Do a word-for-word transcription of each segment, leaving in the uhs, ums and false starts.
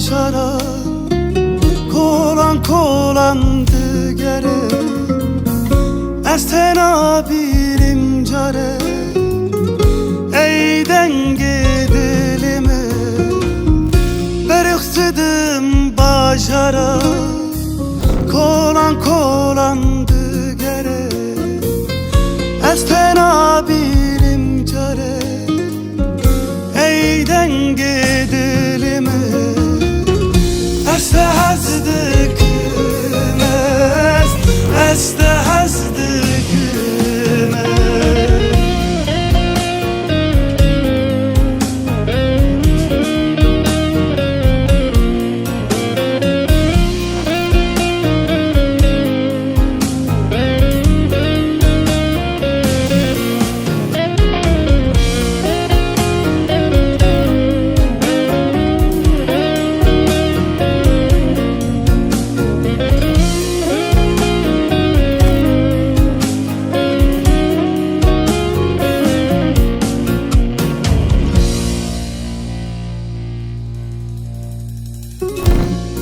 Çara kolan kolan digere, ez tena bînim care, ey dengê dilê min. Berix didim bajara, kolan kolan digere, ez tena bînim care. Ey dengê dilê min, ez te hez dikim, ez, ez te hez dikim, ez.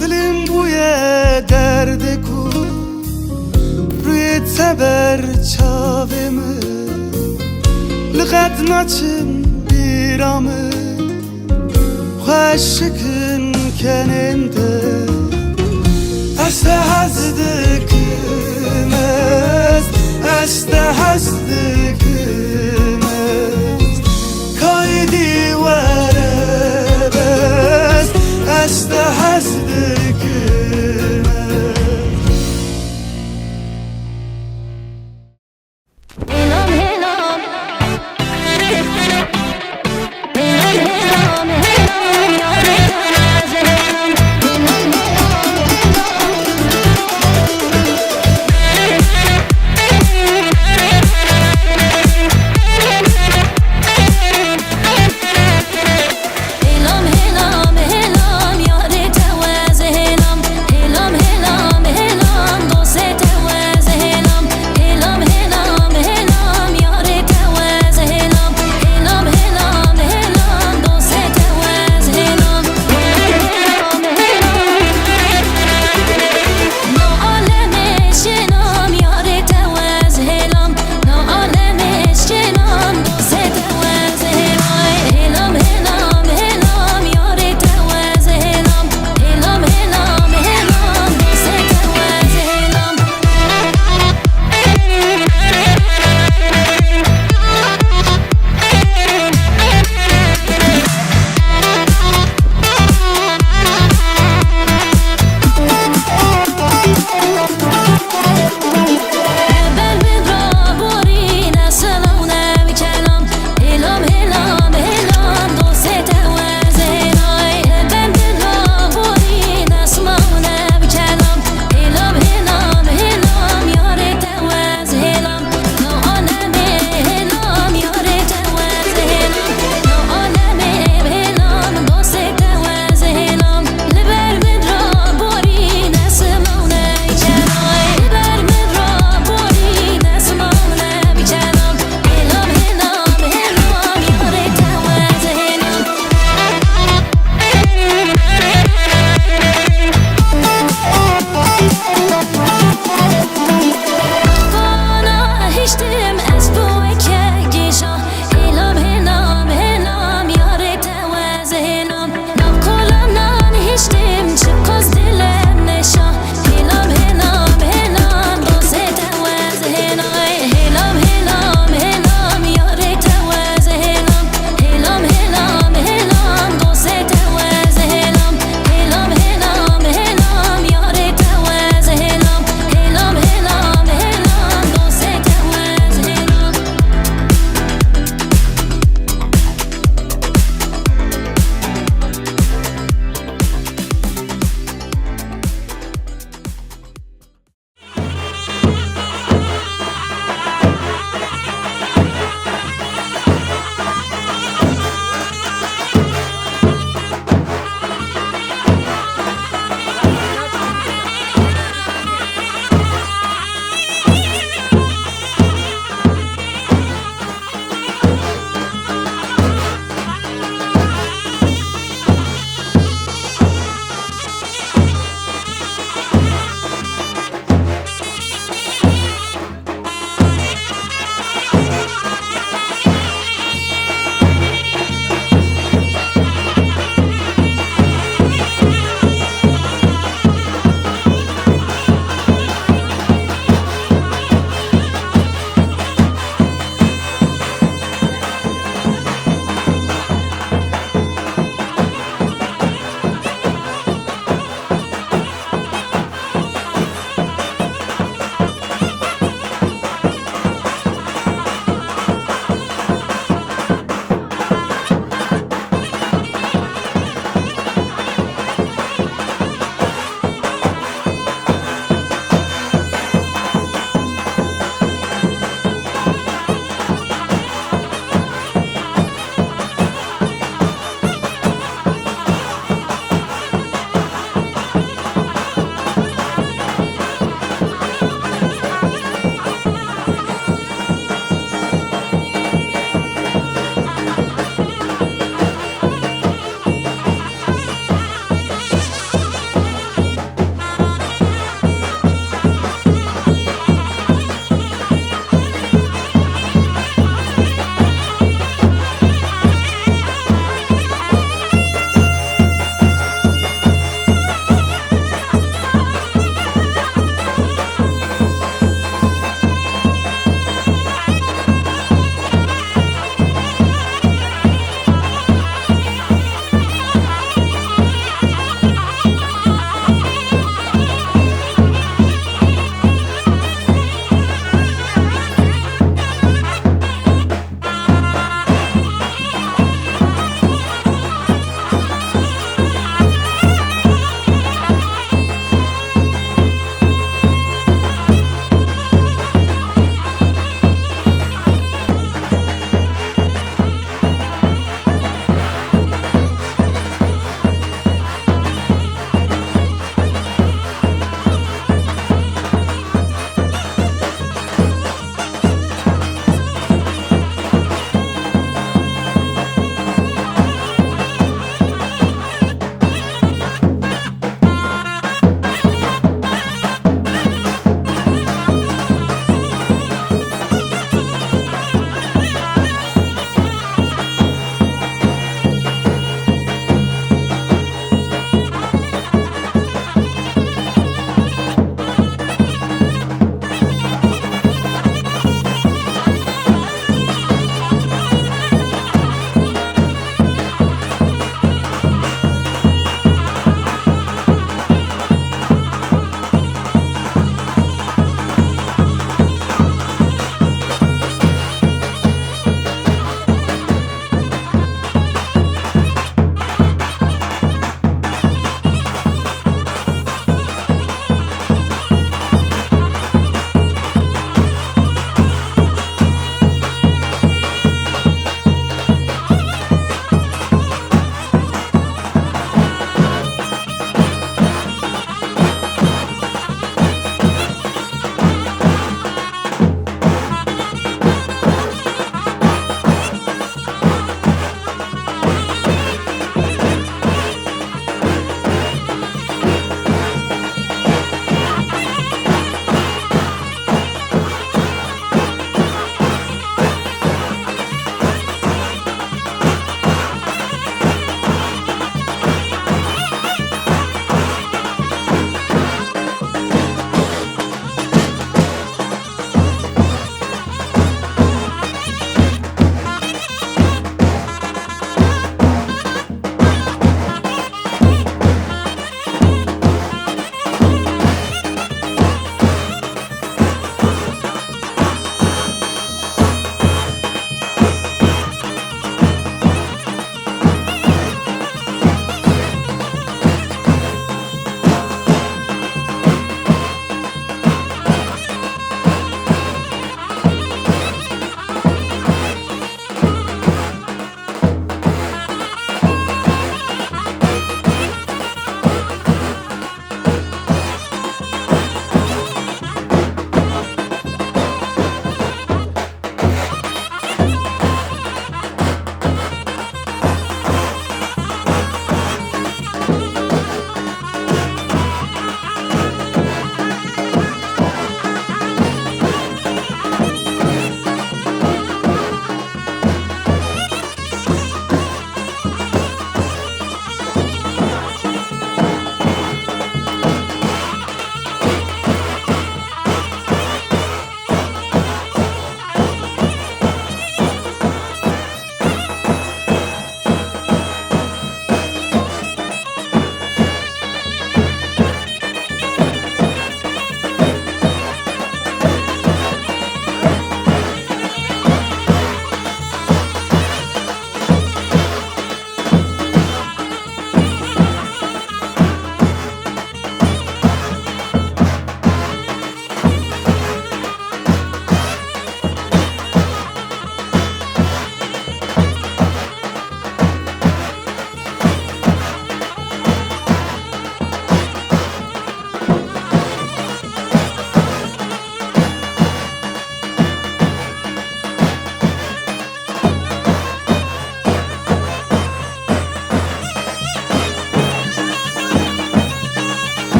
Dilim bûye derdê ku rûyê te ber çavê min. Li qet naçin bîra min, xweşikin kenên te. Ez te hez dikim, ez, ez te hez dikim, ez. Kaydî were bes, ez te hez dikim, ez.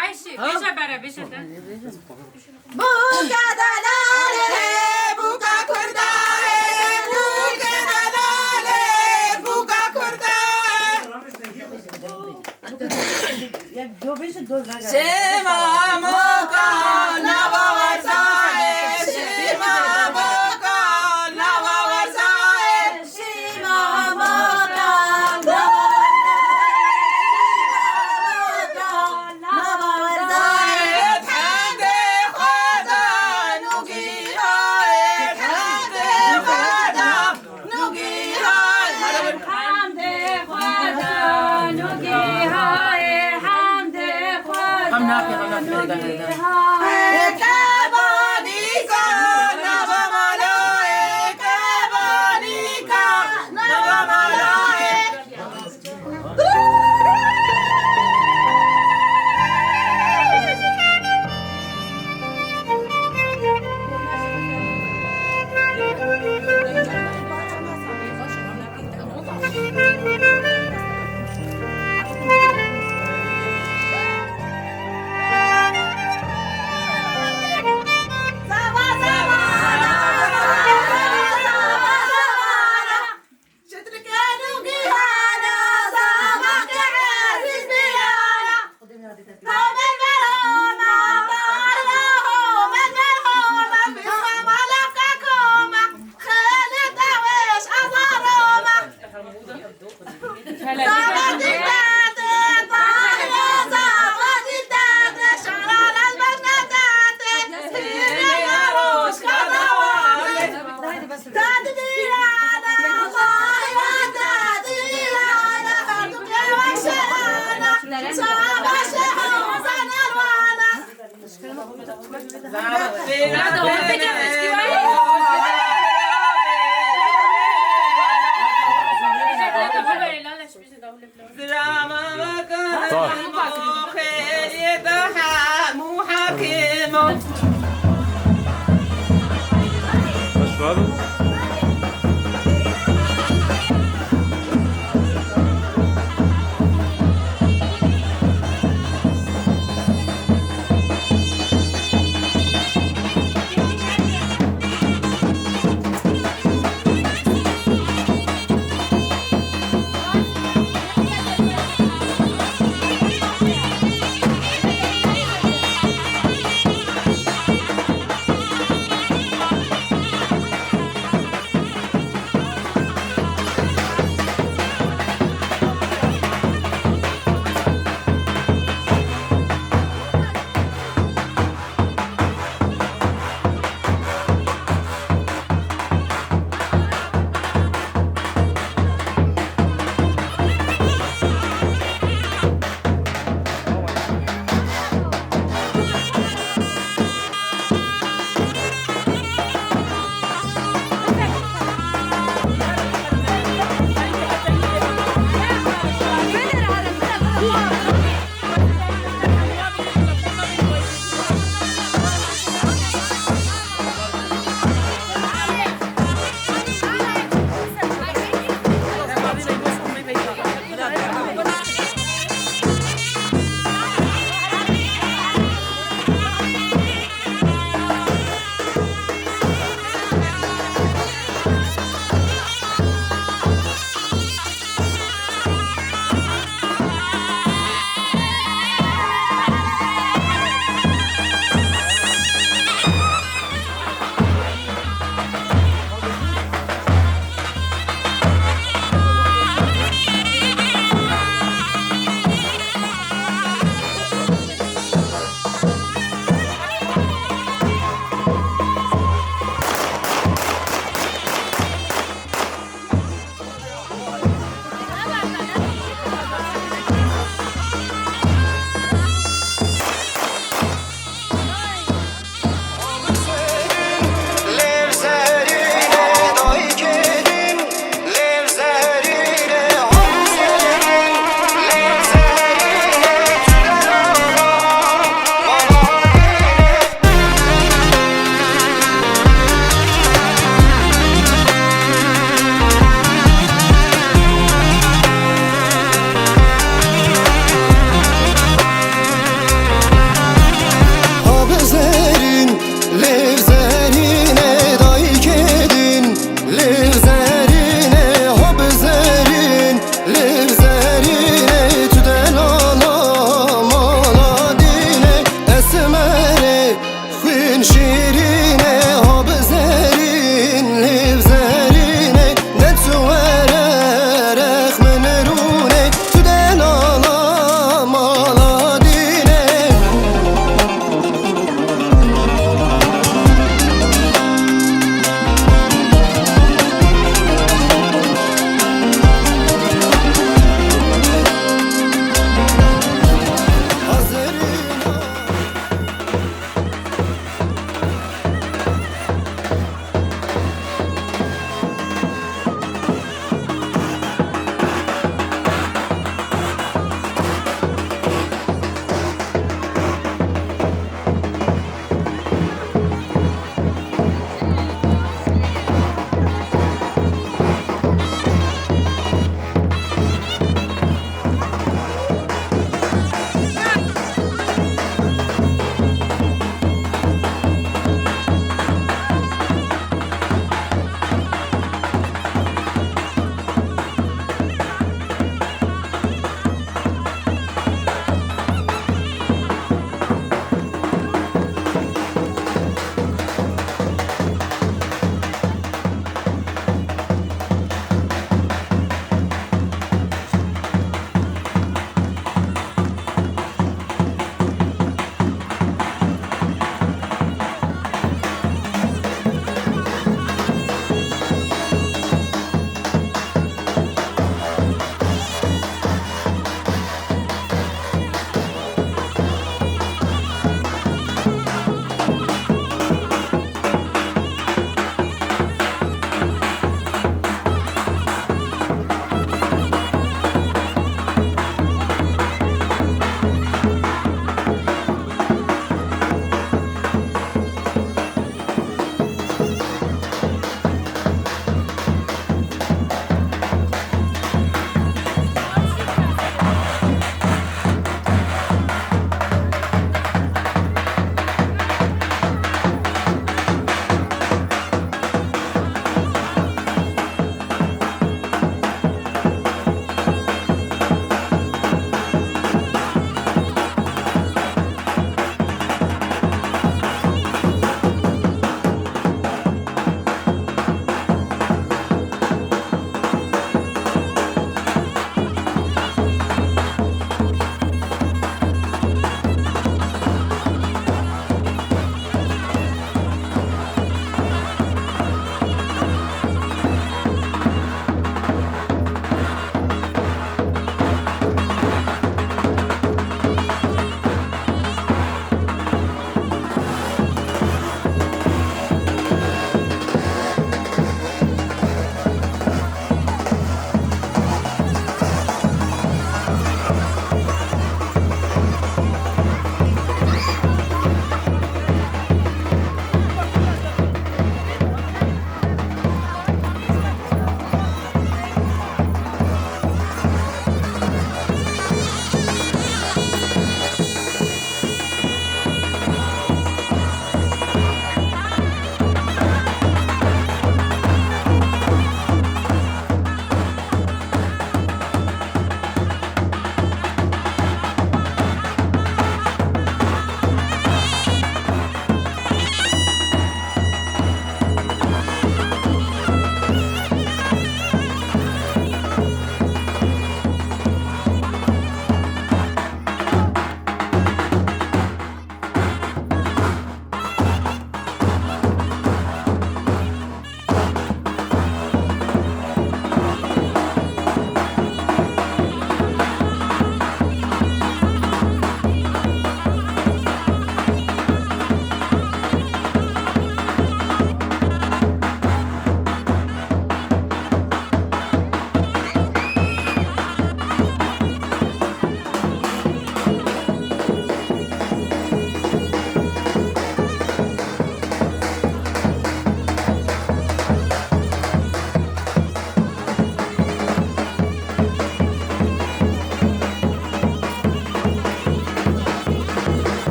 Ayşe, beje bere, beje de. Bûka delalê, bûka kurda ye, bûka delalê, bûka kurda ye. Şima moka nava werzayê, şima moka nava werzayê. Hoş geldin.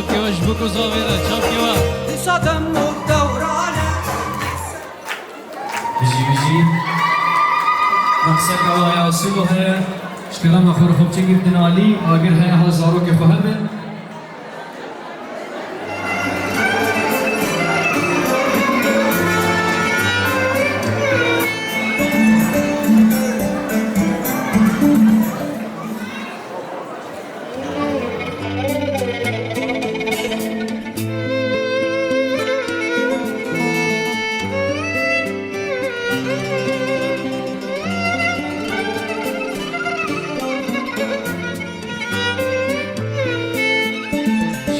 Kewa ji bo ku zavê re çav kewa. Dîsa dem û dewran e. Bijî, bijî. Mehseka wa ya Sûlo heye. Ji kerema xwe re xwe biçe girtin alî. Agir heye ha zarokê xwe hebin.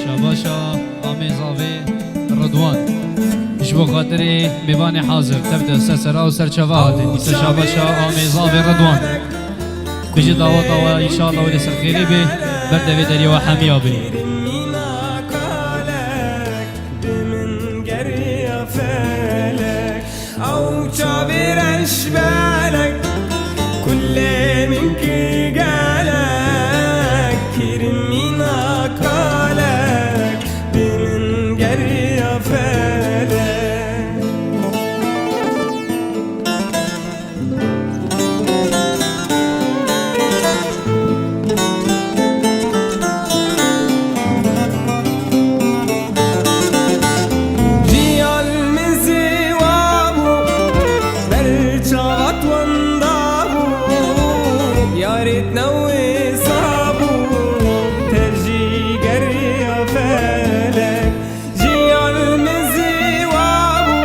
Şabaşa amê zavê Ridwan. Ji bo xatirê mêvanê hazir, tev de ser sera û ser çava hatin. Dîsa şabaşa amê zavê Ridwan. Bijî daweta we, înşallah wê li ser xêrê bê, ber devê derya we hemiya bê. Bi min geriya felek, ew çavê reş belek, kulê min ki gelek, kirmîna kalek, bi min geriya felek. Jiyan min zêwa bû, ber çavat wenda bû, yarêt newêsa bû, tev jî geriya felek. Jiyan min zêwa bû,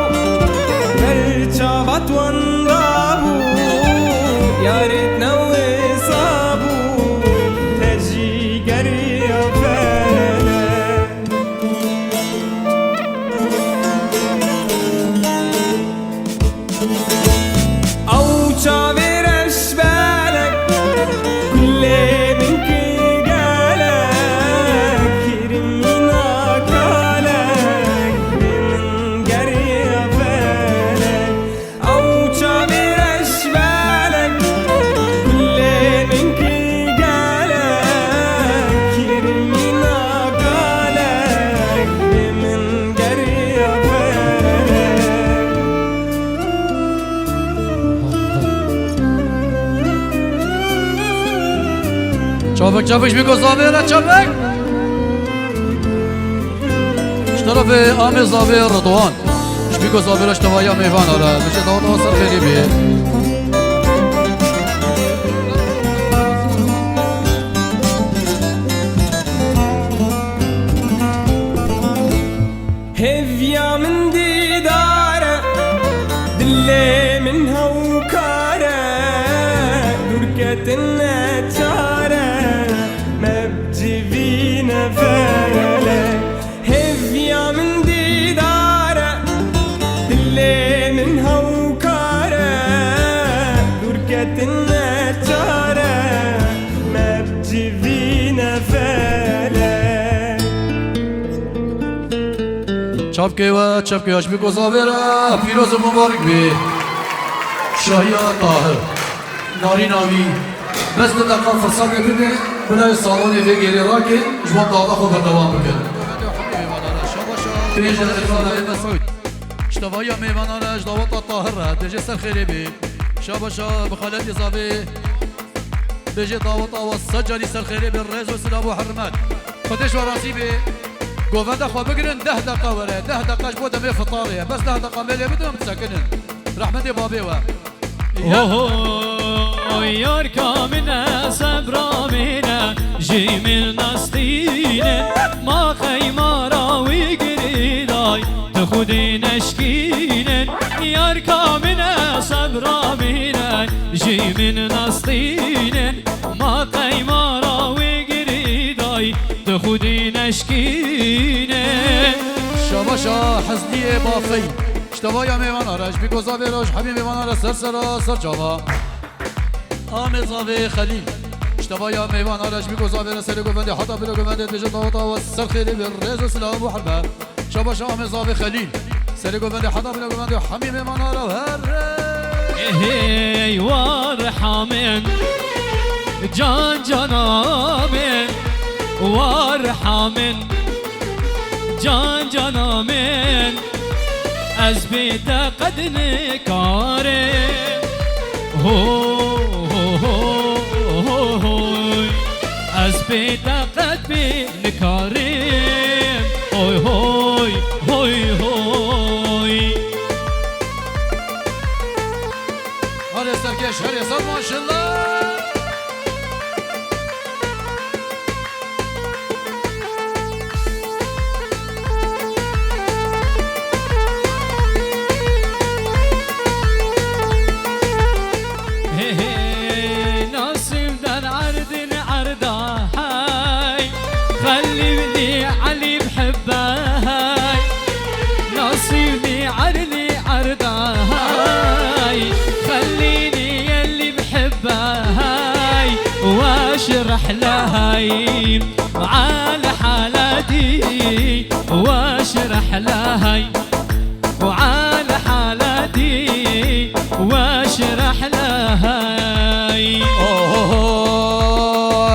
ber çavat wenda bû, yarêt newêsa bû, te jî geriya felek. Ew çavê reş belek, kulê min ki gelek, kirmîna kalek, bi min geriya felek. Ew çavê reş belek, kulê min ki gelek, kirmîna kalek, bi min geriya felek. Çavik, çavik, ji bîko zavê re çavik. Ji terefê amê zavê Ridwan. Ji bîko zavê re ji tevaya mêvana re. Bêje daweta ser xêrê bê. Hêviya min dîdar e, dilê min hewkar e, dûrketin neçar e, me bi civî nefelek. Hêviya min dîdar e, dilê min hewkar e, dûrketin neçar e, me bi civî nefelek. Çapkê we, çapkê we, ji bîko zavê re pîroz û mubarek bê. Şahiya Tahir. Narîna wî. Bes du deqa firsatê bidin, bila salonê vê gêrê rakin, ji wan daweta xwe berdewam bikin. Pênc deqa. Ji tevaya mêvanan re ji daweta Tahir re, dêje ser xêrê bê. Şabaşa bi xaletê zavê. Bêje daweta we sed carî ser xêrê bê, rêz û silav û hurmet. Xwedê ji we razî bê. Govenda xwe bigirin, deh deqa were. Deh deqa ji bo demê fitarê ye. Bes deh deqa mêlê bidin, bisekinin. Rehmetê babê we. Oho, yarka min e, sebra min e, ji min nastînin, ma qey ma ra wî girîday, tu xwedî neşkînin, yarka min e, sebra min e, ji min nastînin, ma qey ma ra wî girîday, tu xwedî neşkînin. Şabaşa Hezdiyê Bafey. Ji tevaya mêvana re, ji bîko zavê re, ji hemî mêvana re ser sera, ser çava. Amê zavê Xelîl. Ji tevaya mêvana re, ji bîko zavê re, serê govendê heta bila govendê dêje daweta we ser xêrê bê, rêz û silav û hurme. Şabaşa amê zavê Xelîl. Serê govendê heta bila govendê hemî mêvana re her. Hey, hey, war hamin, can cana min, war hamin. Can cana min, ez bê te qet nikarim. Ho, ho, ho, ho, hoy. Ez bê te qet bê nikarim. Hoy, hoy, hoy, hoy. Hadi serkeş, hadi sar maşallah. Hey, hey, nasîb der erdin erda hey, xelî li Elî bi hibbe hey, nasîb li Elî erda hey, xelî li Elî bi hibbe hey, weş rehle hey. وعلى حالتي واشرح لهاي، وعلى حالتي واشرح لهاي.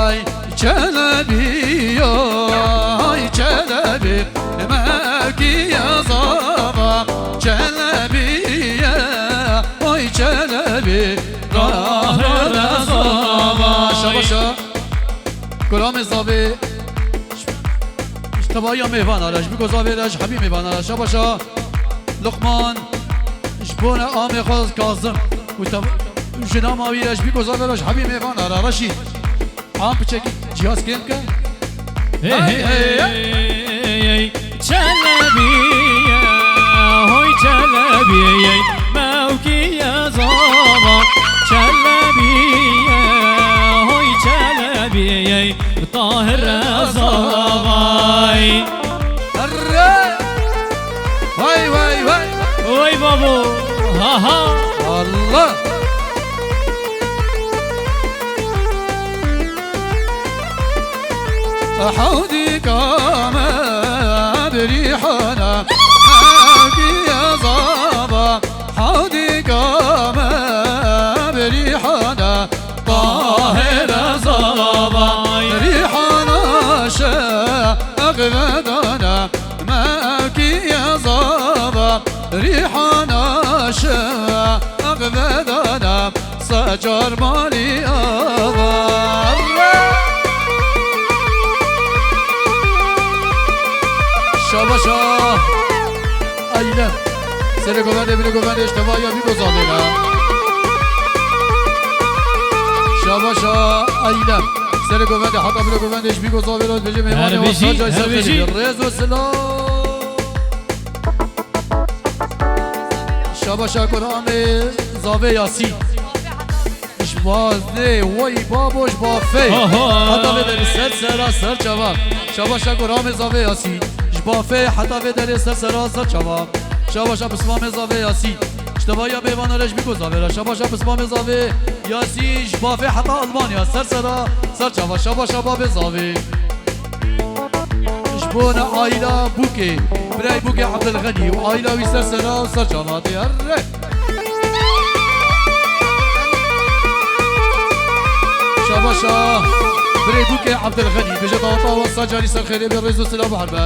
Oy, Çelebi, oy, Çelebi, mevkiye zava, Çelebiye, oy, Çelebi, rahre zava. Şabaşa. Guramê zavê, ji tevaya mêvana re, ji bîko zavê re, ji hebî mêvana re, şabaşa Luqman, ji bona amê xwe Kazim û tev-, ji nama wî re, ji bîko zavê re, ji hebî mêvana re, Reşîd. Am piçekî cihaz kêm ke. Hey, hey, hey, hey, hey. Çelebiye, hoy Çelebiye, mevkiye zava. Çelebiye, hoy Çelebiye, Tahir Zavay. Herre! Vay, vay, vay! Vay babo! Ha, ha! Allah! Hewdîka me bi rîhana, hewdî ya zava, hewdîka me bi rîhana, Tahir Zavay. Rîhana şeq vedana, mevkî ya zava, rîhana şeq vedana. Secar malî ava. Şabaşa. Eylem. Serê govendê, binê govendê, ji tevaya bî gozavê re. Şabaşa. Eylem. Serê govendê, heta binê govendê, ji bî gozavê re, dibêje mêvanê wa Her bijî, saca her ser bijî. Xêrê. Rêz û silav. Şabaşa guramê zavê Yasî. Ji bazê wey babo ji bafê. Aha. Heta vê derê ser sera ser çava. Şabaşa guramê zavê Yasî. Ji bafê heta vê derê ser sera ser çava. Şabaşa pismamê zavê Yasî. Ji tevaya mêvana re ji bî ku zavê re. Şabaşa pismamê zavê Yasî. Ji bafê heta Almanya ser sera ser çava. Şabaşa bavê zavê. Ji bona aîla Bûkê, birayê Bûkê Ebdilxenî û aîla wî ser sera û ser çava tê. Erre! Şabaşa birê Bûkê Ebdilxenî, bêje daweta we sed carî ser xêrê bê, rêz û silav û herbe.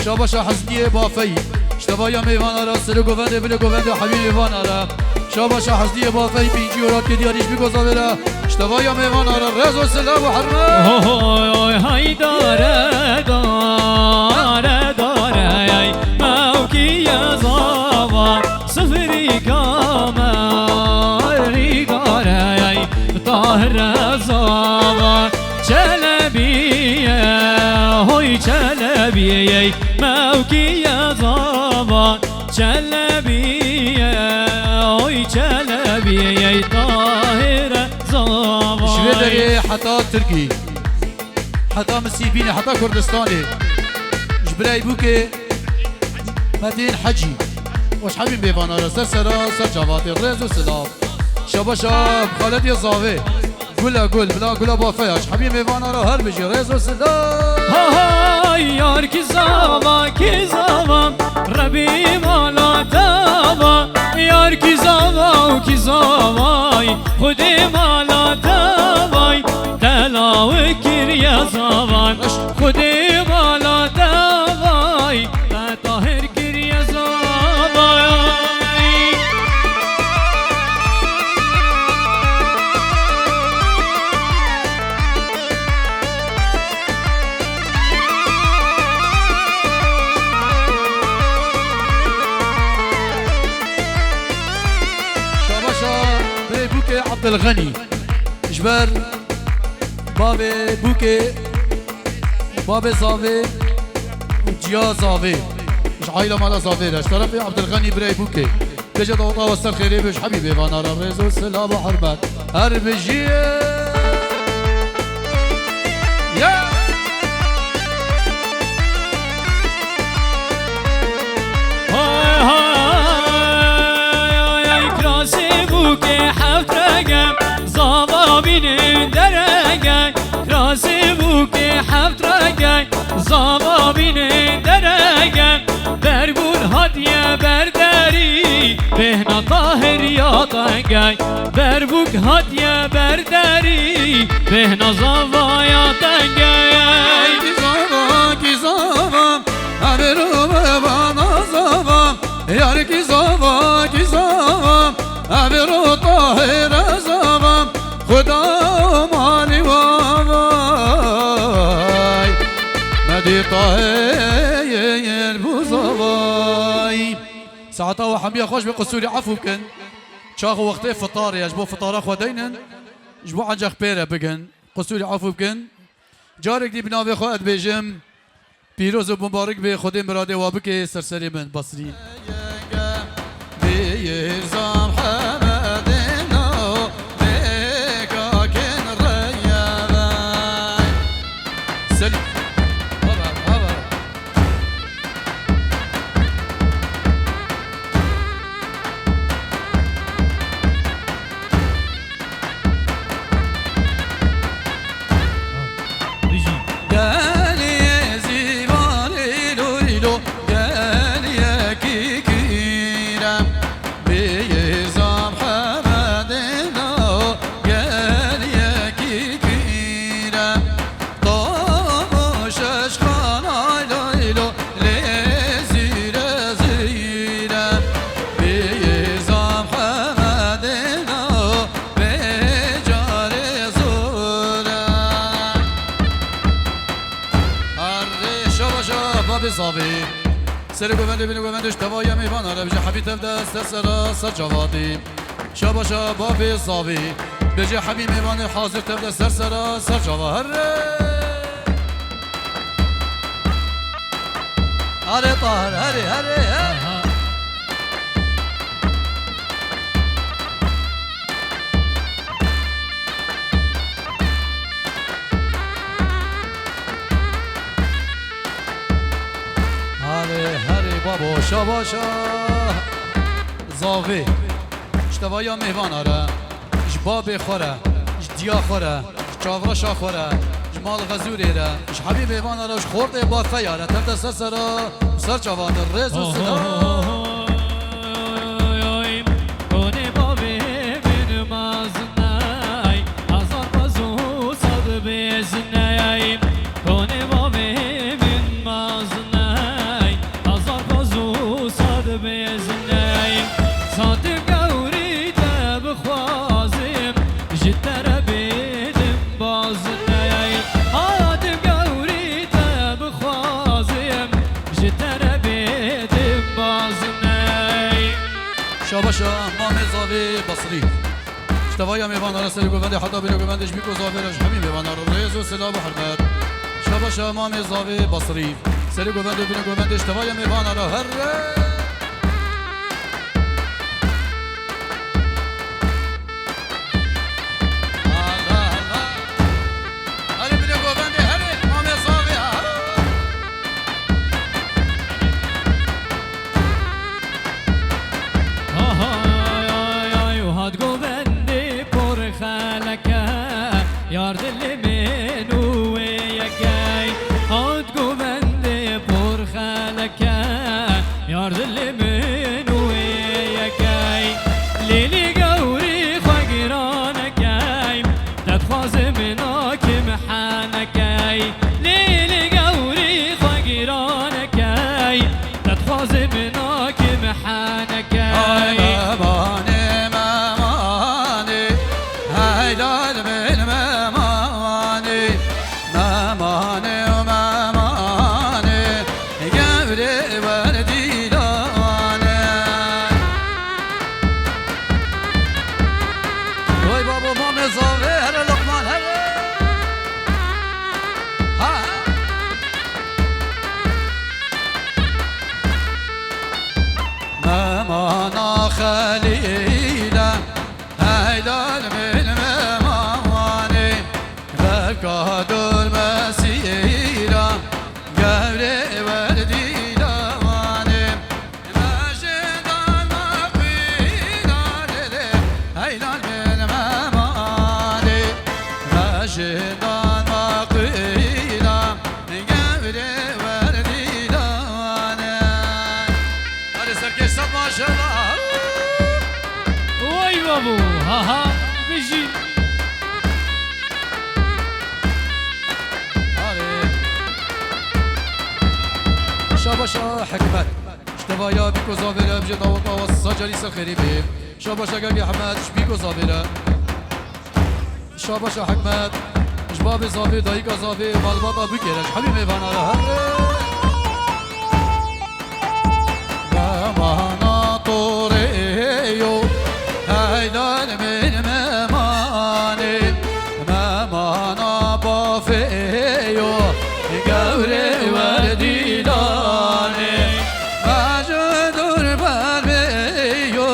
Şabaşa Hesniyê Bafeyî, ji tevaya mêvana re, serê govendê, binê govendê, hemî mêvana re. Şabaşa Hesniyê Bafeyî, pêncî û ratkê diyarî ji bî gozavê re. Ji tevaya mêvana re rêz û silav û hurmet. Oy, oy, hay dare, dare, dare, ay, mewkiye zava, sifrîka me, rî dare, ay, Tahir Zava, Çelebiye, hoy Çelebiye, mewkiye zava, Çelebiye, oy Çelebiye, Tahir Zava. Ji vê derê heta Tirkî, heta Misîbînê, heta Kurdistanê. Ji birayê Bûkê Medîn Hecî. Weş hebî mêvana re ser sera ser çavatê rêz û silav. Şabaşa xaletê zavê. Gula gul, bila gula bafeya, ji hebî mêvana re her bijî rêz û silav. Hay yar kî zava, kî zava, Rebî mala te ava. Yar kî zava û kî zavay, Xwedê mala te avay, te law kiriye zavan. Xwedê mala te avay, Abdulxenî. Ji ber bavê Bûkê, bavê Zavê û ciya Zavê. Ji aîla mala Zavê re. Ji terefê Abdulxenî birayê Bûkê. Bêje daweta we ser xêrê be, ji Hebîbê vana re rêz û silav û hurmet. Her bijî. Ya! Hay hay, ay, ay, kirasê bûkê heft rege, zava bînê derege. Kirasê bûkê heft rege, zava bînê derege. Berbûk hatiye berderî, bêhna Tahir ya tengey. Berbûk hatiye berderî, bêhna zavaya tengey. Kî zava, kî zava, evêro bana zava. Yar kî zava, kî zava, evêro Tahir zava. Xuda malî wavay, medî Tahir bû zavay. Saeta we hemiya xweş be, qisûrî efû bikin. Çax û wextê fitarê ye, ji bo fitara xwe deynin, ji bo encex pê re bigin. Qisûrî efû bikin. Carek dî bi navê xwe ez dibêjim, pîroz û mubarek bê, Xwedê miradê wa bike, ser serê min Basrî. Selî. Haber, haber. Bijî. Geliyê zîvanê lo, îlo, geliyekî kî re. Bêyê zam Hemedê na, geliyekî kî re. Tam û şeş xanay leylo, lê zîre zîre. Bêyê zam Hemedê na, bê carê zore. Arê şabaşa babê zavê. Serê govendê bînê govendê ji tevaya mêvana re bije hebî tev de ser sera ser çavatî. Şabaşa babê zavê. Bije hebî mêvanê hazir tev de ser sera ser çava. Herê. Arê Tahir, herê, herê, he. Aha. Hale, hale, babo, şabaşa. Zavê. Ji tevaya mêvana re, ji babê xwe re, ji diya xwe re, ji çavreşa xwe re, ji mal xezûrê re, ji hemî mêvana re, ji xortê bafeya re, tev de ser sera, ser çavan de, rêz û silav. Oy, oy, oy, oy. Konê bavê min mezin ey, hezar pez û sed bezin ey. Konê bavê min mezin ey, hezar pez û sed bezin ey. Satim gewrî te bixwazim, ji te re bêdim bazin ey. Satim gewrî te bixwazim, ji te re bêdim bazin ey. Şabaşa mamê zavê Basrî. Ji tevaya mêvana re serê govendê heta bînê govendê ji bîko zavê re ji hemî mêvana re rêz û silav û hurmet. Şabaşa mamê zavê Basrî. Serê govendê bînê govendê ji tevaya mêvana re herê. Allah, Allah. Herê bînê govendê herê, mamê zavê, ha. Ay, ay, ay, hat govendê por xeleke, yar dilê min û wê yekey. Hat govendê por xeleke, yar dilê min û wê yekey. Lêlî gewrî xwe giranekey, te dixwaze min akim henekey. Lêlî gewrî xwe giranekey, te dixwaze min akim henekey. Ay memanê, memanê, hey lal min memanê. Memanê û memanê, gewrê werdî la. Xelîle, heylan min memanê, belka dor mesîra, gewrê werdî lawanê. Mejdan maqîla lê lê, heylan min memanê. Mejdan maqîla, gewrê werdî dane. Hadi serkeş sap maşallah. Vay babu, ha ha, bijî. Hadi. Şabaşa Hikmet. Ji te va ya bîko zavêre, em jê dawet awa sa carî ser xêrî bê. Şabaşa Gagê Ehmed, ji bîko zavêre. Şabaşa Hikmet, ji babê zavê, dayika zavê, malbata bikêre, ji hemî mêvana re. Memana torê yo, heylan min memanê, memana bavê yo, gewrê werdî danê, mejin dor ber bê yo,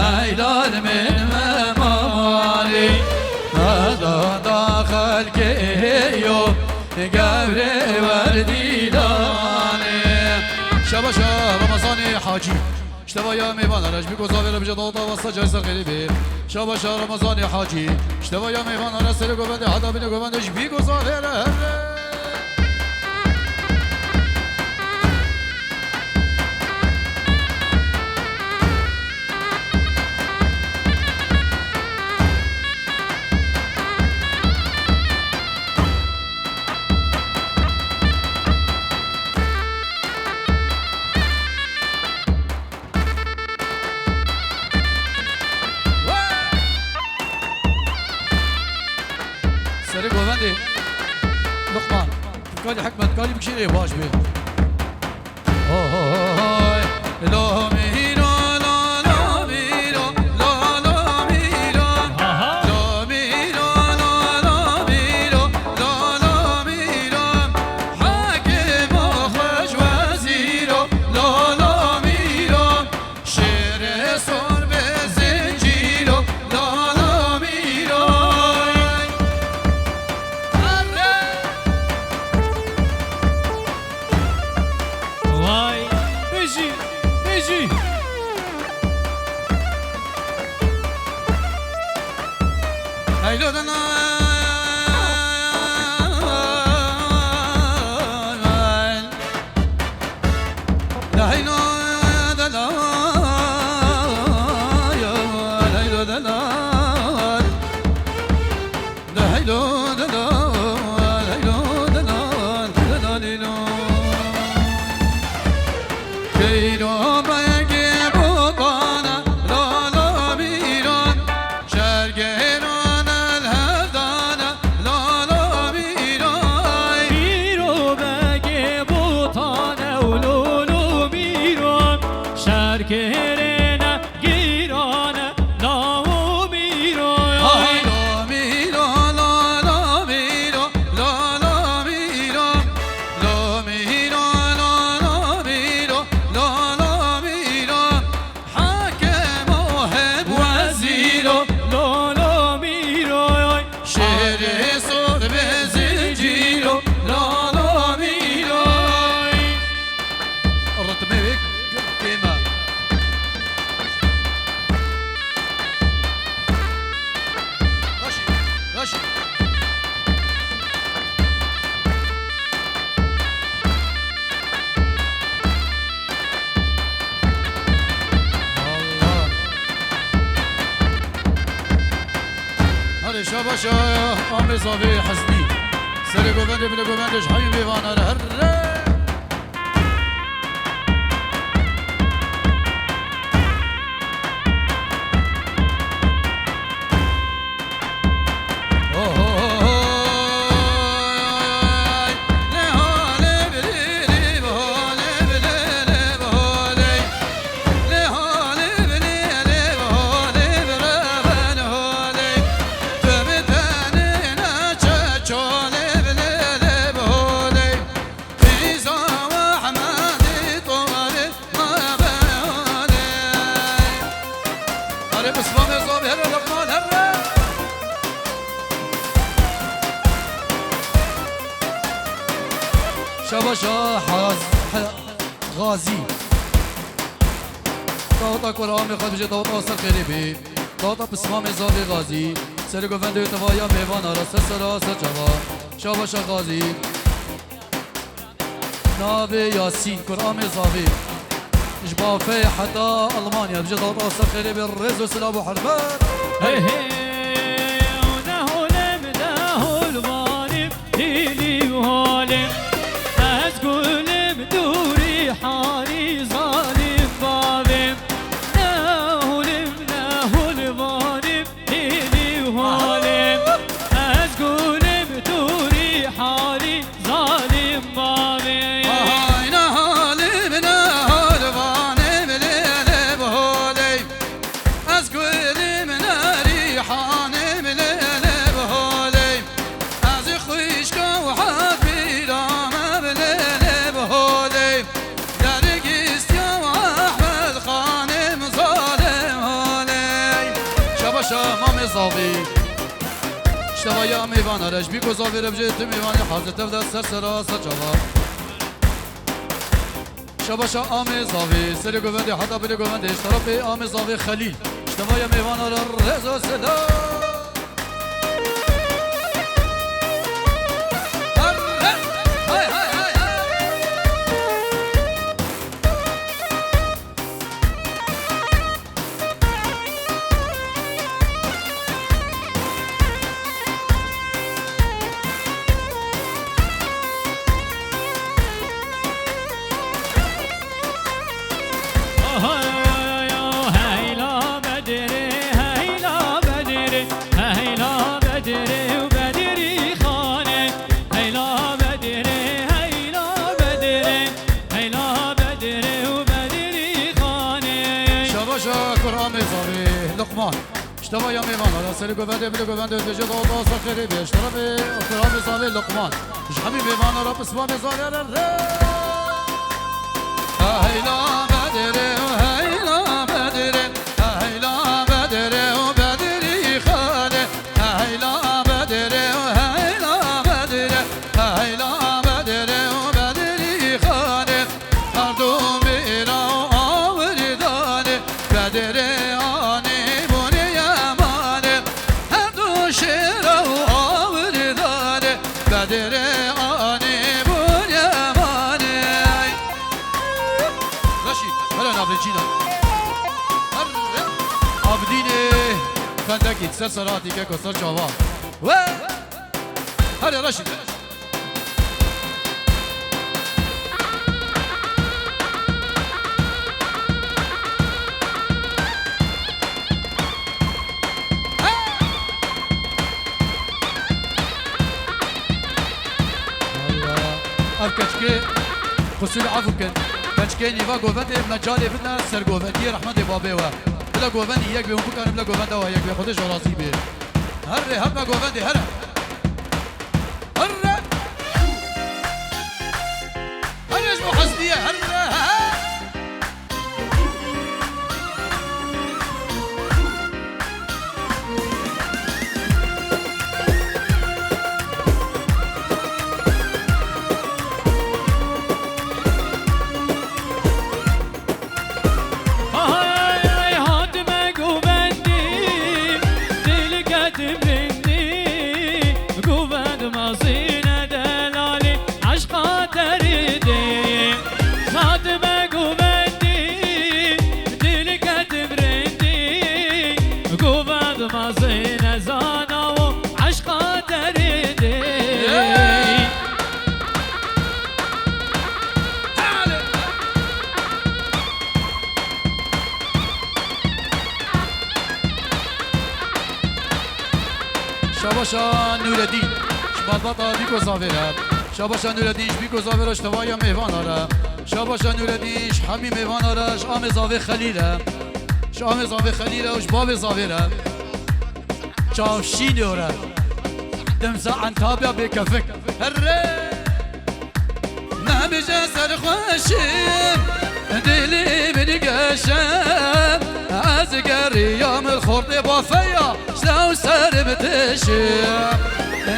heylan min memanê, meda da xelkê yo, gewrê werdî danê. Şabaşa Ramazanê Hacî. Ji te va ya mêvana re, ji bîko zavê re, bije daweta wasa cayser xêrî bê. Şabaşa Ramazanê Hacî. Ji te va ya mêvana re, serê govendê heta binê govendê ji bîko zavê re. Serê govendê Luqman. Kalî Hikmet, kalî bikişînê baş bê. Oy, lo mîro, lo, lo mîro, lo, lo mîro. Aha. Lo mîro, lo, lo mîro, lo, lo mîro. Hekîmo xweş wezîro, lo, lo mîro. Şêrê sor be zincîro, lo, lo mîro. Vay, bijî, bijî. Heylo delal. La heylo delal. La heylo delal. La heylo delal, heylo delal, delal heylo. Keyro begê botana, la la mîran, şergêran el hevdana, la la mîran. Keyro begê botana, lo lo mîran, şergêrene Gîrane, la o mîro, ay. Ay, lo mîro, la, la mîro, la, la mîro. Lo mîro, la, la mîro, la, la mîro. Hakem o hem wezîro, lo, lo mîro, ay. Şêrê sor be zincîro, la, la mîro, ay. Ritmê wê kêm e. Raşî, raşî. Allah. Hadi şabaş ya, Amê Zavê Hesnî. Serê govendê, binê govendê ji hemî mêvanan re. Herre. Şabaşa Haz-, He-, Gazî. Daweta ku amê xwe dibêje daweta ser xêrê bê. Daweta pismamê zavê Gazî. Serê govendê tevaya mêvana re ser sera ser çava. Şabaşa Gazî. Navê Yasîn, kuramê zavê. Ji Bafeyê heta Almanya. Dibêje daweta ser xêrê bê, rêz û silav û hurmet. Hey, hey, ne holim, ne holvanim, hîlî û holim. Ez gulim dûrî hanî zalim bavim. Ne holim, ne holvanim, hîlî û holim. Ez gulim dûrî hanî zalim bavê. Hay ne halim ne holvanim lê lê bi holê. Ez gulim ne rîhanim lê lê bi holê. Ez xwişka û hepîra me bi lê lê bi holê. Dergistiya û Ehmed Xanim zalim holê. Şabaşa mamê zavî. Ştevaya mêvana re, ji bîko zavê re bicê tu mêvanê hazir tev de ser sera ser çava. Şabaşa amê zavê, serê govendê heta binê govendê, ji terefê amê zavê Xelîl. Ştevaya mêvana re rêz û selam. Hay, hay, hay, hay. Heyla Bedrê, heyla Bedrê, heyla Bedrê û Bedrî Xanê. Heyla Bedrê, heyla Bedrê, heyla Bedrê û Bedrî Xanê. Şabaşa kuramê zavê Luqman. Ştevaya mêvana re serê govendê, binê govendê, dibêje daweta ser xêrê bê. Ji terefê kuramê zavê Luqman. Ji hemî mêvana re pismamê zavê re rê. Heyla Bedrê, heyla Bedrê, heyla Bedrê û Bedrî Xanê. Heyla Bedrê, heyla Bedrê, heyla Bedrê û Bedrî Xanê. Her du mêra û awirdanê, Bedrê anî bûnê yemanê. Her du şêra û awirdanê, Bedrê anî bûnê yemanê. Reşîd, hele navê cîna. Her Abdînê Xendekî, ser seratî keko, ser çava. We! Hele Reşîd. Ev keçikê, qusûr ef bikin. Keçikê nîva govendê me calê bidine ser govendiyê rehmetê babê we. Bila govendî yek bê, hûn bikarin bila govenda we yek bê. Xwedê ji we razî bê. Herre, heme govendê, here. Herre! Herre ji bo hesniye, herre! Ay, ay, hatime govendî, dil ketim rindî, govend mezîne delalî, eşqa terî dî. Hatime govendî, dil ketim rindî, govend mezîne zana û eşqa terî dî. Şabaşa Nûredîn, ji malbata Bîko Zavê re. Şabaşa Nûredîn, ji Bîko Zavê re, ji tevaya mêvana re. Şabaşa Nûredîn, ji hemî mêvana re, ji Amê Zavê Xelîl re. Ji Amê Zavê Xelîl re û ji Bavê Zavê re. Çavşînê re. Dimsa Entabya bê kefik. Herre! Nebije serxweşim, dilî min geşe, ez geriyam xortê bafeya, ji lew ser bitişim.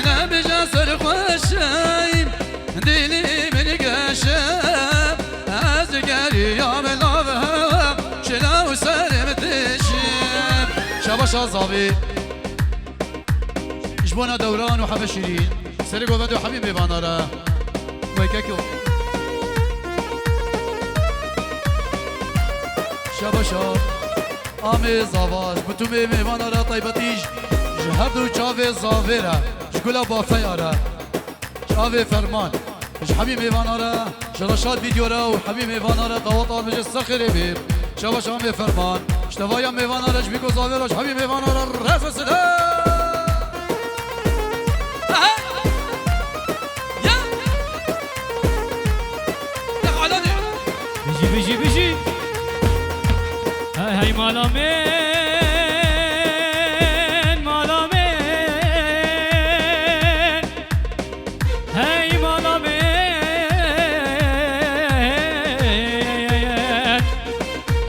Nebije serxweşim, dilî min geşe, Şa zavê. Ji bona dewran û heve şîrîn. Serê govend û hemî mêvana re. Wey keko. Şabaşa. Amê zava. Ji bi tûmê mêvana re taybetî ji, ji her du çavê zavê re. Ji gula bafeya re. Ji avê ferman. Ji hemî mêvana re, ji Reşad Vîdyo re û hemî mêvana re daweta me ji ser xêrê bê. Şabaş amê ferman. Ji tevaya mêvana re ji bîk û zavê re, ji hemî mêvana re rez û silav. Aha! Ya! Ya alanê! Bijî, bijî, bijî! Hey, hey, mala min, mala min! Hey mala min,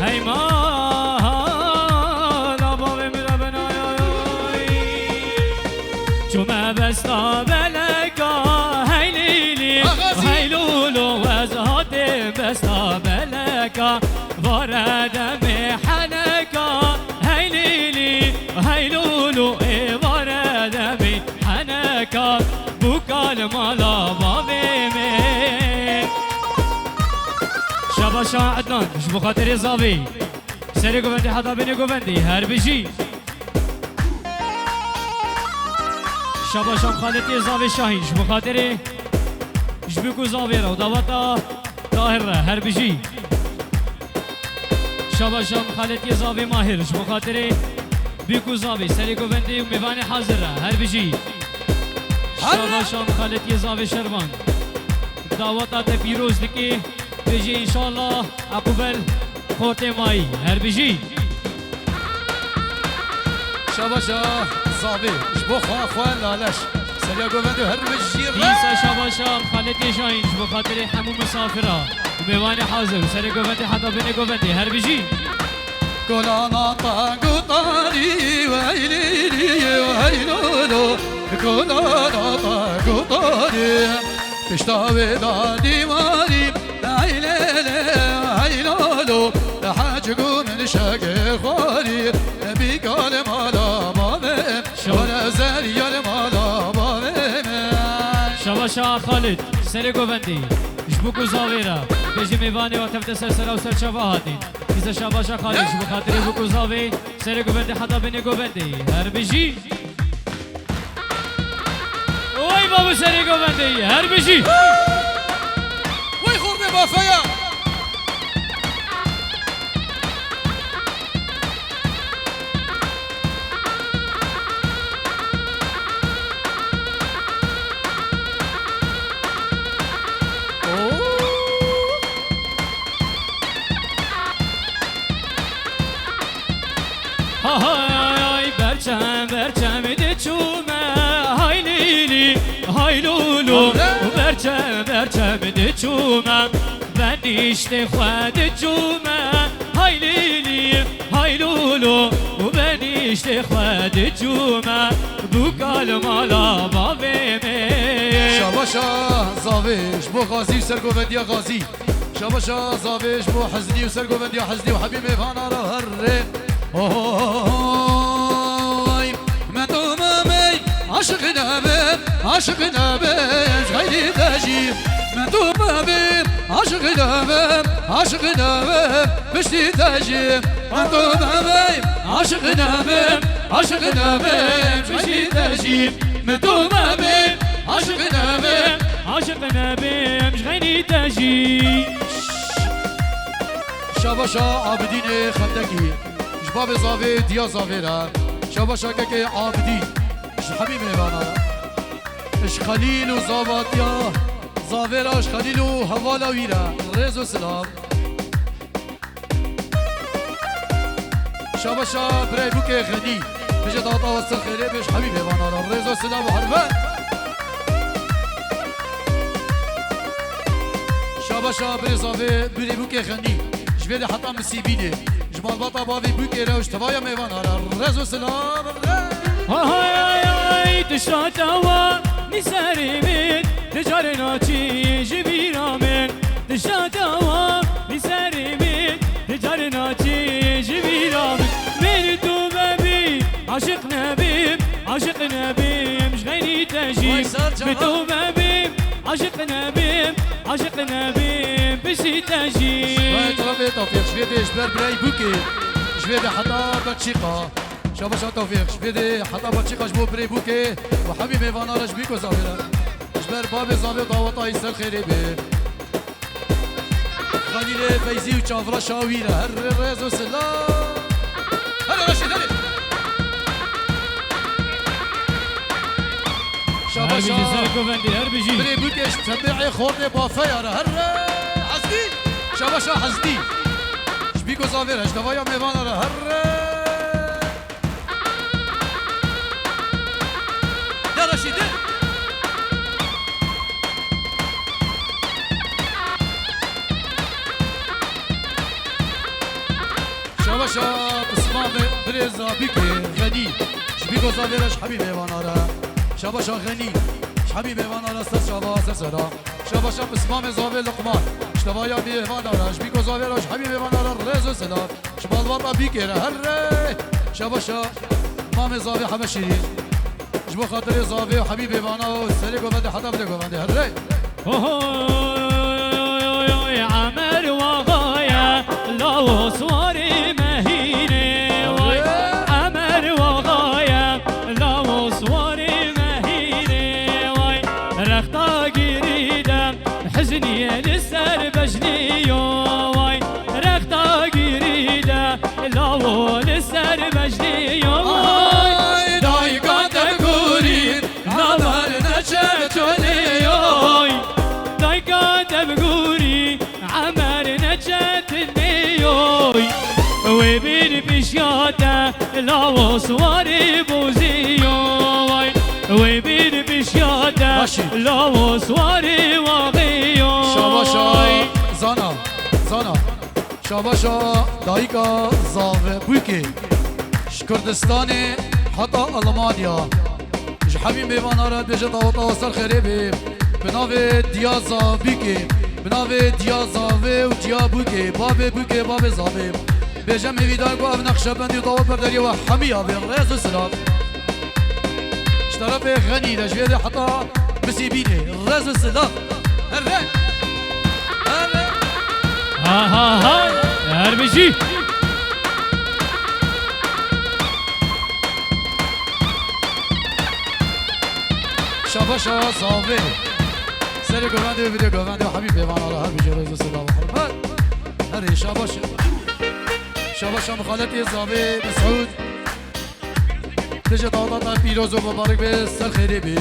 hey mala bavê min re bin, ay, ay, ay. Çûme besta beleka, hey lîlî, hey lûlû, ez hatê besta beleka. Vare demê heneka, hey lîlî, hey lûlû, ê vare demê heneka, bûka li mala bavê min. Şabaşa Ednan, ji bo xatirê zavê. Serê govendê heta binê govendê, her bijî. Şabaşa Xaletiyê zavê Şahîn, ji bo xatirê, ji bûk û zavê re û daweta Tahir re, her bijî. Şabaşa Xaletiyê zavê Mahir, ji bo xatirê bûk û zavê, serê govendê û mêvanê hazir re, her bijî. Her re. Şabaşa Xaletiyê zavê Şervan. Daweta te pîroz dike, bêjê înşallah, eqûbel xortê mayî, her bijî. Şabaşa zavê, ji bo xwe, xwe laleş. Seriya govendê her bijî re. Dîsa şabaşa Xaletê Şahîn, ji bo xatirê hemû misafira û mêvanê hazir û serê govendê heta binê govendê, her bijî. Kolana ta gutarî, wey lîlî, wey lolo. Kolana ta gutarî. Pişta wê da dîwarî. Hey lê lê, hey lolo, hec gû min şegê xwarî, bîka li mala bavê, were zerya li mala bavê min. Şabaşa Xalid, serê govendî, ji bûk û zavê re, bêjî mêvanê we kevte ser sera û ser çava hatîn. Dîsa şabaşa Xalid, ji bo xatirê bûk û zavê, serê govendî heta binê govendî, her bijî. Oy babo serê govendê, her bijî. Oy xortê bafeya. Hay hay, berçem, berçem diçûme, hay lîlî, hay lûlû. Berçem, berçem diçûme, benîştê xwe diçûme, hay lîlî, hay lûlû. Benîştê xwe diçûme, bûka li mala bavê min. Şabaşa zavê, ji bo Xazî û sergovendiya Xazî. Şabaşa zavê ji bo Hezdî û sergovendiya Hezdî û hebî mêvana re herê. Oy, me to me mey, aşiq nebe, aşiq nebe, ez xeyrî te jî. Me to me be, aşiq nebe, aşiq nebe, piştî te jî. Me to me be, aşiq nebe, aşiq nebe, piştî te jî. Me to me be, aşiq nebe, aşiq nebe, ji xeyrî te jî. Şabaşa Abidînê Xendekî, ji bavê zavê, diya zavê re. Şabaşa kekê Abidîn, ji hemî mêvana re. Ji Xelîl û zavatiya zavê re, ji Xelîl û hevala wî re. Rêz û silav. Şabaşa birayê Bûkê Xenî. Bêje daweta we ser xêrê bê, ji hemî mêvana re rêz û silav û hurmet. Şabaşa birê zavê, birê Bûkê Xenî. Ji vê de heta Misîbînê. Ji malbata bavê Bûkê re û ji tevaya mêvana re rêz û silav. Ha hay hay hay, tişta çawa nî serê min, ti carê naçî ji bîra min. Tişta çawa nî serê min, ti carê naçî ji bîra min. Min tu me bî, Vay ser çava. Bi tu bibim, aşiq nebim, aşiq nebim, piştî te jî. Vay tarafê Tofîq, ji vê dê ji ber birayî Bûkê, ji vê dê heta Belçîqa. Şabaşa Tofîq, ji vê dê heta Belçîqa ji bo birê Bûkê û hemî mêvana re ji Bîko Zavê re. Ji ber babê Zavê daweta wî ser xêrê bê. Xelîlê Feyzî û çavreşa wî re her rêz û silav. Here Reşîd, here. Şabaşa. Her bijî ser govendî, her bijî. Birê Bûkê ji tebiê xortê bafeya re here Hezdî. Şabaşa Hezdî. Ji Bîko Zavê re, ji tevaya mêvana re here. De Reşîdî. Şabaşa Pismamê birêza Bîkê Xenî. Ji Bîko Zavê re ji hemî mêvana re. Şabaşa Xenî. Ji hemî mêvana re ser çava ser sera. Şabaşa Pismamê Zavê Luqman. Ji tevaya mêvana re. Ji Bîko Zavê re ji hemî mêvana re rêz û silav. Ji malbata Bîkê re here. Şabaşa mamê Zavê heme şîrîn. Ji bo xatirê Zavê û hemî mêvana û serê govendê heta binê govendê here. Ohoy, Emer waxa ye, lawo swarê mehînê, way. Emer waxa ye, lawo swarê mehînê, way. Rexta gîrî de Hiznî li ser bejnî yo way, rexta gîrî de lawo li ser bejnî yo way. Ay, dayka te bi gorî, Emer neçe tenê yoy. Dayka te bi gorî, Emer neçe tenê yoy. Wê bîn pişya te, lawo swarê bozî yo way. Wê bîn pişya te, Başî. Lawo swarê waxê yo. Şabaşa Zana, Zana. Şabaşa dayika Zave Bûkê. Ji Kurdistanê heta Almanya. Ji hemî mêvana re bêje daweta ser xêrê bê. Bi navê Diya Zabîkê. Bi navê Diya Zavê û Diya Bûkê. Bavê Bûkê, bavê Zavê. Bêje mêvîdar ku ev nexşebendî û dawet berderî we hemî ya bê rêz û silav. Ji terefê Xenî de ji vê de heta Misîbînê rêz û silav. Here! Here! Ha, ha, ha! Her bijî! Şabaşa Zavê. Serê govendê, birê govendê, hemî pêvana re her bijî rêz û silav û hurmet. Herê şabaş. Şabaşa mixaletê Zavê Mesûd. Tije daweta te pîroz û mubarek be, ser xêrê be.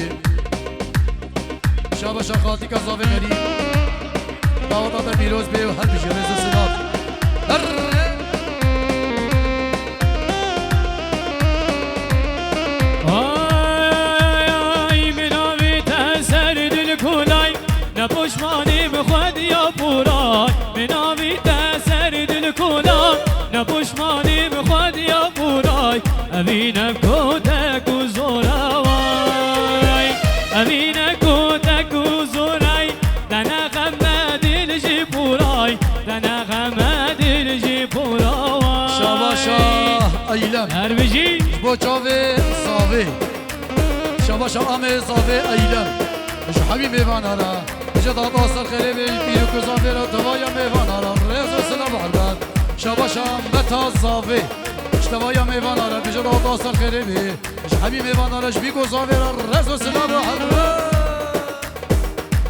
Şabaşa xaltîka Zavê Xerîb. Daweta te pîroz be û her bijî rêz û silav. Her. Ay, ay, min avî te ser dil kolay, ne poşmanî bi xwe diya poray. Min avî te ser dil kolay, ne poşmanî bi xwe diya poray. Evîne kotek û zora way. Evîne kotek û zoray. Te nexeme dil jî poray. Te nexeme dil jî pora way. Şabaşa Eylem. Her bijî. Ji bo çavê Zavê. Şabaşa amê Zavê Eylem. Ji hemî mêvana re. Ji data ser xêrê bê, pîr û ku Zavê re, tevaya mêvana re. Rêz û silav û hurmet. Şabaşa Meta Zavê. Ji tevaya mêvana re. Ji data ser xêrê bê. Ji hemî mêvana re, ji Bîko Zavê re rêz û silav û hurmet.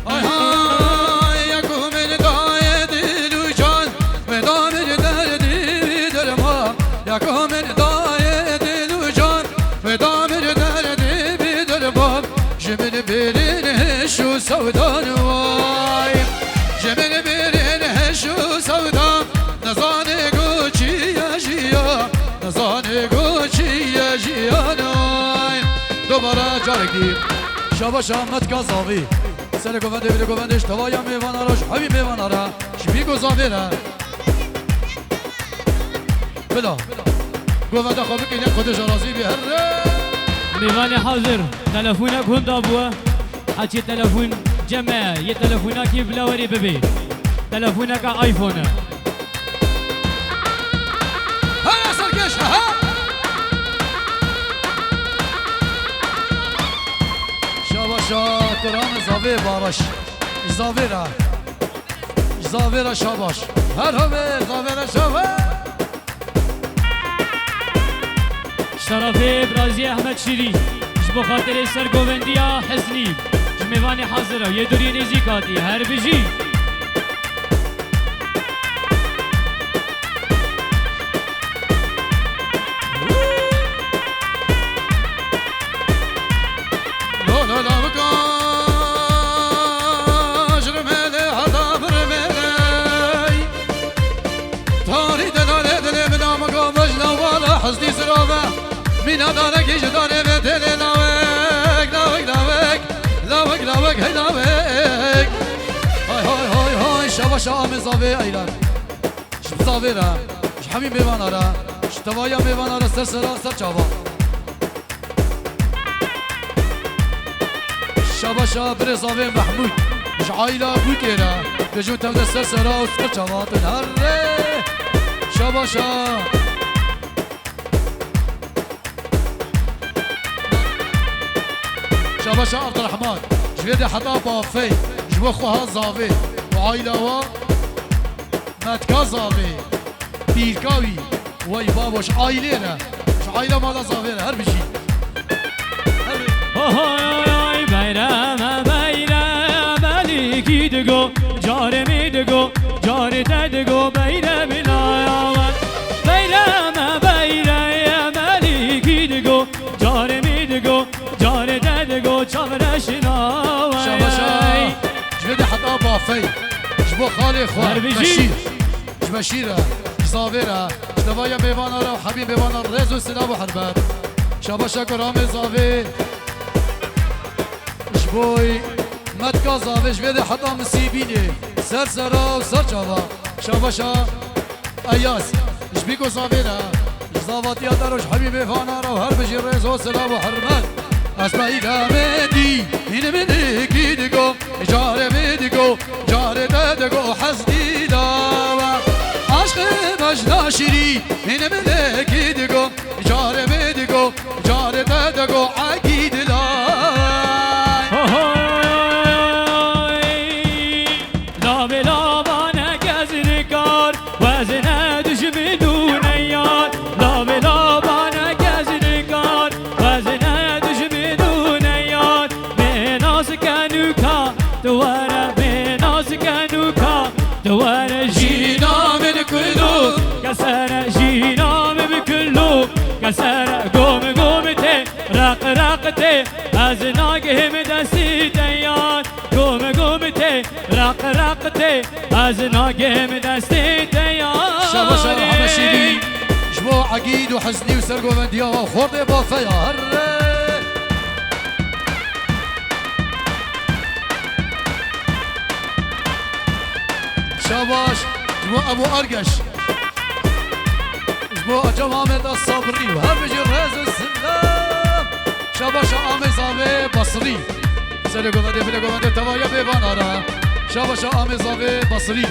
Hay hay, ya ku min daye dil û can, me da min derdî derman. Ya ku min daye dil û can, me da min derdî bi derman. Ji min birin hiş û sewdan way. Ji min birin hiş û sewdan. Nezane ku çi ye jiyan, nezane ku çi ye jiyan, ay. Dubara carekî. Şabaşa Metka Zavî. Serê govendê, birê govendê, ji tevaya mêvana re, ji hemî mêvana re, ji Bîko Zavê re. Bila. Govenda xwe bikîne, Xwedê ji razî bî, here. Mêvanê hazir. Telefonek hunda bû. Heçî telefon cem e, yê telefonakî bila werî bibê. Telefoneka iPhone e. Hele serkeş, ha? Bê Baraş. Zavêra. Zavêra şabaş. Her havê zavêra şabaş. Şerefê Birazî Ehmed Şîrî, ji bo xatirê sergovendiya Heznî, ji mêvanê hazir e, yê duriyê nêzîk hatî, her bijî. Lo, lo, lo, bika, ji rimêlê heta bi rimêlê. Tarî delale dilê min a min go vejna wala hezdî zirave. Mîna darekî ji darê ve têlê lawek, lawek, lawek, lawek, lawek, hey lawek. Hay, hay, hay, hay, şabaşa amê zavê eyler. Ji zavê re, ji hemî mêvana re, ji tevaya mêvana re ser sera ser çava. Şabaşa birê zavê Mehmûd, ji aîla Bûkê re, dejû tev de ser sera û ser çava hatin. Herre! Şabaşa! Şabaşa Abdurrahman, ji vê de heta bafey, ji bo xweha zavê û aîla wa metka zavê, pîrka wî, wey babo, ji aîlê re, ji aîla mala zavê re, her bijî. Her bijî. Ohoy, oy, oy, beyreme, beyreme, lîkî digo, carê min digo, carê te digo, beyremê naya we. Beyreme, beyreme, lîkî digo, carê min digo, carê te digo, çavreşina we. Şabaşa. Ji vê de heta bafey. Ji bo xalê xwe, Her bijî. Beşîr. Ji Beşîr e, ji zavê re, ji tevaya mêvana re û hemî mêvana rêz û silav û hurmet. Şabaşa guramê zavê. Ji bo metka zavê ji vê de heta misîbînê. Ser sera û ser çava. Şabaşa Eyas. Ji bîko zavê re. Ji zavatiya te re û ji hemî mêvana re û her bijî rêz û silav û hurmet. Ez beyra me dî, hîn min kî digo, carê me digo, carê te digo, hez dî dawa. Aşkê bejna şîrî, hîn min kî digo, carê me digo, carê te digo, egî dilay. Ohoy! Lavê lava ne kes nikar, wezine dijmin û neyar. Lavê lava ne kes nikar, wezine dijmin û neyar. Mê nas ken û ka, tu were, mê nas ken û ka, tu were. Jîna min kulû, kesere, jîna min kulû, kesere. Gom gom tê, raq raq tê, ez nagihim destî te yar. Gom gom tê, raq raq tê, ez nagêm destê te ya. Şabaş Erhana Şîrî, ji bo Egîd û Heznî û sergovendiya we xortê bafeya herre. Şabaş, ji bo Ebû Ergeş. Ji bo Ecem Ahmet As Sabrî û her bijî rêz û silav. Şabaşa amê zavê Basrî. Serê govendê, bilê govendê tevaya mêvana re. Şabaşa amê zavê Basrî.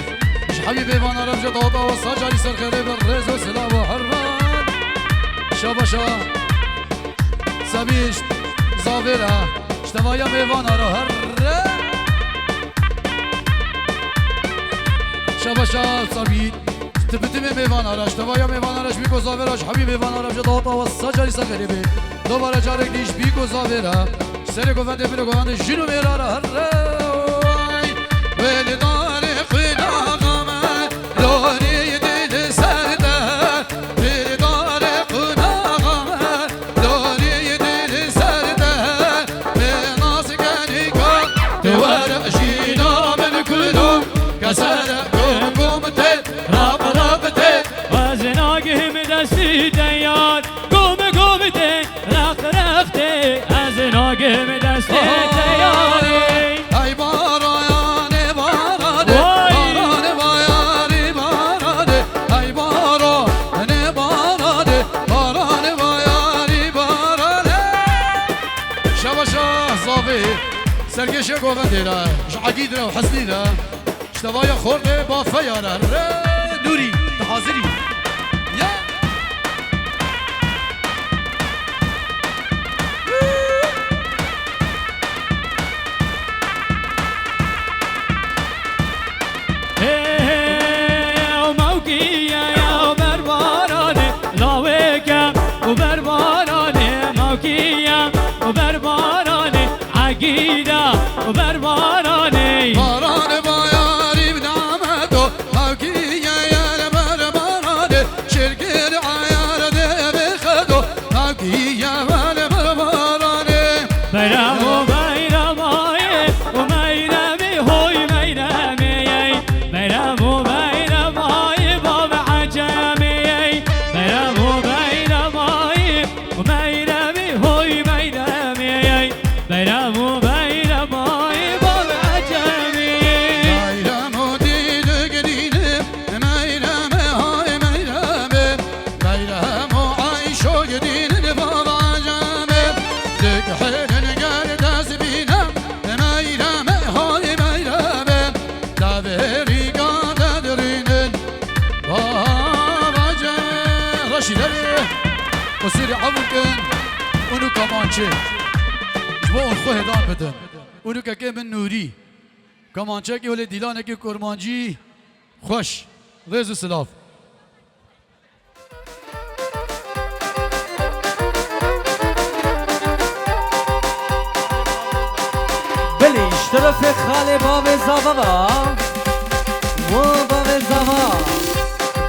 Ji hemî mêvana re ji dawata we sacarî serxêrê be rêz û silav û hurmet. Şabaşa Sabî zavê re. Ji tevaya mêvana re herre. Şabaşa Sabî. Ti bi timê mêvana re, ji tevaya mêvana re, ji bîko zavê re, ji hemî mêvana re, ji dawata we sacarî serxêrê be. Dubare carek dî ji bîko zavê re, ji serê govendê, bilê govendê jin û mêra re herre. Wê li darê qunaxa me, dorê dil ser de, wê li darê qunaxa me, dorê dil ser de, me nas kenika, tu were jîna min kulû, kesere gom gom tê. Raq raq tê. Ez nagihim destî te yar. Gom gom tê. Raq raq tê. Ez nagihim destî te yar. Hey baranê baranê. Vay. Baranê bayarî baranê. Hey baranê baranê. Baranê bayarî baranê. Şabaşa zavê. Serkêşê govendê re. Ji Egîd re û Heznî re. Ji tevaya xortê bafeya re re dûrî, tu hazirî? Ya. Sûrî hebû kin û nû kemançe. Ji bo hûn xwe hêdan bidin. Û nû kekê min Nûrî. Kemançekî holê dîlanekî kurmancî xweş. Rêz û silav. Belê, ji terefê xalê bavê zava va. Wa bavê zava.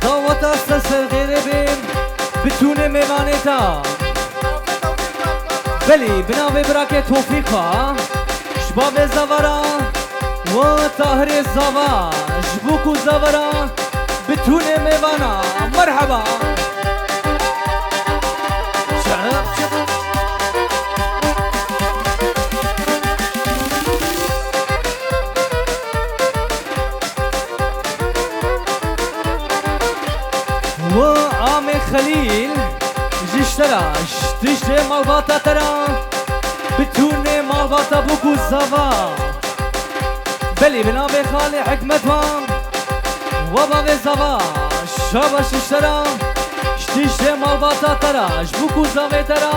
Daweta ser ser xêrê bê. Bitûnê mêvanê ta. Belê, bi navê birakê Tofîq va. Ji bavê zava ra. Wa Tahirê zava. Ji bo ku zava ra. Bitûnê mêvana, merheba. Wa Amê Xelîl, ji ji te ra, ji tiştê malbata te ra, bitûnê malbata bûk û zava. Belê, bi navê xalê Hikmet va. Wa bavê zava, şabaş ji te ra, ji tiştê malbata te ra, ji bûk û zavê te ra.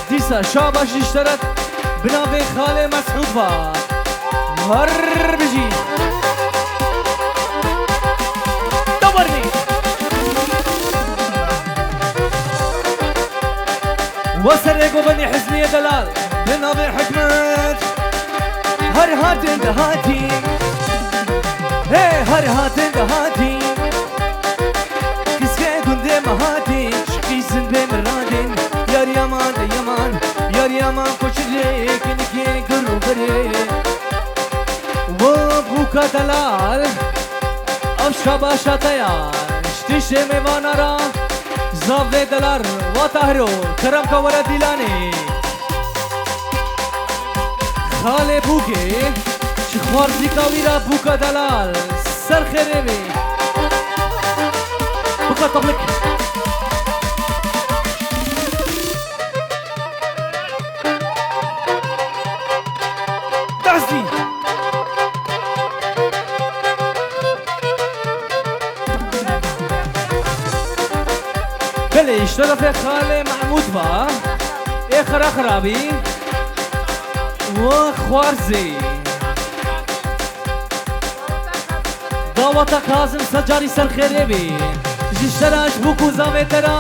Dîsa şabaş ji te ra, bi navê xalê Mesûd va. Her bijî. Dawarî. Wa serê govendê Hizmiyê delal, bi navê Hikmet. Her hatin dihatî. Hey, her hatin dihatî. Kiske gundê me hatî. Şikî zindê min radîn. Yar yaman de yaman. Yar yaman koçirê. Kinikê gir û birê. Wo bûka delal. Ev şabaşa te ya. Ji tiştê mêvana ra. Zavê delal, wa Tahiro, kerem ka were dîlanê. Xalê bûkê, ji xwarzîka wî re bûka delal, ser xêrê bê. Bûka tablik. Destî. Belê, ji terefê xalê Mehmûd va. Ê xira xirabî. Wa xwarzê. Daweta Kazim ser carî ser xêrê bê. Ji te ra, ji bûk û zavê te ra.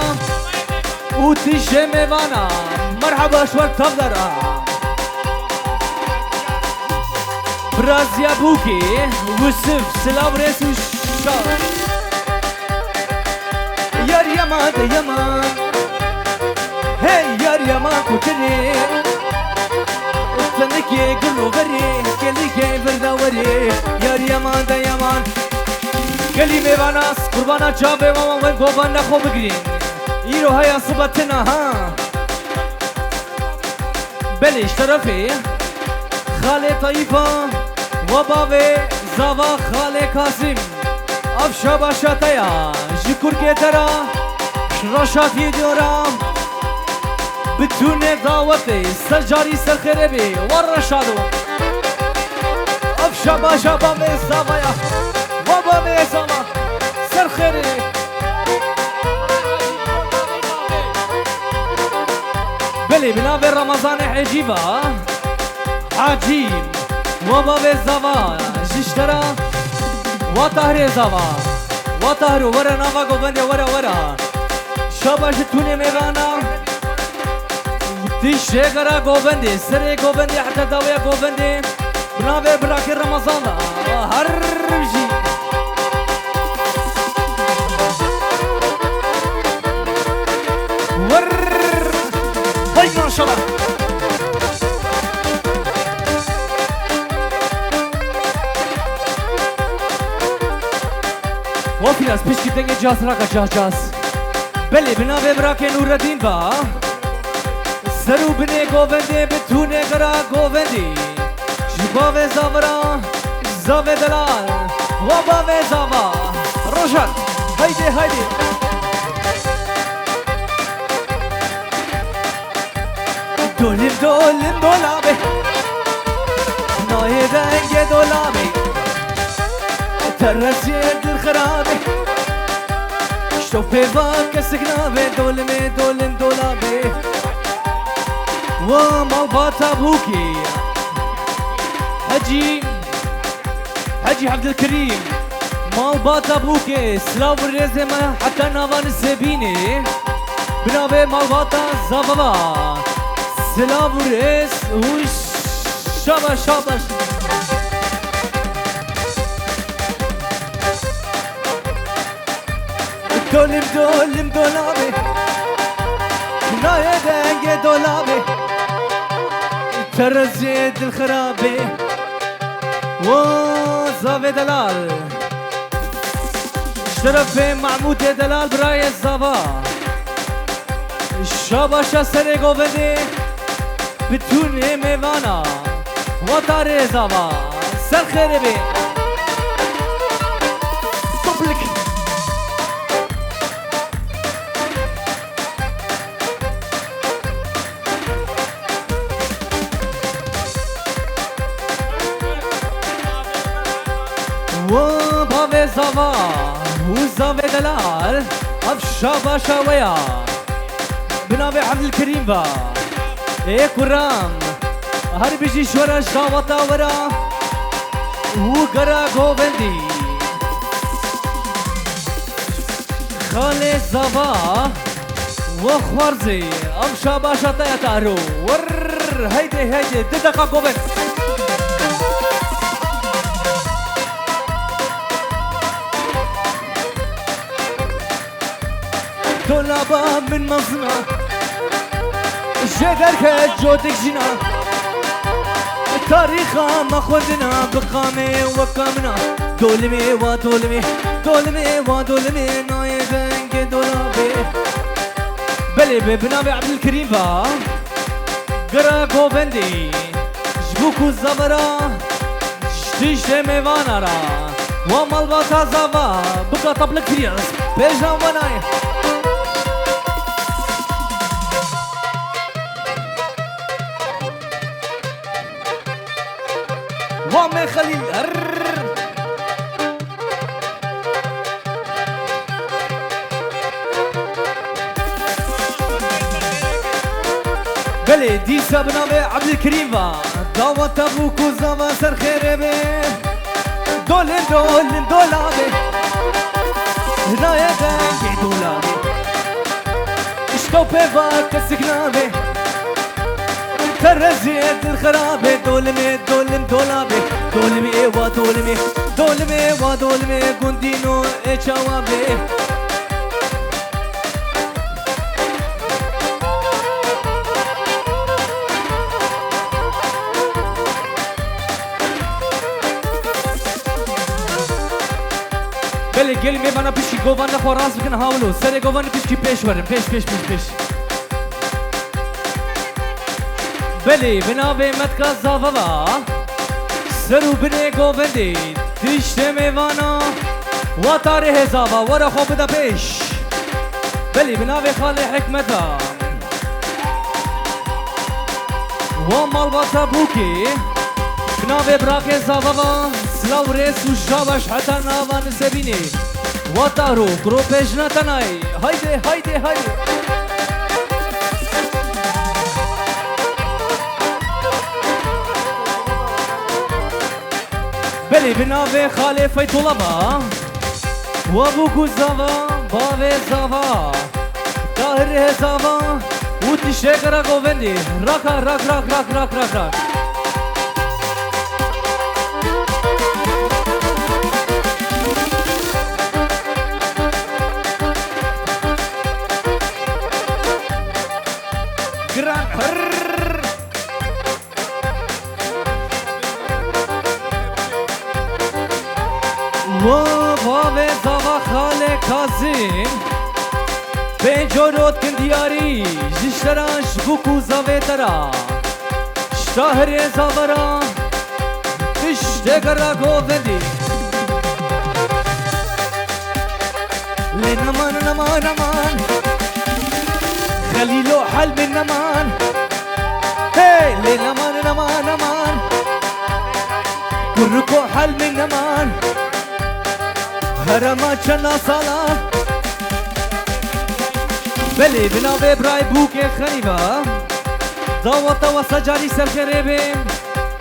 Û tiştê mêvana. Merheba ji wer tevdera. Biraziya bûkê, Wisif, silav rêz û şa. Yar yaman de yaman. Hey yar yaman kutirê. Tenikê gul û berê, kelikê birdawerê. Yar yaman de yaman. Gelî mêvana, qurbana çavê wan, wan govenda xwe bigirîn. Îro heya sibe tune ha. Belê, ji terefê xalê Tayîfa, wa bavê zava xalê Kasîm. Ev şabaşa te ya, ji kurkê te ra, ji reşatî diyora. Bitûnê dawetê, ser carî ser xêrê bê, wa reşado. Ev şabaşa bavê zava ya, wa bavê zava, ser xêrê. Belê, bi navê Ramazanê Hecî va. Hacî, wa bavê zava, ji te ra, wa Tahrê zava, wa Tahro, were nava govendê, were, were. Şabaş ji tûnê mêvana. Dişê gera govendê, serê govendê, heta dawiya govendê. Bi navê birakê Remezan da. Her jî. Wer. Hay maşallah. Wa Firas, pişkî dengê caz raka caz caz. Belê, bi navê birakê Nûredîn va. Ser û binê govendê, bi tûnê gera govendê. Ji bavê zavira, zavê delal, wa bavê zava. Rojat, haydi, haydi. Dolim, dolim, dolabê. Nayê dengê dolabê. Teresiyê dil xirabê. Pêva kesik navê dolimê, dolim dolabê. Wa malbata bûkê. Hecî, Hecî Evdilkerîm. Malbata bûkê. Silav û rêzê me heta nava Nisêbînê. Bi navê malbata Zavava. Silav û rêz û şabaş, şabaş. Dolim, dolim, dolabê. Nayê dengê dolabê. Terezê dilxirabê. Wo zavê delal. Şerefê Mahmûdê delal birayê zava. Şabaşa serê govendê. Bitûnê mêvana. Wata rêzava. Ser xêrê bê. Toplik. Wo bavê zava û zavê delal. Ev şabaşa we ya. Bi navê Evdilkerîm va. Ê kuram. Her bijî ji we re ji daweta we re. Û gera govendî. Xalê zava. Wa xwarzê. Ev şabaşa te ya taro. Wirr. Heyde, heyde. Di deqa govend. Dolaba min mezin a. Jê derket cotik jîna. Tarîxa me xwendina bi qamê weka min a. Dolimê wa dolimê, dolimê wa dolimê, nayê dengê dolabê. Belê, bi, bi navê Evdilkerîm va. Gira govendê. Ji bo ku zavera ji tiştê mêvana ra wa malbata zava bika taplik firiyas pêjna wanayê. Wa me Xelîl. Rrrr. Belê, dîsa bi navê Evdilkerîm va. Dawa te bû ku zava ser xêrê be. Dolin, dolin, dolabê. Nayê dengê dolabê. Îşte pêva kesik nabê. Tereziyê dilxirabê, dolimê, dolim, dolabê. Dolimê wa dolimê, dolimê wa dolimê, gundîno ê çawa bê. Belê, gelî mêvana pişkî govana xwe rast bikin, hawlo. Serê govana pişkî pêş werin. Pêş, pêş, pêş, pêş. Belê, bi navê Metka Zava va. Ser û binê govendê, tiştê mêvana. Wata rêhê zava, were xwe bide pêş. Belê, bi navê Xalê Hikmeta. Wa malbata bûkê. Bi navê biraxê zava va. Silav, rêz û şabaş heta nava Nisêbînê. Wata ro, kuro pêjna tenayê. Haydi, haydi, haydi. Belê, bi navê Xalê Feytola va. Wa bû ku zava, bavê zava. Tahirê zava û tiştek ra govendê. Raka, rak, rak, rak, rak, rak, rak. Giran. Hırr. Wa bavê zava Xalê Kazim. Pênc orot kin diyarî, ji şera ji bo ku zavê te ra. Şahirê zavera, tiştê gera govendî. Lê neman, neman, neman. Xelîlo hel min neman. Hey, lê neman, neman, neman. Kurko hel min neman. Herema çenda sala. Belê, bi navê Birayê Bûkê Xenîva, daweta wesa carî serxêrê bê,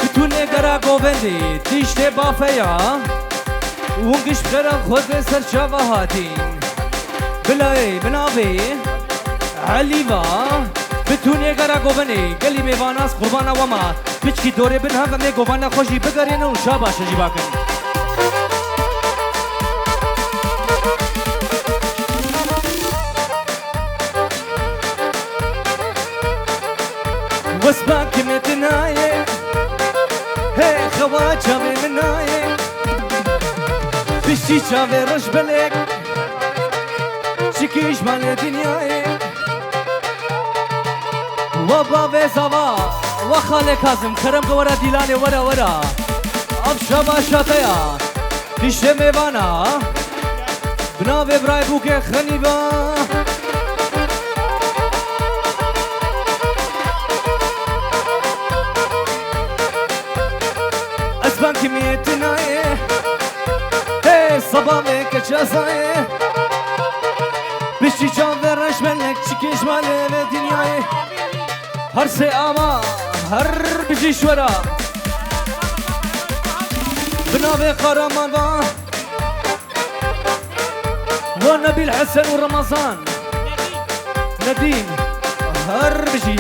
bi tûnê gera govendê, tiştê bafeya, û giş bi xêra xwe dê ser çava hatîn. Bilayê, bi navê Elîva, bi tûnê gera govendê, gelî mêvanas qurbana we ma. Piçkî dorê bin hev em ê govana xwe jî bigerînin û şabaşe jî bakin. Wesba kimê tu nayê, hey xewa çavê min nayê. Piştî çavê reş belek, çikî ji malê dinyayê. Wa bavê zava, wa xalê Kazim, kerem ke were dîlanê, were, were. Ev şeva şateya, dişê mêvana, bi navê Birayê Bûkê Xenîva. Ez ben kimiyê tu nayê, hey, seba me keçe zayê. Piştî çavê reş belek çikê ji malê ve dinyayê. Her sê ama, her bijî şwera. Bi navê Qaraman va. Wa Nebîl Hesen û Remezan. Nedîm. Her bijî.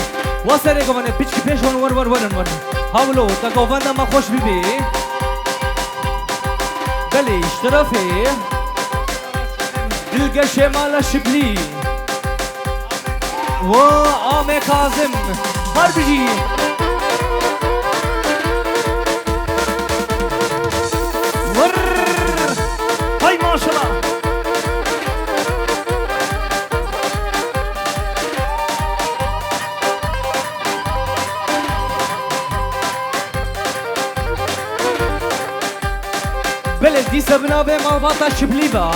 Wa serê govane piçkî pêş wan wer, wer, werin, werin. Hawlo, te govenda me xweş bibê. Belê, ji terefê Dilgeşê Mala Şiblî. Wa Amê Kazim. Her bijî. Vır. Hay maşallah. Belê dîsa bi navê malbata Şiblî ba.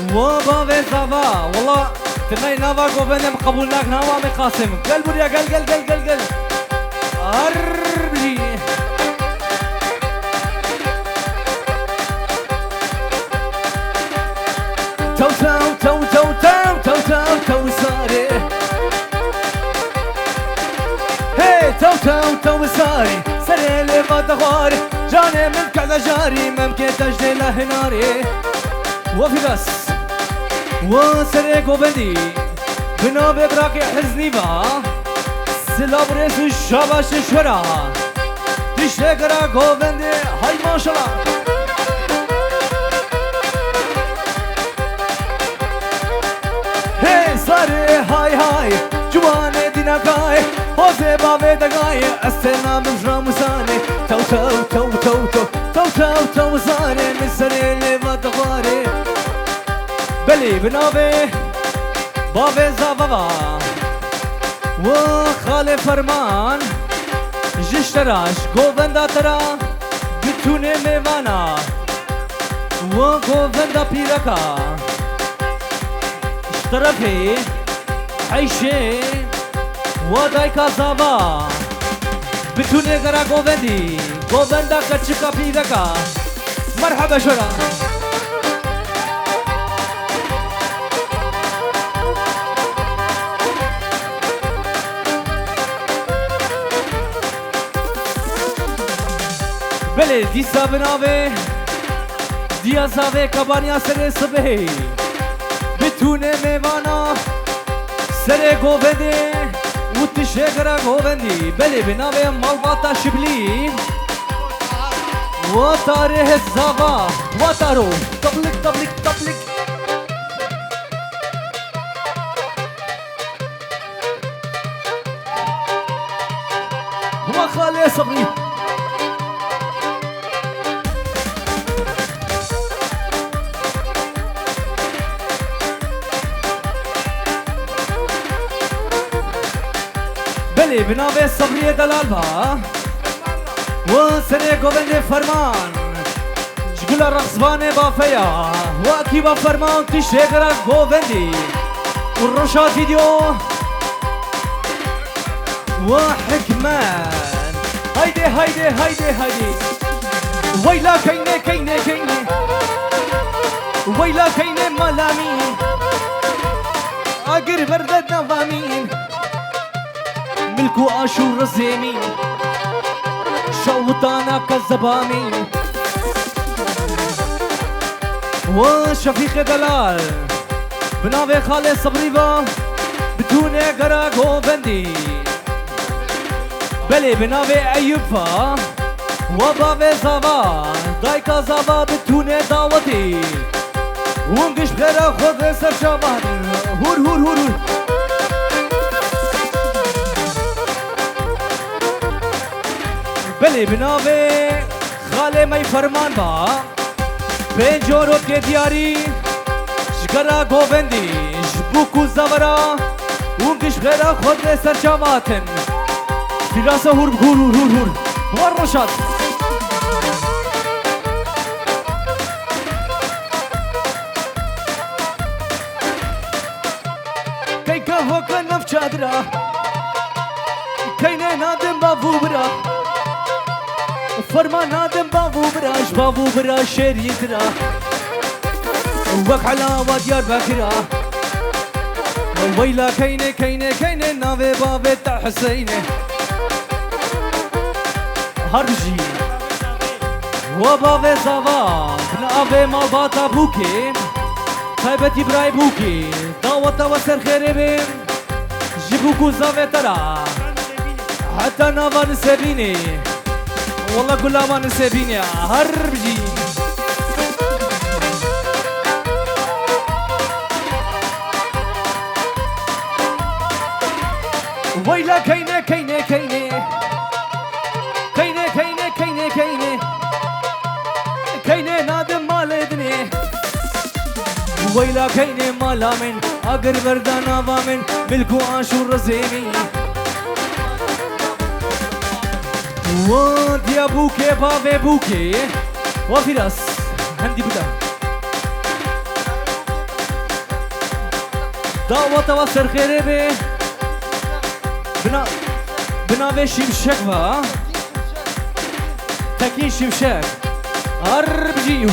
Wa bavê zava. Wala, tu ney nava govendê min qebûl nak, nava Amê Qasim. Gel buraya, gel, gel, gel, gel, gel. Har bijî. Tew, tew, tew, tew, tew, tew, tew, tew, sarê. Hey, tew, tew, tew, sarê. Serê lê va dixwarê. Canê min kele jarî, memkê te ji dêla hinarê. Wa Firas. Wa serê govendî. Bi navê birakê Hiznî va. Silav rêz û şabaşê şwera. Diştê gera govendê, hay maşallah. Hey sarê hay hay, ciwanê dînakayê, hozê bavê degayê, ez têna min ji ramûsanê. Tew tew tew tew tew, tew tew tew zarê, min serê lê va dixwarê. Belê bi navê bavê zava va. Wo xalê Ferman, ji ştera, ji govenda te ra, bi tûnê mêvana, wo govenda pîreka. Ji terefê heyşê, wo dayka zava, bi tûnê gera govendî, govenda keçika pîreka. Merhaba şora. Belê, dîsa bi navê Diya Zavê Kabaniya Serê Sibehê. Bi tûnê mêvana Serê govendê û tişê gera govendî, belê bi navê malbata Şiblî. Watarê hezava, wataro, tablik, tablik, tablik. Huma xalê Sibrî. Belê, bi navê Sibriyê delal ba. Wo serê govendê Ferman. Ji gula rexzvanê bafeya. Wo ekîba Ferman tiştê gera govendî. Û roşa vîdeo. Wa hikmet. Haydi, haydi, haydi, haydi. Weyla keyne, keyne, keyne. Weyla keyne malamî. Agir verde nava min, milk û aş û rizê min, şewitana kezeba min. Wa Şefîqê Delal, bi navê Xalê Sibrî ve, bi tûnê gera govendî. Belê, bi navê Eyûb va, wa bavê zava, dayka zava bi tûnê dawetî. Hûn giş xêra xwe de ser çavan. Hûr, hûr, hûr, hûr. Belê, bi navê Xalê Mey Ferman va. Pênc orotgê diyarî, ji gera govendî, ji bûk û zavera, hûn giş xêra xwe de ser çavan hatin. Fîrasa hûr, hûr, hûr, hûr, hûr. War Reşad. Keyka hoka nav çadira. Keyne nadim bav û bira. Ferman nadim bav û bira, ji bav û bira şêrî tira. Wek helawa Diyarbekira. Weyla keyne, keyne, keyne, navê bavê te Huseyne. Her bijî. Wa bavê zava, bi navê malbata bûkê, taybetî birayê bûkê, daweta we ser xêrê bê, ji bûk û zavê te ra, heta nava Nisêbînê. Wela gula me Nisêbînê, her bijî. Weyla keyne, keyne, keyne. Keyne, keyne, keyne, keyne. Keyne nadim malê dinê. Weyla keyne mala min, agir verda nava min, milk û aş û rizê min. Wa diya bûkê, bavê bûkê. Wa Fîras, hendî bide. Daweta we ser xêrê bê. Bina-, bi navê Şimşek ve. Tekîn Şimşek. Her bijî.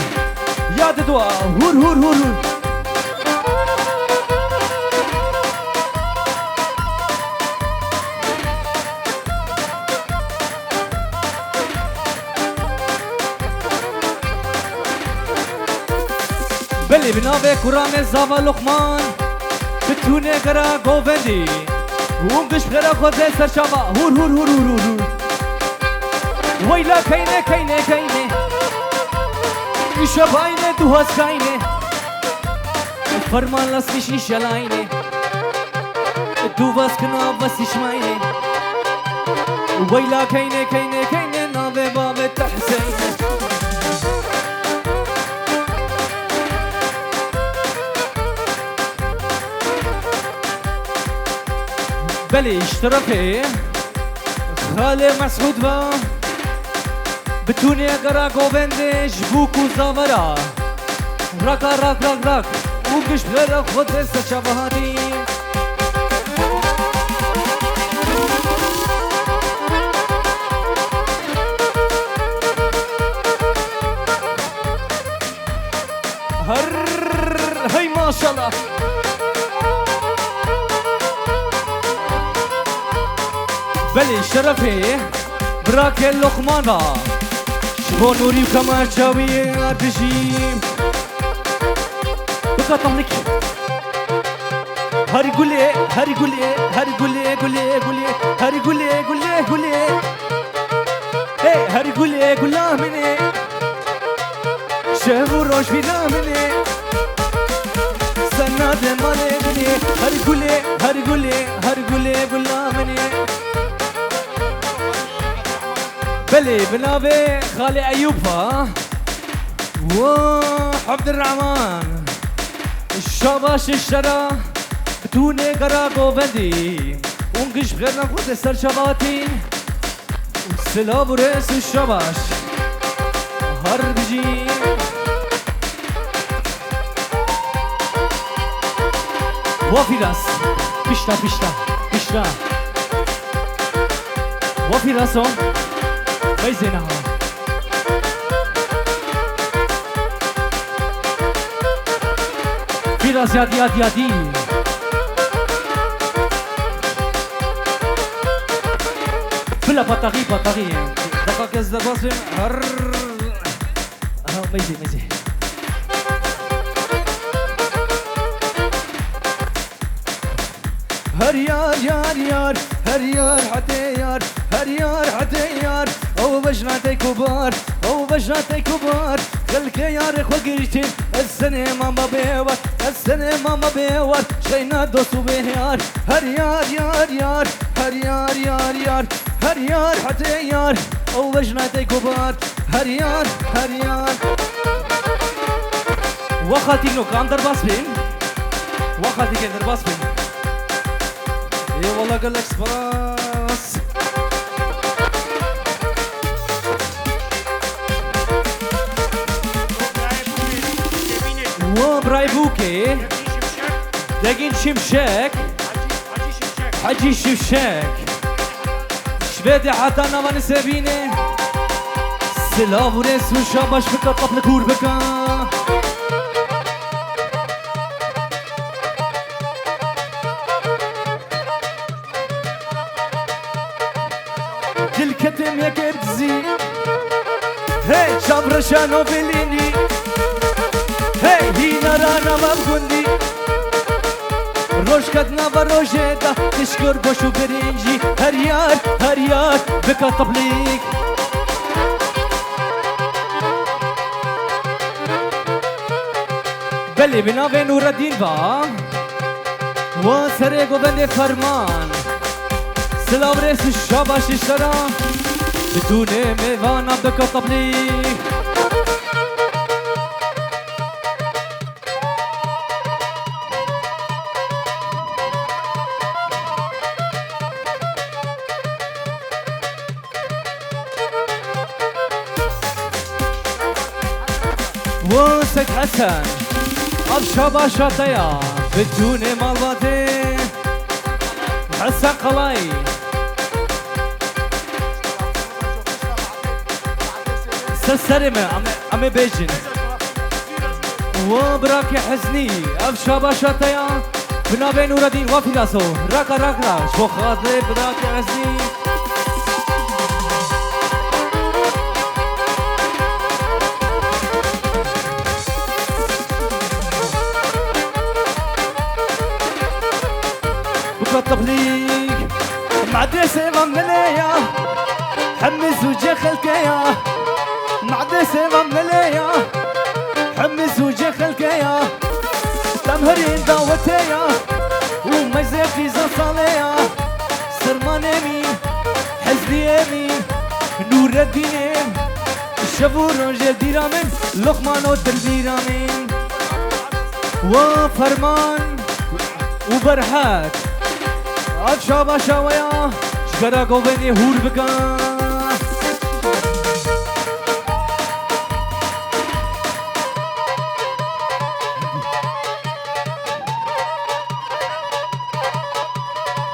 Ya didwa. Hûr, hûr, hûr, hûr. Belê, bi navê Kuramê Zava Luqman, bi tûnê gera govendî, hûn giş xêra xwe de ser çava, hûr, hûr, hûr, hûr, hûr, hûr. Weyla keyne, keyne, keyne. Îşe bayne, duhaz kayne. Ferman las kişî şelayne. Du vas kina vas şmayne. Weyla keyne, keyne, keyne, navê bavê te Huseyne. Belê, ji terefê Xalê Mesûd ve. Bi tûnê gera govendê ji bûk û zavera. Raka rak, rak, rak. Û giş xêra xwe de ser çava hatî. Her hey maşallah. Belê şerefê birakê Lokman va. Ji bo Nûrî û Kemal Çawiyê dijî. Bika tahnik. Her gulê, her gulê, her gulê, gulê, gulê, her gulê, gulê, gulê. Hey, her gulê gula min ê. Şev û roj bîna min ê. Sen nade malê min ê. Her gulê, her gulê, her gulê gula min ê. Belê, bi navê Xalê Eyûb va. Wa Abdurrahman. Şabaş şera. Tûnê gera govendî. Ûn giş xêrna xwe de ser çavatî. Silav û rêz û şabaş. Her bijî. Wa Fîras. Pişta, pişta, pişta. Wa Fîras o. Vey zêna. Fîras yadî, yadî, yadî. Bila pataxî, pataxî. Deqa kes derbas bin. Her. Aha, meyzê, meyzê. Her yar, yar, yar, her yar, hete yar, her yar, hete yar. Ew bejna tey kubar, ew bejna tey kubar. Xelke yarê xwe girtin, ez senê mama bêwar, ez senê mama bêwar. Şeyna dost û bêyar. Her yar, yar, yar, her yar, yar, yar, her yar, hete yar. Ew bejna tey kubar, her yar, her yar. Wa xaltîk no, kan derbas bin. Wa xaltîkê derbas bin. Eyvallah, gelek spas. Wa birayê Bûkê, Degîn Şimşek, Hecî Şimşek. Ji vê de heta nava nisêbînê. Silav û rêz û şabaş bike, qaplik hûr bike. Dil ketim yekê dizî. Hey, çav reşano bilînî. Hey, hînara nava gundî. Roj ket nava rojê de, tişkir boş û birincî. Her yar, her yar, bika tablik. Belê, bi navê Nûredîn va. Wa serê govendê Ferman. Silav rêz û şabaş ji te re. Bitûnê mêvana bike teplî. Wo Seyîd Hesen, ev şabaşa te ya, bitûnê malbatê. Hesen Qalayî. Ser serê me, em ê, em ê bêjin. Wo birakê Heznî, ev şabaşa te ya. Bi navê Nûredîn, wa Fîlaso, raka, raka, ji bo xatirê birakê Ezîz. Bika teblîg, madê sêva milê ya, hemî zûcê xelkê ya, madê sêva milê ya, hemî zûcê xelkê ya. Dem herîn dawetê ya û meyzê qîza salê ya. Sermanê mîn, Hezliyê mîn, Nûredînê mîn, şev û rojê dîra min, Loqman û dilbîra min. Wa Ferman û Berhad, ev şabaşa we ya, ji gera govendê hûr bike.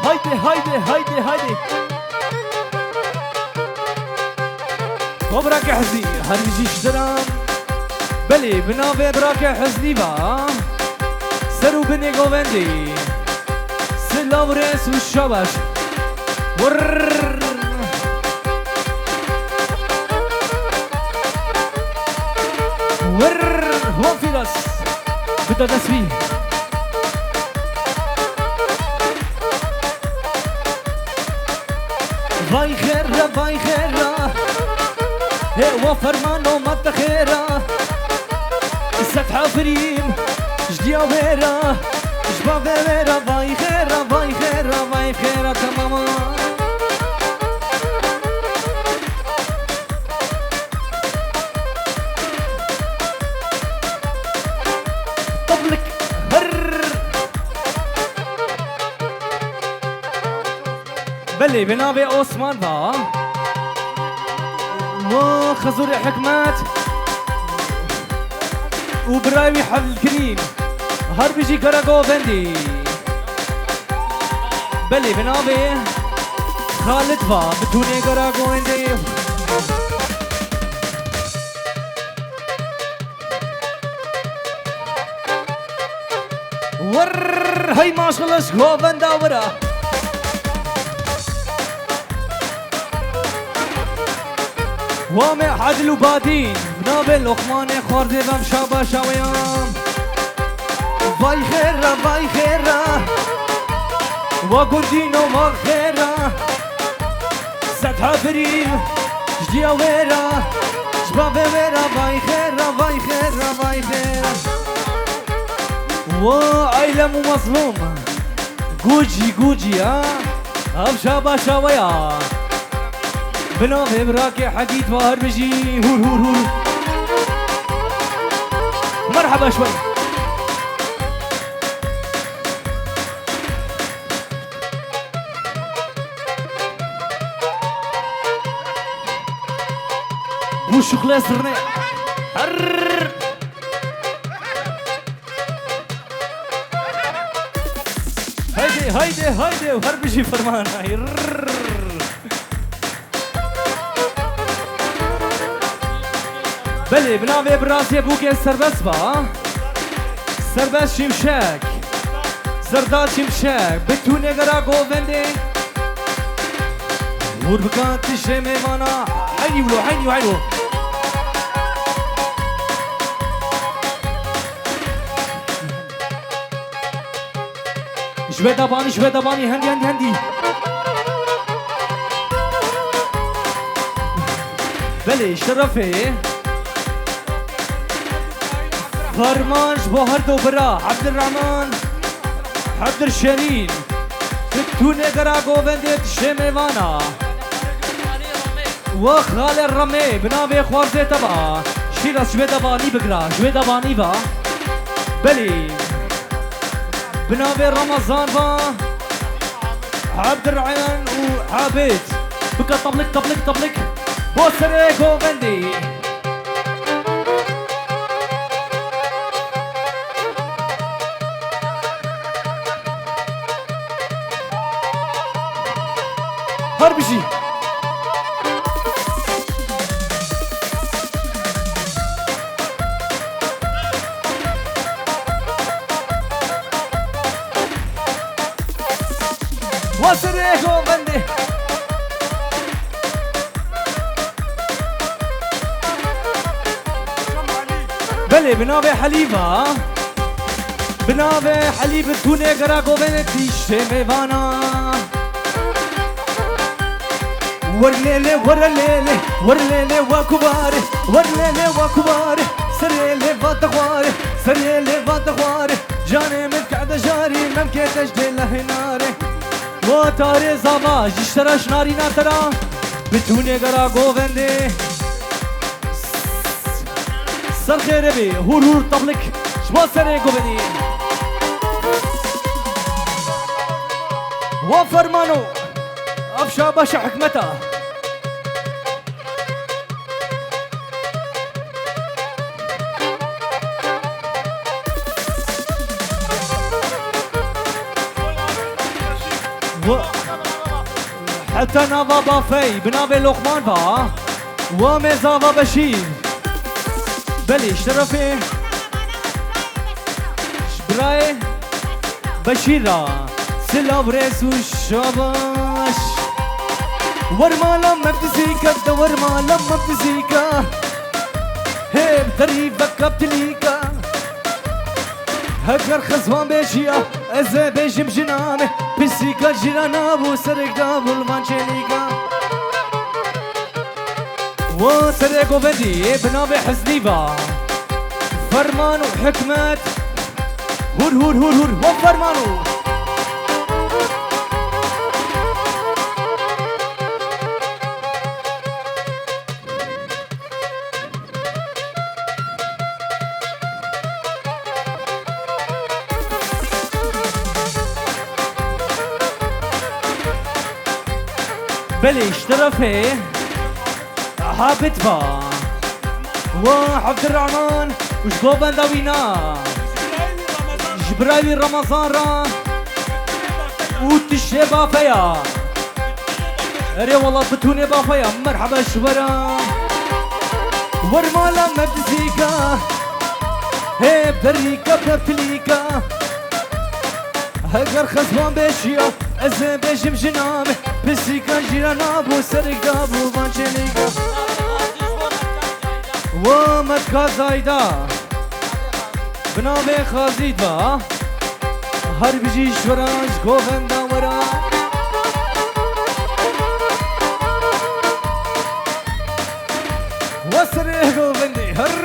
Haydi, haydi, haydi, haydi. Bo birakê Hizî, her bijî ji te re. Belê, bi navê birakê Hizî ve. Ser û binê govendê. Silav, rêz û şabaş. Wurr. Wurr. Wan Fîras. Bide dest wî. Vay xêra, vay xêra. Hê wa Fermano ma te xêra. Sed hefirîm ji diya wê re. Ji bavê wê re. Vay xêra, vay xêra, vay xêra, temama. Tablik. Hırr. Belê, bi navê Osman va. Wa Xizûrê Hikmet û birayê wî Hevlkirîn. Her bijî gera govendî. Belê, bi navê Xalid va, bitûnê gera govendê. Wurr, hey maşallah, ji govenda wira. Wa me Adil û Badî, navê Loqmanê xwarzê vem şaba şaweyan. Vay xêra, vay xêra. Wa gundîno, wa xêra. Sed hebirî, ji diya wêra. Ji bavê wêra, vay xêra, vay xêra, vay xêra. Wa Eylem û Mazlûm. Gucî, gucî, ha? Ev şaba şaweya. Bi navê birakê Hegît va her bijî. Hûr, hûr, hûr. Merhaba şway. Bu şuxlê zirnê. Herr. Haydi, haydi, haydi, her bijî ferman. Rrrr. Belê, bi navê birasê bûkê serbest ba. Serbest Şimşek. Serdar Şimşek. Bi tûnê gera govendê. Hûr bikan tişê mêvana. Heynî wilo, heynî, heynî. Ji wê dabanî, ji wê dabanî, hendî, hendî, hendî. Belê, şerefê. Ferman ji bo her do bira, Ebdirrehman, Ebdirşerîn. Di tûnê gera govendê tişê mêvana. Wa xalê Remê, bi navê xwarzê te ba. Şîra ji wê devanî bigira, ji wê devanî ba. Belê. Bi navê Ramazan va. Abdurrahman û Abid. Bika tablik, tablik, tablik. Bo serê govendê. Her bijî. Wa serê govendê. Belê, bi navê Helî va. Bi navê Helî bi tûnê gera govendê tiştê mêvana. Wer lê lê, wer lê lê, wer lê lê, wa kubarê, wer lê lê, wa kubarê, serê lê va te xwarê, serê lê va te xwarê, canê min kede jarî, memkê te ji dê lehê narê. Wa tarê zava, ji şera şinarîna te ra, bi tûnê gera govendê. Ser xêrê bê, hûr hûr tablik, ji bo serê govendê. Wa fermano, ev şabaşa hikmeta. Wa-, heta nava bafey, bi navê Loqman va, wa me zava Beşîr. Belê, şerefê. Ji birayê Beşîr ra. Silav, rêz û şabaş. Wer mala me bizîka, de wer mala me bizîka. Hê derî veka tilîka. Heger xizwan bêjiya, ez ê bêjim jina me. Pisîka jîrana bû, serek da bû li van çêlîka. Wa serê govendî bi navê Hiznî va. Ferman û hikmet. Hur, hur, hur, hur. Wa ferman û. Belê, ji terefê Habit va. Wa Abdurrahman û ji govenda wî na. Ji birayê wî Ramazan ra û tişê bafeya. Erê wela bitûnê bafeya, merheba ji we re. Wer mala me bizîka, hê berîka pepilîka. Heger xezwan bêşiya, ez ê bêjim jina me. Pisîka jîrana bû, serek da bû van çêlîka. Wa metka zayda. Bi navê Xazî da. Her bijî ji we re ji govenda we re. Wa serê govendê her.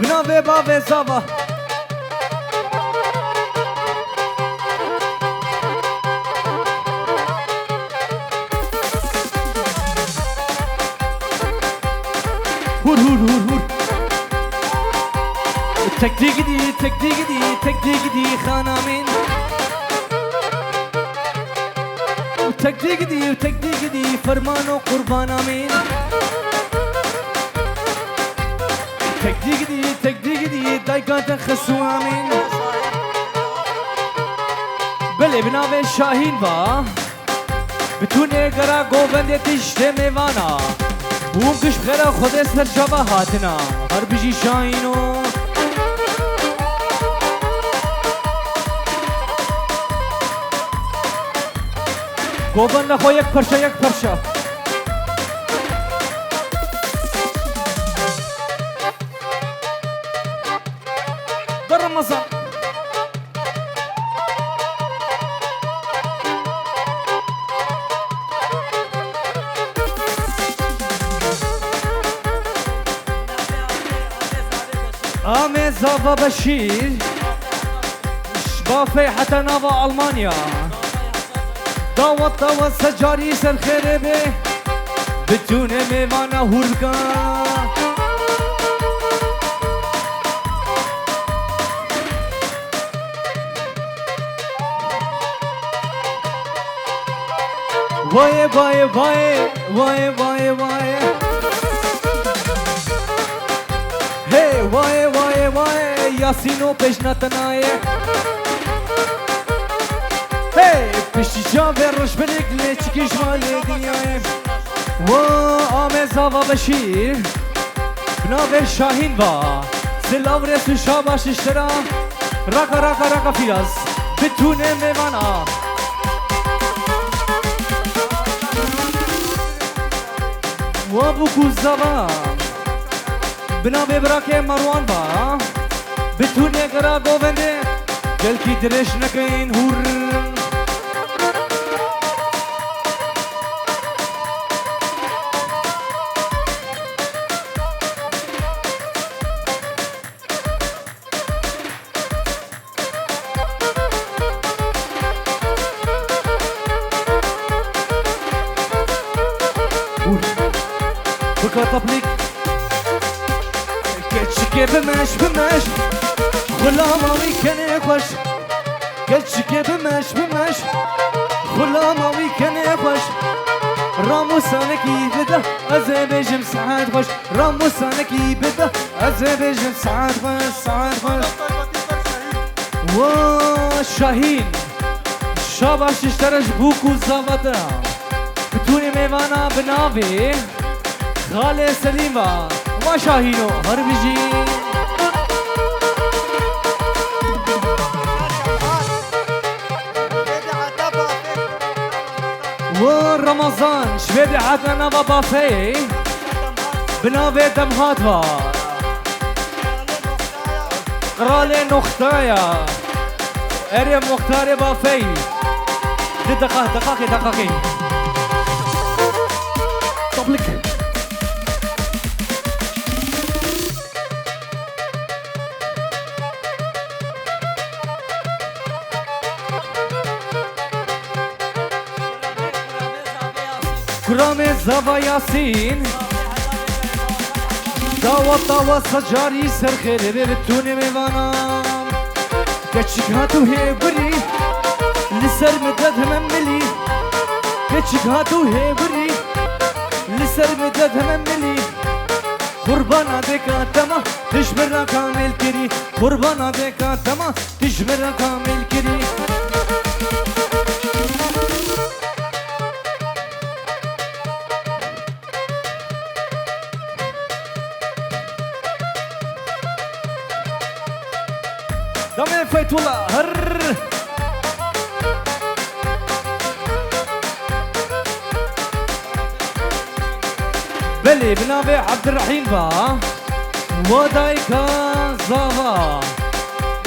Bi navê bavê zava. Hur, hur, hur, hur. Tek digidî, tek digidî, tek digidî xana min. Tek digidî, tek digidî, ferman û qurbana min. Tek digidî, tek digidî, dayka te xesûa min. Belê, bi navê Şahîn va. Bi tunê gera govendê tiştê mêvana. Hûn giş bi xêra Xwedê ser çava hatina. Her bijî Şahîno. Govenda xwe yek perşa, yek perşa. Bi Remezan. Amê zava Beşîr. Ji Bafey heta nava Almanya. Dawet dawet secarî ser xêrê bê. Bi tunê mêvana hûr bika. Vayê, vayê, vayê, vayê, vayê, vayê. Hey, vayê, vayê, vayê, Yasîno pêşna te nayê. Hey, piştî çavê rojbirêk lê çikî ji malê dinyayê. Wa amê zava Beşîr. Bi navê Şahîn va. Silav rêz û şabaş ji te re. Raka, raka, raka Fîraz. Bi tunê mêvana. Wa bûk û zava. Bi navê birakê Merwan va. Bi tunê gera govendê. Gelkî dirêj nekin hûr. Bika taplik. Keçikê bimeş, bimeş. Xulama wî kenê xweş. Keçikê bimeş, bimeş. Xulama wî kenê xweş. Ramusanekî bide, ez ê bêjim saet xweş. Ramusanekî bide, ez ê bêjim saet xweş, saet xweş. Wa Şahîn, şabaş ji te re ji bûk û zava te. Bi tunê mêvana bi navê Xalê Selîm va. Va Şahîno, her bijî. Wa Ramazan, ji vê de hate nava Bafeyê. Bi navê Demhat va. Qralê noxtaya. Erê muxtarê Bafey. Di deqa-, deqaqê, deqaqê. Toplik. Kuramê zava Yasîn. Dawa tawa secarî ser xêrê bê bi tunê mêvana. Keçik hatû hêwirî, li ser min de dime milî. Keçik hatû hêwirî, li ser min de dime milî. Qurbana dêka te ma, tu ji min re kamil kirî. Qurbana dêka te ma, tu ji min re kamil kirî. Demê Feytullah, her. Bi navê Ebdirehîm va, wa dayika zava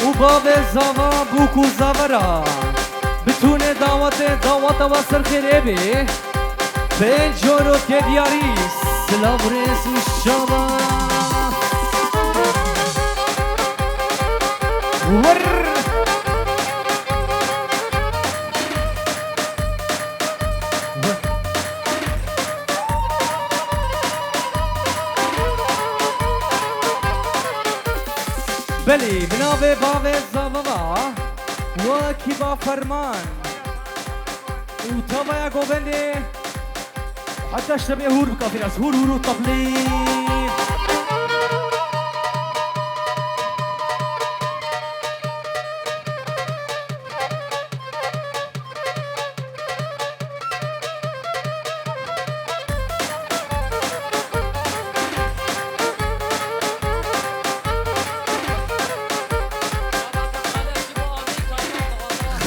û bavê zava bûk û zavera, bi tûnê dawetê, daweta we ser xêrê bê. Pênc coro tê diyarî, silav, rêz û şaba. Wir. Belê, bi navê bavê zava va, wekî ba ferman û tavaya govendê, heta ji te bê hûr bika Fîras, hûr, hûr û teplî.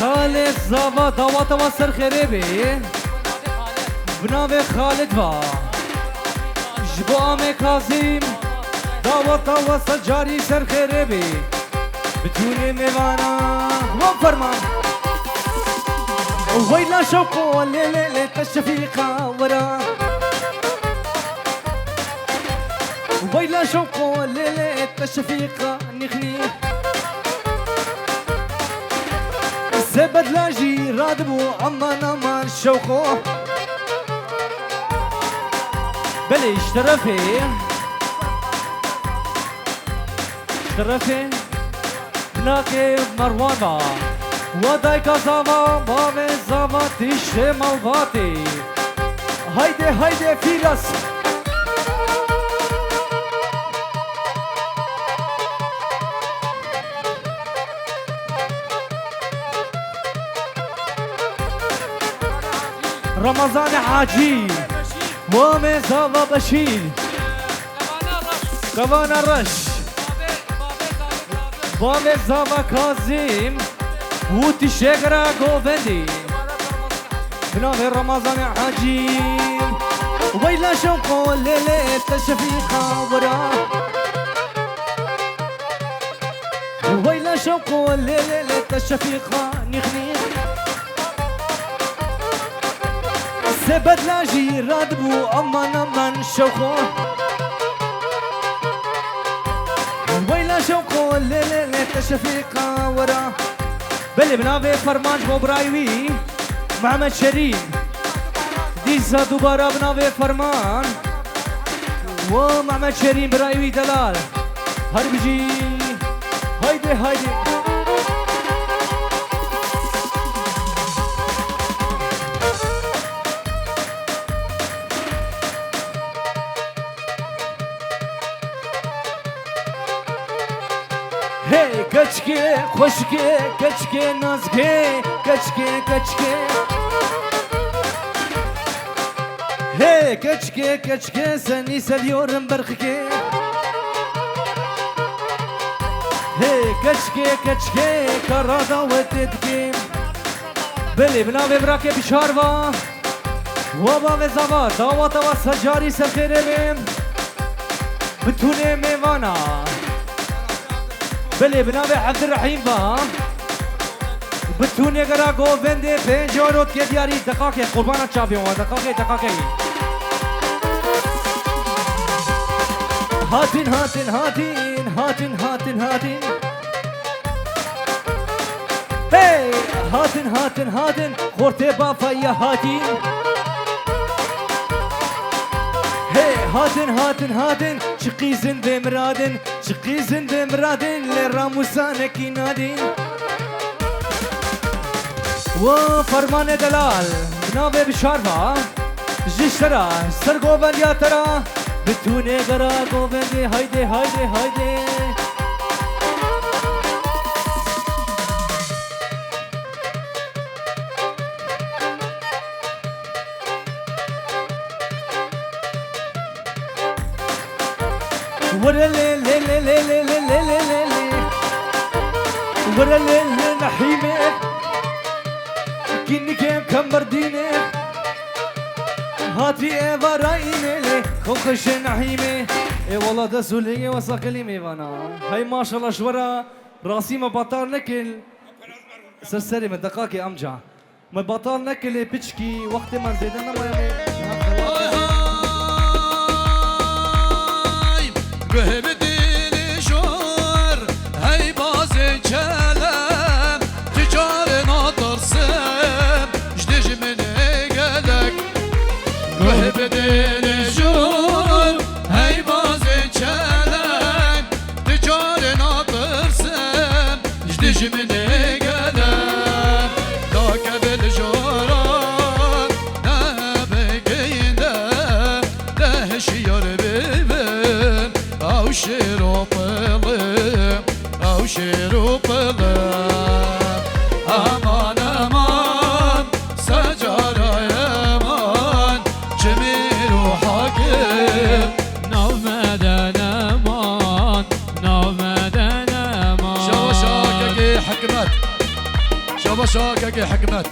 Xalê zava, daweta we ser xêrê bê. Bi navê Xalid va, ji bo amê Kazîm, daweta we sed carî ser xêrê bê. Bi tûnê mêvana wan ferman. Weyla şewqo lê lê lê te şefîqa wera. Weyla şewqo lê lê te şefîqa nîxnî. Sebet la jî radibû aman aman şewqo. Belê, ji terefê, ji terefê binakê Merwan va. Wa dayka zava, bavê zava, tiştê malbatê. Haydi, haydi, Fîras. Ramazanê Hacî, Wamê Zava Beşîr, Kevana Reş, Bavê Zava Kazîm û Tişegera Govendî. Bi navê Ramazanê Hacî. Weyla şewqo lê lê te şefîqa wira. Weyla şewqo lê lê lê te şefîqa nîx nîx. Sebet la jî radibû aman aman şewqo. Weyla şewqo lê lê lê te şefîqa wira. Belê, bi navê Ferman ji bo birayê wî Mehmet Şerîn. Dîsa dubara bi navê Ferman. Wo Mehmet Şerîn, birayê wî delal. Her bijî. Haydi, haydi. Hey keçikê, xweşikê, keçikê nazikê, keçikê, keçikê. Hey keçikê, keçikê, senî seviyorum berxikê. Hey keçikê, keçikê, kara dawetê dikê. Belê, bi navê birakê Bişar va. Wa bavê zava, daweta wa secarî ser xêrê bê. Bi tûnê mêvana. Belê, bi navê Evdirehîm va. Bi tûnê gera govendê pênc euro dike diyarî. Deqakê, qurbana çavên wan, deqakê, deqakê. Hatin, hatin, hatin, hatin, hatin, hatin. Hey! Hatin, hatin, hatin, xortê bafaya hatin. Hey! Hatin, hatin, hatin, çiqî zindê miradin, çiqî zindê miradin, lê ramûsanekî nadin. Wo fermanê delal, bi navê Bişar va, ji şera, ser govendiya te ra, bi tûnê gera govendê, haydi, haydi, haydi. Were lê lê lê lê lê lê lê lê lê lê. Were lê lê Nehîmê. Kînikê Kemerdînê. Hatî êvara Îmêlê, xwe xweşê Nehîmê. Ê wala dest û lêngê wesa qilî mêvana. Hey maşallah ji we re rastî me betal nekir. Ser serê me deqakê amca. Me betal nekir lê piçkî wextê me zêde nemaye me. Hay hay, guh bi dilê jor, hey bazê çelem, tu carê natirsim, ji dijminê gelek. Guh bi dilê jor, hey bazê çelem, tu carê natirsim, ji dijminê gelek. Dake bi li joran, ne bi keyinde, de hişyar bibin, ew şêr û pilim. Ew şêr û pilim, eman, eman, secara eman, çimîr û hakim. Nav me de neman, nav me de neman. Şabaşa kekê Hikmet. Şabaşa kekê Hikmet.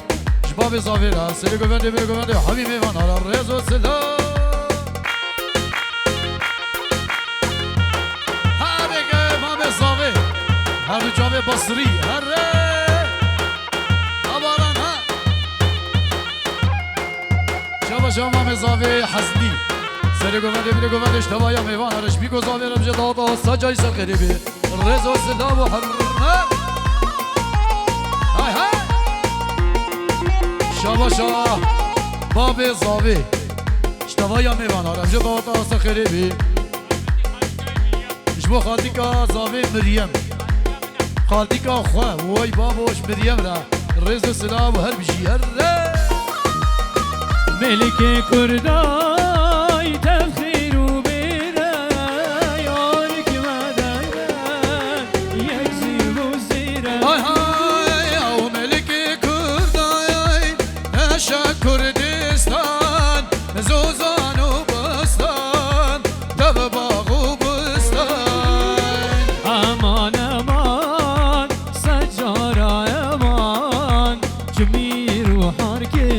Ji bavê zavê re, serê govendê, vê govendê, hemî mêvan, ara rêz û silav. Herê ge mamê zavê. Her du çavê basirî. Herê. Abaran ha. Şabaşa mamê zavê Hezlî. Serê govendê, bilê govendê, ji tevaya mêvan, herê ji bîko zavê re bije dawata sacayî ser xêrê bê. Rêz û silav û hurmet. Hay hay. Şabaşa babê zavê. Ji tevaya mêvan, herê bije dawata ser xêrê bê. Ji bo xaltîka zavê Miryem. Xaltîka xwe, woy babo ji Miryem re. Rêz û silav û her bijî, herê. Melikê Kurday tev xêr û bêre, yar ki me dayne, yek zîv û zêre. Hay hay, ew Melikê Kurday, neşe Kurdistan, zozan û bistan. Dev bax û bistan. Eman, eman, secara eman, çimîr û harkê,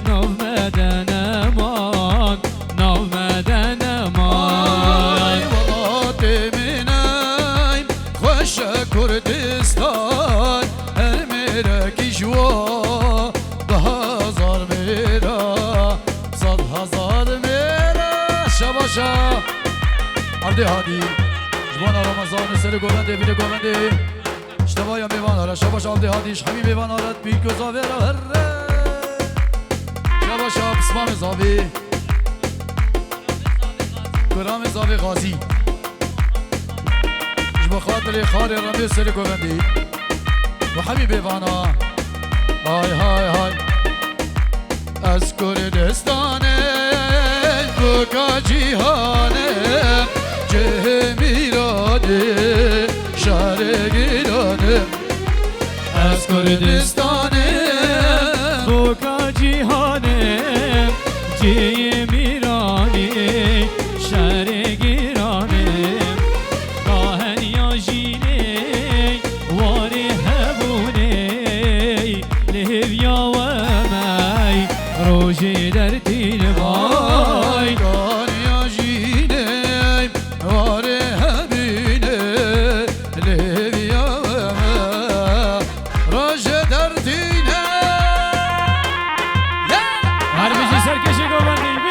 nav me de neman, nav me de neman. Ay, welatê min ey, xweş e Kurdistan, her mêrekî ji we bi hezar mêra. Sed hezar mêra. Şabaşa Erdê Hadî. Ji bona Ramazanê serê govendê, vînê govendê. Ji tevaya mêvan here. Şabaşa Erdê Hadî, ji hemî mêvan here. Bîk û zavê re herre. Şabaşa Pismamê Zavê. Kuramê Zavê Gazî. Ji bo xatirê xarê remê serê govendê. Û hemî bêvana. Hay, hay, hay. Ez Kurdistanê, boka cîhanê, cihê mîranê, şarê gîranê. Ez Kurdistanê, boka cîhanê, cihê mîranê, şarê gîranê. Ka heniya jînê, warê hebûnê, li hêviya we me, rojê dertîn may. Kaniya jînê, warê hebînê, li hêviya we me, rojê dertînê. Her bijî serkêşê govendê.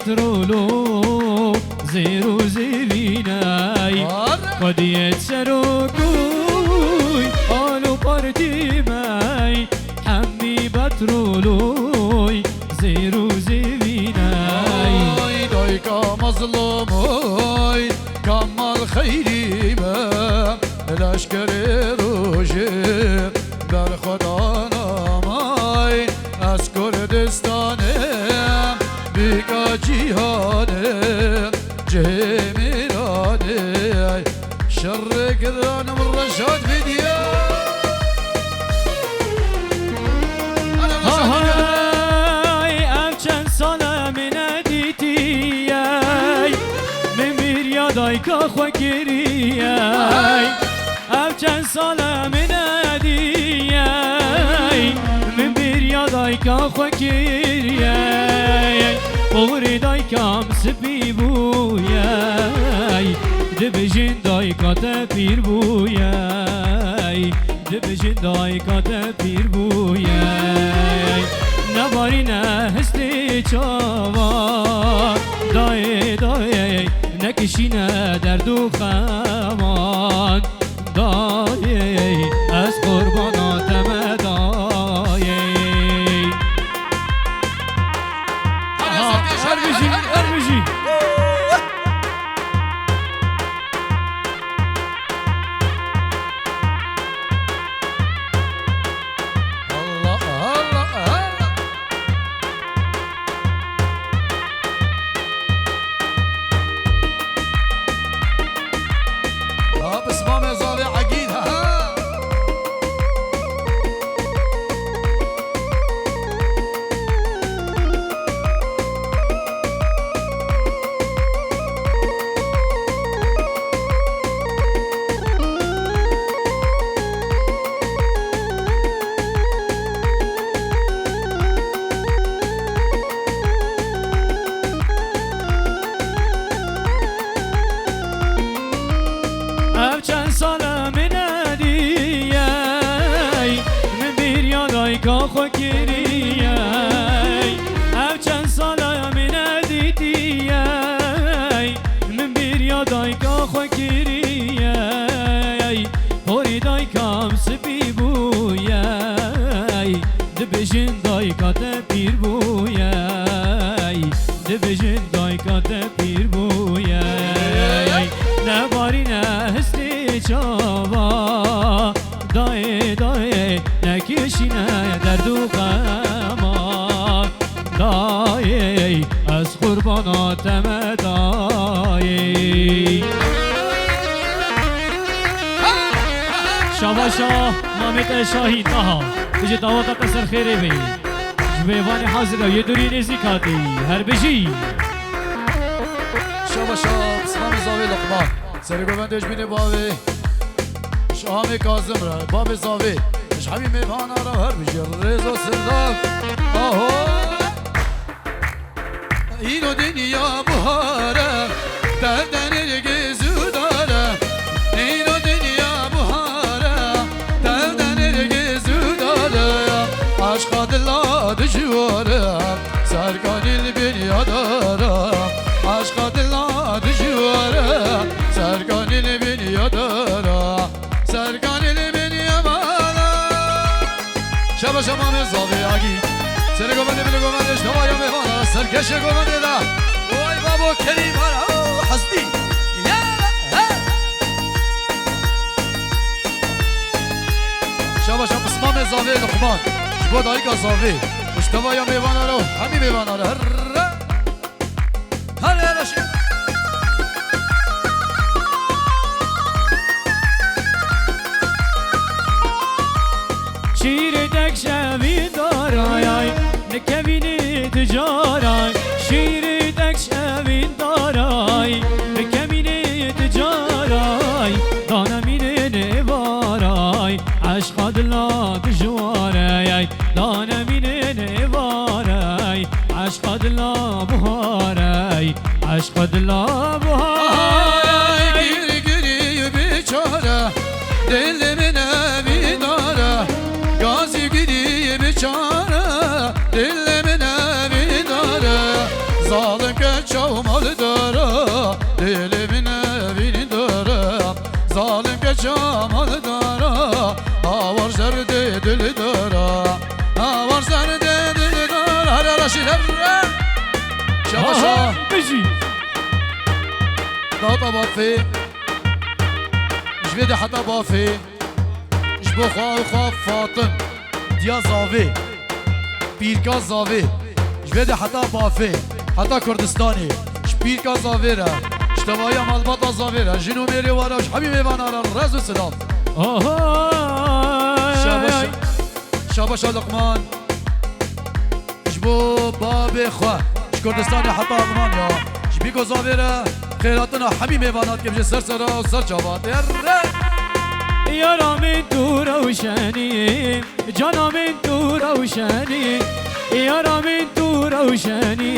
Petrolo zêr û zêvîney. Xwediyê serokuy alo partî mey. Hemî petroloy zêr û zêvîney. Ay dayka mezlûmoy, Kemal xeyrî me, leşkerê rojê berxwedan amay. Ez Kurdistanê, bîka cîhanê, cihê mîranê. Şerê giran min Reşad Medya. Hay, ev çend sal e min nedîtiyey, min bîriya dayka xwe kiriyey. Ev çend sal e min nediyey, min bêriya dayika xwe kiriyey. Porê dayikam spî bûyey, dibêjin dayika te pîr bûyey, dibêjin dayika te pîr bûyey. Nebarîne hestê çava, dayê, dayê, nekişîne derd û xeman. Dayê, ez qurbana te me dayê. Aha, her bijî, her bijî. Allah, Allah, Allah. Ha, pismamê zavê Egîd, ha, ha. Ev çend sal e min nediyey, min bîriya dayika xwe kiriyey. Ev çend sal e min nedîtiyey, min bîriya dayika xwe kiriyey. Porê dayikam spî bûyey, dibêjin dayika te pîr bûyey, dibêjin dayika te pîr bûyey. Nebarîne hestê çava, dayê, dayê, nekişîne derd û xeman. Dayê, ez qurbana te me dayê. Şabaşa Mamê te Şahîn, aha. Bije dawata te ser xêrê bê. Ji mêvanê hazir e, yê dûrî nêzîk hatî. Her bijî. Şabaşa Pismamê zavê Luqman. Serê govendê ji bînê bavê. Ji amê Kazim re, bavê zavê. Ji hemî mêvana re her bijî. Rêzo sirdan. Aho. Îro dinya buhar e, tevde nêrgîz û dar e. Îro dinya buhar e, tevde nêrgîz û dar e. Eşqa dila dijwar e, serkanî li bîn ya dar e. Eşqa dila dijwar e, serkanî li bîn ya dar e. Serkanî li bîn ya mala. Şabaşa Mamê zavê Agî. Serê govendê, bilê govendê, ji tevaya mêvana, serkeşê govendê de. Oy babo Kerîm, hala, oh, hestî. Ya, he. Şabaşa Pismamê zavê Luqman. Ji bo dayika zavê. Ji tevaya mêvana re, hemî mêvana re. Herre. Hale, hale, şi- Şîrê tek şevî daray, nikevînî tu caray. Şîrê tek şevî daray, nikevînî tu caray. Dane mînê nêvaray, eşqa dila dijwarey. Dane mînê nêvarey, eşqa dila buharey, eşqa dila buharey. Ay, gir girî biçare, dilê min evînare. Gazî girî biçare, dilê min evînare. Zalim ke Talim ke çamal dara, awar zerdê dil dara, awar zerdê dil dara. Hele hele şîr, hele. Şabaş ha. Aha, bijî. Data bafê. Ji vê de heta bafê. Ji bo xwe û xwe Fatim. Diya zavê. Pîrka zavê. Ji vê de heta bafê. Heta Kurdistanê. Ji pîrka zavê re. Ji tevaya malbata zavê re. Jin û mêrê wara û ji hemî mêvana re rez û silav. Aha. Şabaş, şabaşa Luqman. Ji bo babê xwe, ji Kurdistanê heta Almanya, ji Bîko zavê re xêratina hemî mêvana dikim ji ser sera û ser çava. Têre! Yara min tu rewşenî, cana min tu rewşenî, yara min tu rewşenî,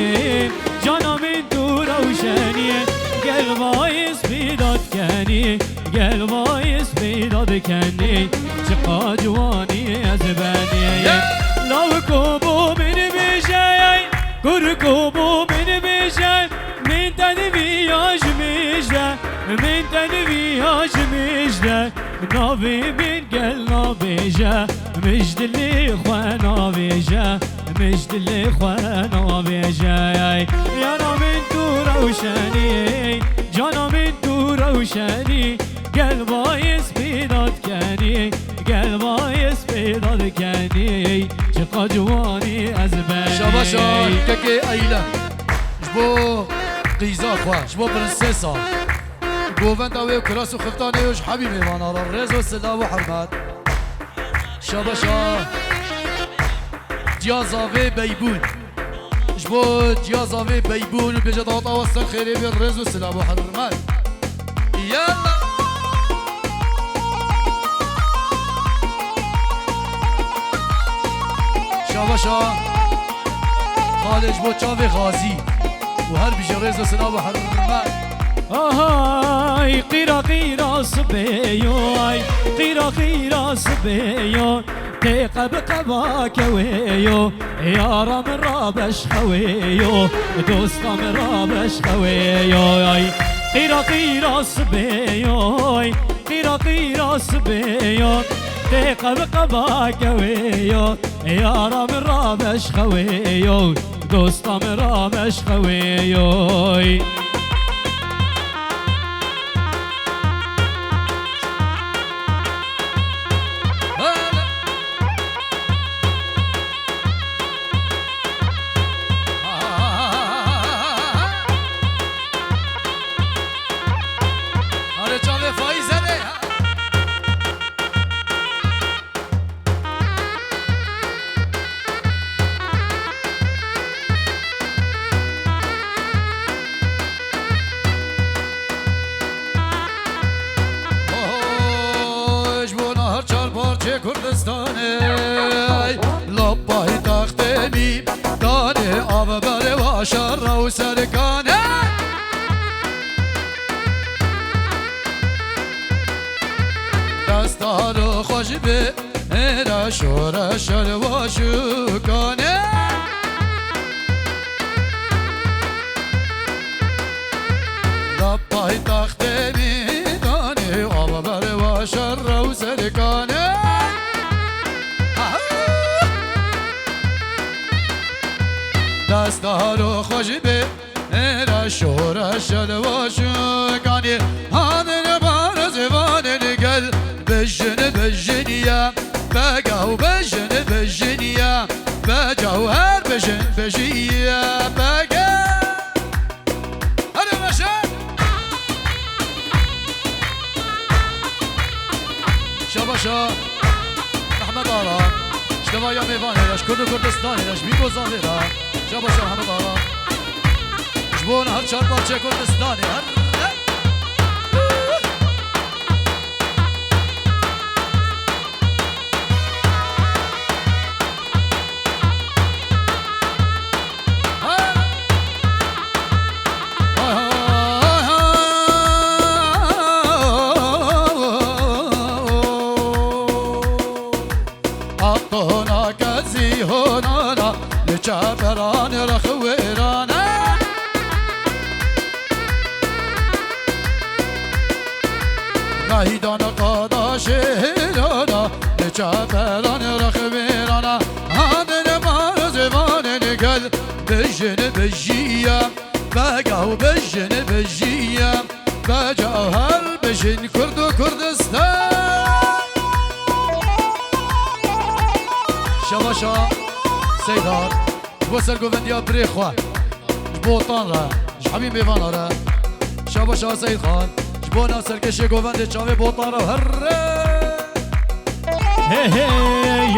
cana min tu rewşenî, gel vayis bîdat kenî. Gel vayis peyda dikenî, çiqa ciwanî ez benî. Law ku bo min bêje, kur ku bo min bêje, min tenviya ji mijde, min tenviya ji mijde, navê min gel nabêje, mij dilê xwe nabêje. Mij dilê xwe navêje. Yara min tu rewşenî, cana min tu rewşenî, gel vayis pêda dikenî, gel vayis pêda dikenî, çiqa ciwanî ez benî. Şabaşa kekê Eylem. Ji bo qîza xwe, ji bo prinsesa. Govenda wê û kiras û xiftanê wê ji hemî mêvana re rêz û silav û hurmet. Şabaşa. Ciya zavê Beybûn. Ji bo ciya zavê Beybûn û bêje daweta we ser xêrê bê rêz û silav û hurmet. Yalla. Şabaşa. Xalê ji bo çavê Xazî û her bijî rêz û silav û hurmet. Ahay, qîra qîra sibê yo, ay, qîra qîra sibê yo. Tê qeb qeba kewê yo, yara min rabeş xewê yo, dosta min rabeş xewê yo, ay. Qîra qîra sibê yo, ay, qîra qîra sibê yo. Tê qeb qeba kewê yo, yara min rabeş xewê yo, dosta min rabeş xewê yo. Hadi çavê Faize de ya. Oho, ji bona her çar parçê Kurdistanê, la paytextê mî danê, av berê wa şerra û serkanê. Destaro xweş be, êra şore şerwa şukane. La paytextê mî danê, av berwa şerra û serkanê. Destaro xweş be, êra şore şerwa şukane. Hadir bar zivanê gel, bijin bijin ya, begaw bijin bijin ya, begaw her bijin bijin ya, begaw. Hadi başla. Şabaşa Mehmet Ara. Ji tevaya mêvanê re, ji Kurd û Kurdistanê re, ji Bîko zavê re. Şabaşa Mehmet Ara. Ji bo her çar parçe Kurdistanê. Her. Atona kezî honana li çeperan rexwêrane. Eydana qada şêrana, çaperan rexbêrana, hadin ma zêvanên gel, bijin bijiya, begaw bijin bijiya, begaw her bijin Kurd û Kurdistan. Şabaşa Seydan. Ji bo sergovendiya birê xwe, ji bo tan re, ji hemî mêvana re. Şabaşa Seyîd Xan, ji bo na serkêşê govendê çavê botan re here. He he,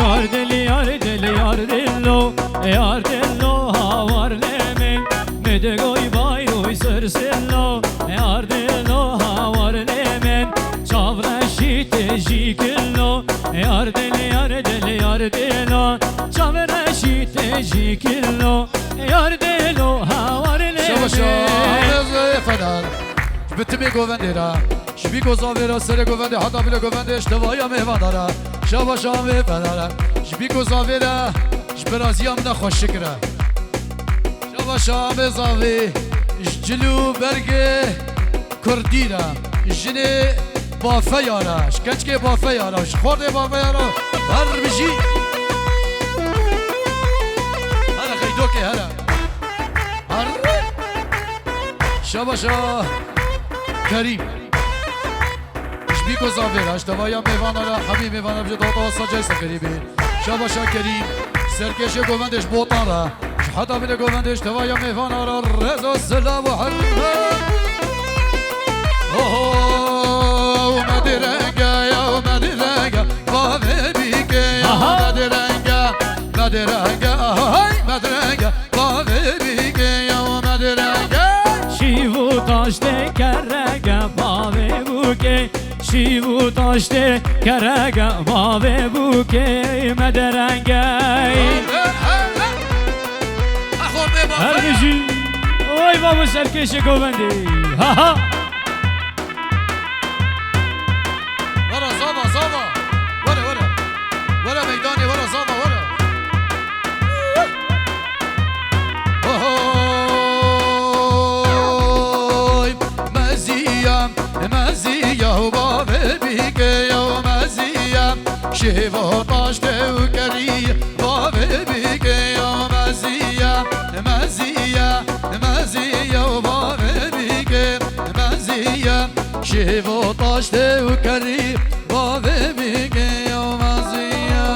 yar dil, yar dil, yar dilo, yar dilo, hawar lê min, mi digoy bayroy sir silo, yar dilo, hawar lê min, çav reşî tê jî kilo, yar dil, yar dil, yar dilo, çav reşî tê jî kilo, yar dilo, hawar lê Şabaşa, min. Fedar. Ji bi timê govendê re, ji bîk û zavê re, serê govendê heta bilê govendê, ji tevaya mêvana re. Şabaşa amê Fedar. Ji bîk û zavê re, ji biraziya min e xweşik re. Şabaşa amê zavê, ji cil û bergê Kurdî re, jinê bafeya re, ji keçikê bafeya re, ji xortê bafeya re, her bijî. Here xeydokê here. Her. Şabaşa Kerîm. Ji bîk û zavê re, ji tevaya mêvana re, hemî mêvana bije dawata wasa caysa xerîbê. Şabaşa Kerîm, serkêşê govendê ji botan re. Ji heta bilê govendê ji tevaya mêvana re, rêz û silav û hurmet. Oho, me direnge ya, me direnge, bavê bîkê ya, Aha. me direnge, me direnge, hay, me direnge, bavê bîkê ya, me direnge. Şîv û taştê kerege, bavê bûkê. Şîv û taştê kerege, bavê bûkê me derengey. Her bijî. Oy babo serkêşê govendê. Ha ha. Were zava, zava. Were, were. Were meydanê, were zava, were. Ohoy, meziya, meziya û bavê bîkê ya meziya, şêvo taştê û kerî bavê bîkê ya meziya, meziya, meziya û bavê bîkê meziya, şêvo taştê û kerî bavê bîkê ya meziya.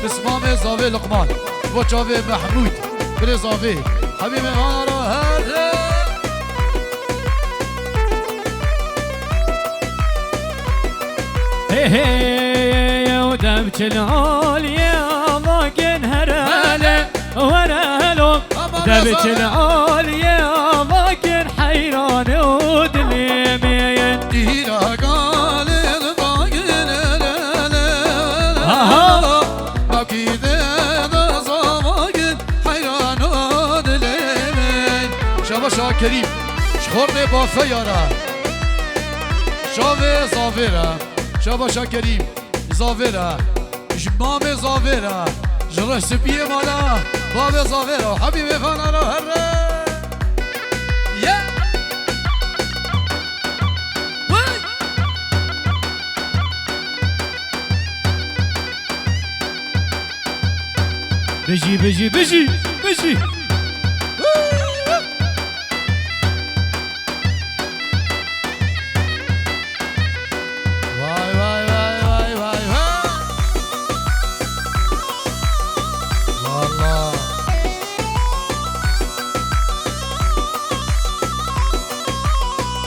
Pismamê zavê Luqman, bo çavê Mehmûd, birê zavê, hemî mêvana re here. He he, ew dem çil aliyê avakin herele, herelo. Aman Dem Rezan. Çil aliyê avakin heyran û dilê min. Dîra galê dagin. Aha. Mewkî de da zavagin heyran û dilê min. Şabaşa Kerîm, ji xortê bafeya re. Çavê zavê re. Şabaşa Kerîm, zavê re. Ji mamê zavê re. Ji rehsibiyê mala. Bavê zavê re. Hebî vê vana re here. Yeah. Wey. Bijî, bijî, bijî, bijî. Vay, vay, vay, vay, vay, vay. Valla.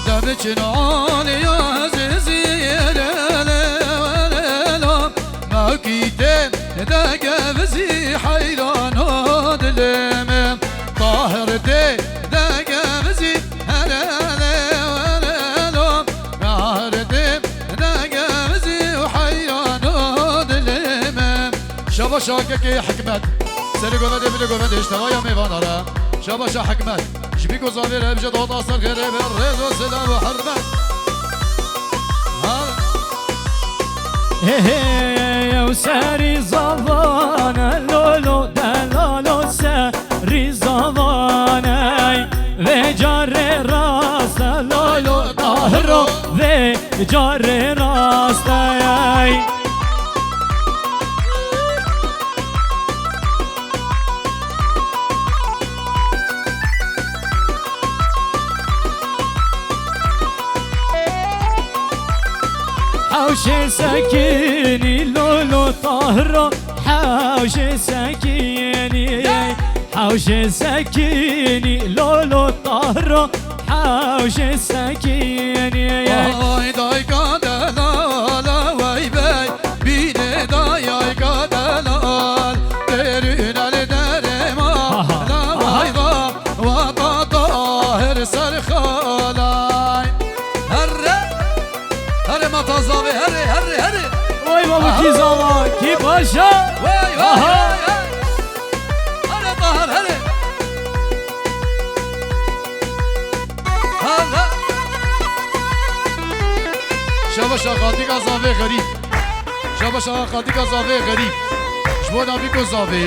Debiçin alî ya zizî lê lê lê lê lê. Mewkî tê de gevzî heyran û dilê min. Tahir tê de gevzî here lê lê lê. Tahir tê de gevzî heyran û dilê min. Şabaşa kekê Hikmet. Serê govendê bide govendê ji tevaya mêvana re. Şabaşa Hikmet. Ji bîk û zavê re bije daweta ser xêrê be rêz û silav û hurmet. Ha. He he, ew serî zavane, lolo delalo serî zavane. Vê carê rast e, lolo dahiro, vê carê rast Stay. Hewşê Sekînî, lolo Tahira, hewşê Sekînî, hewşê Sekînî, lolo Tahira, hewşê Sekînî. Ay dayka delal, wey bey, bînê dayka delal, derûn el derê ma, aha, la, aha, vay da, wa ta Tahir ser xalay. Herre, herre ma ta zavê, herre, herre, herre. Vay baba, aha, kî zava, kî paşa. Vay, vay, aha, vay, vay. Herre Tahir, herre. Hala. Şabaş Xaltika zavê xerîb. Şabaş Xaltika zavê xerîb. Ji bo navîko zavê.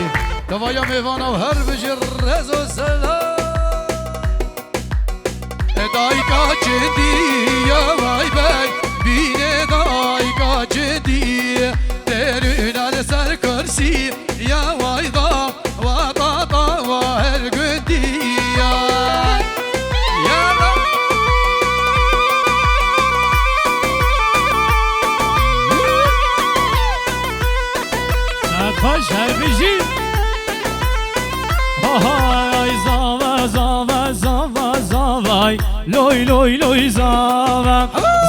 Tevaya mêvana û her bijî rez û selam. E dayka çindi ya vay bey, bînê dayka çindi. Derûna li ser kursî ya vay da. Wa ta ta wa her gundî ya. Ya la. Sertaş her bijî. Hay zava, zava, zava, zavay. Loy, loy, loy, zava.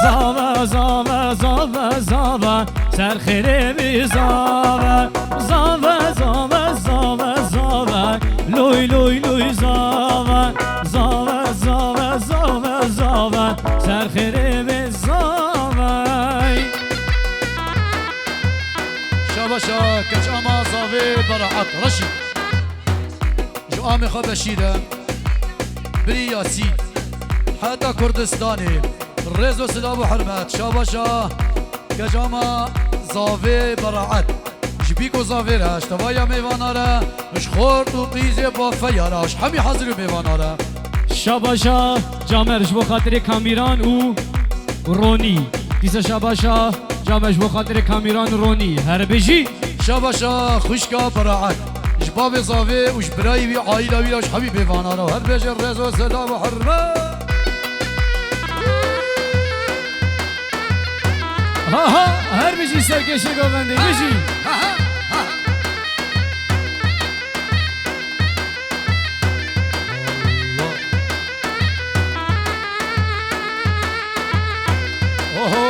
Zava, zava, zava, zava. Ser xêrê bê zava. Zava, zava, zava, zava. Loy, loy, loy, zava. Zava, zava, zava, zava. Ser xêrê bê zava. Şabaşa keç ama zavê Beraat Reşîd. Ji amê xwe beşîre. Birî Yasîn. Heta Kurdistanê. Rêz û silav û hurmet. Şabaşa kecama zavê Beraet. Ji bîk û zavê re, ji tevaya mêvana re, ji xort û qîzê bafeya re, ji hemî hezir û mêvana re. Şabaşa camer ji bo xatirê Kamîran û Ronî. Dîsa şabaşa camer ji bo xatirê Kamîran û Ronî. Her bijî. Şabaşa xwişka Beraet. Ji bavê zavê û ji birayê wî, aîla wî re, ji hemî mêvana re. Her bêje rêz û selam û hurmet. Ha ha, her bijî serkêşê govendê, bijî. Ha ha, ha ha. Oho,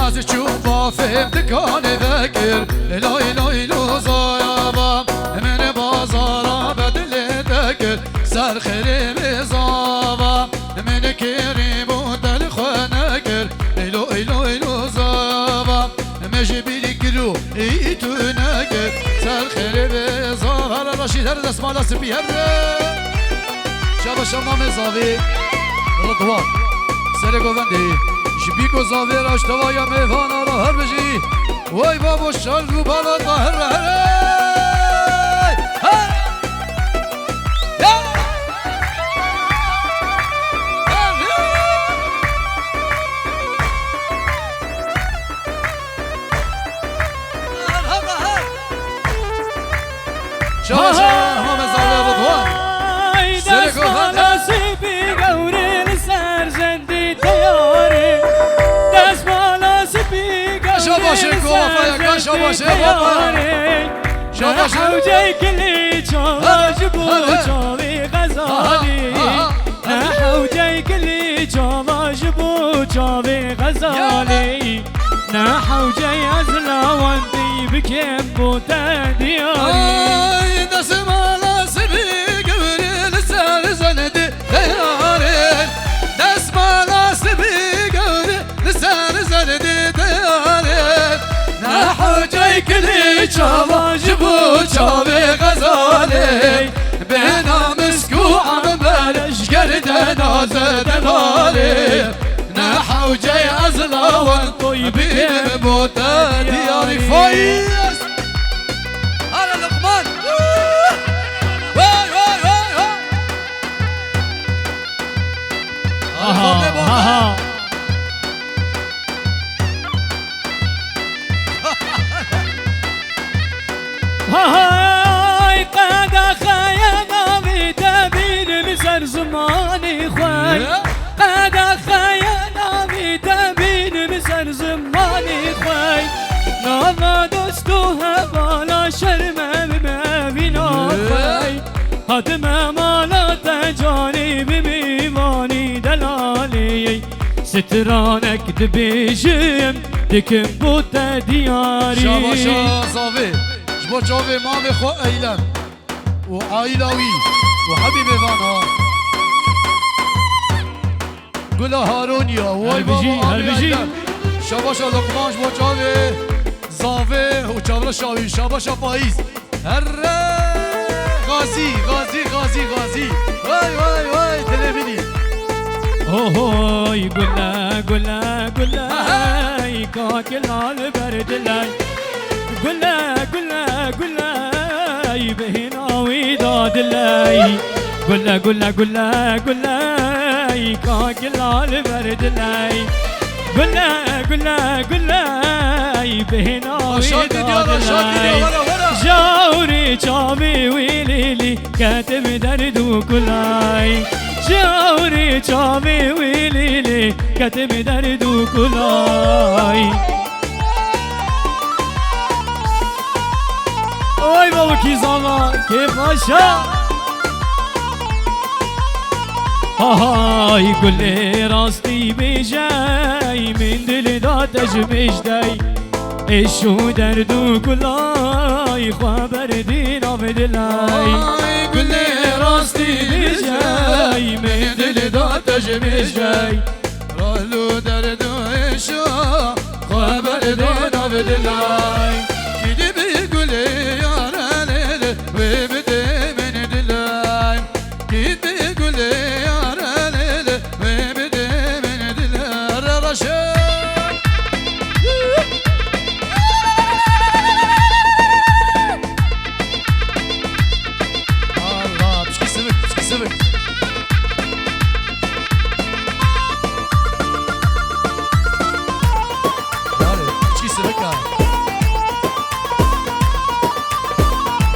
ez çûm bafêm dikanê vekir, loy loy lo zava, min bazara bedilê dekir, ser xêrê bê zava. Min kirî bo del xwe nekir, êlo, êlo, êlo zava. Me ji bîrî kir û î tu nekir, ser xêrê bê zava. Her reşîd, her destmala spî, her re. Şaba şama me zavê Ridwan. Serê govendê. Ji bîk û zavê re, ji tevaya mêvana re her bijî. Way babo şer û bala Tahir re, her. Her. Ya! Şabaş, ha, ha. Hema mezarê Ridwan. Ay, serê destmala spî gewrê li ser zendî teyarê. Destmala spî gewrê li ser zendî teyarê. Şabaş, şabaş, şabaş. Şabaş. Ne hewcey kilî çava ji bo çavê Xezalî. Ne hewcey kilî çava ji bo çavê Xezalî. Ne hewcey ez lawendî bikim bo te diyarî. Ay, destmala sibî gewrê li ser zendî teyarê. Destmala sibî gewrê li ser zerdê diyarê. Ne hewcey kilî çava ji bo çavê Xezalê. Bêhna misk û ember ji gerdena zerdelalê. Ne hewcey ez lawend toy bikim bo te diyarî. Fayîz. Hare Luqman. Vay, vay, vay, vay. Aha, aha. Stranek dibêjim, dikim bo te diyarî. Şabaşa zavê, ji bo çavê mavê xwe Eylem û aîla wî û hebîbê van ha. Gula Harûniya, way Her bijî, baba her Amî bijî. Eylem. Şabaşa Lokman ji bo çavê zavê û çavreşa wî. Şabaşa Faiz. Herre! Gazî, gazî, gazî, gazî. Vay, vay, vay, dilê min î. Ohoy, gule, gule, gule, Aha! Ey, kakila li ber diley. Gule, gule, gule, ey, bihêna wî da diley. Gule, gule, gule, gule, ey, kakila li ber diley. Gule, gule, gule, ey, bihêna Aşağı wî gidiyor, da aşağı gidiyor, diley. Wara, wara. Jawrê çavê wî lîlî, ketim derd û kulay. Jawrê çavê wî lîlî, ketim derd û kulay. Oy baba kî zana, kê paşa. Hay gulê rastî bêjey, min dilê da te ji mêjdey. Êş û derd û kulay, xwe berdî nav dilay. Hay gulê rastî bêjey, min dilê da te ji mêjdey. Rol û derd û êşa xwe berdê nav dilay. Kî dibî gulê yare lê lê wê bidê min dilay. Kî dibî gulê yare lê lê wê bidê min dilay. Re reşe. Allah, piçkî sivik, piçkî sivik. Yarê, piçkî sivik ha.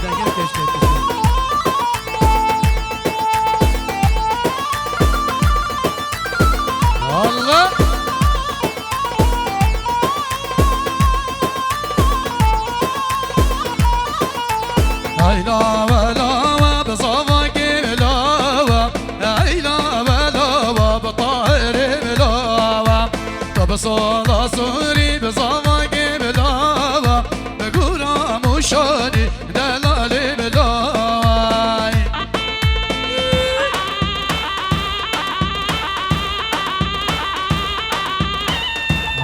Dengê keşke, keşke. Allah! Hey lawe lawe bi zavakê min lawe. Hey lawe lawe bi Tahirê min lawe. Tu bi sola sorî bi zavakê min lawe. Bi gura mûşanî delalê min lawe.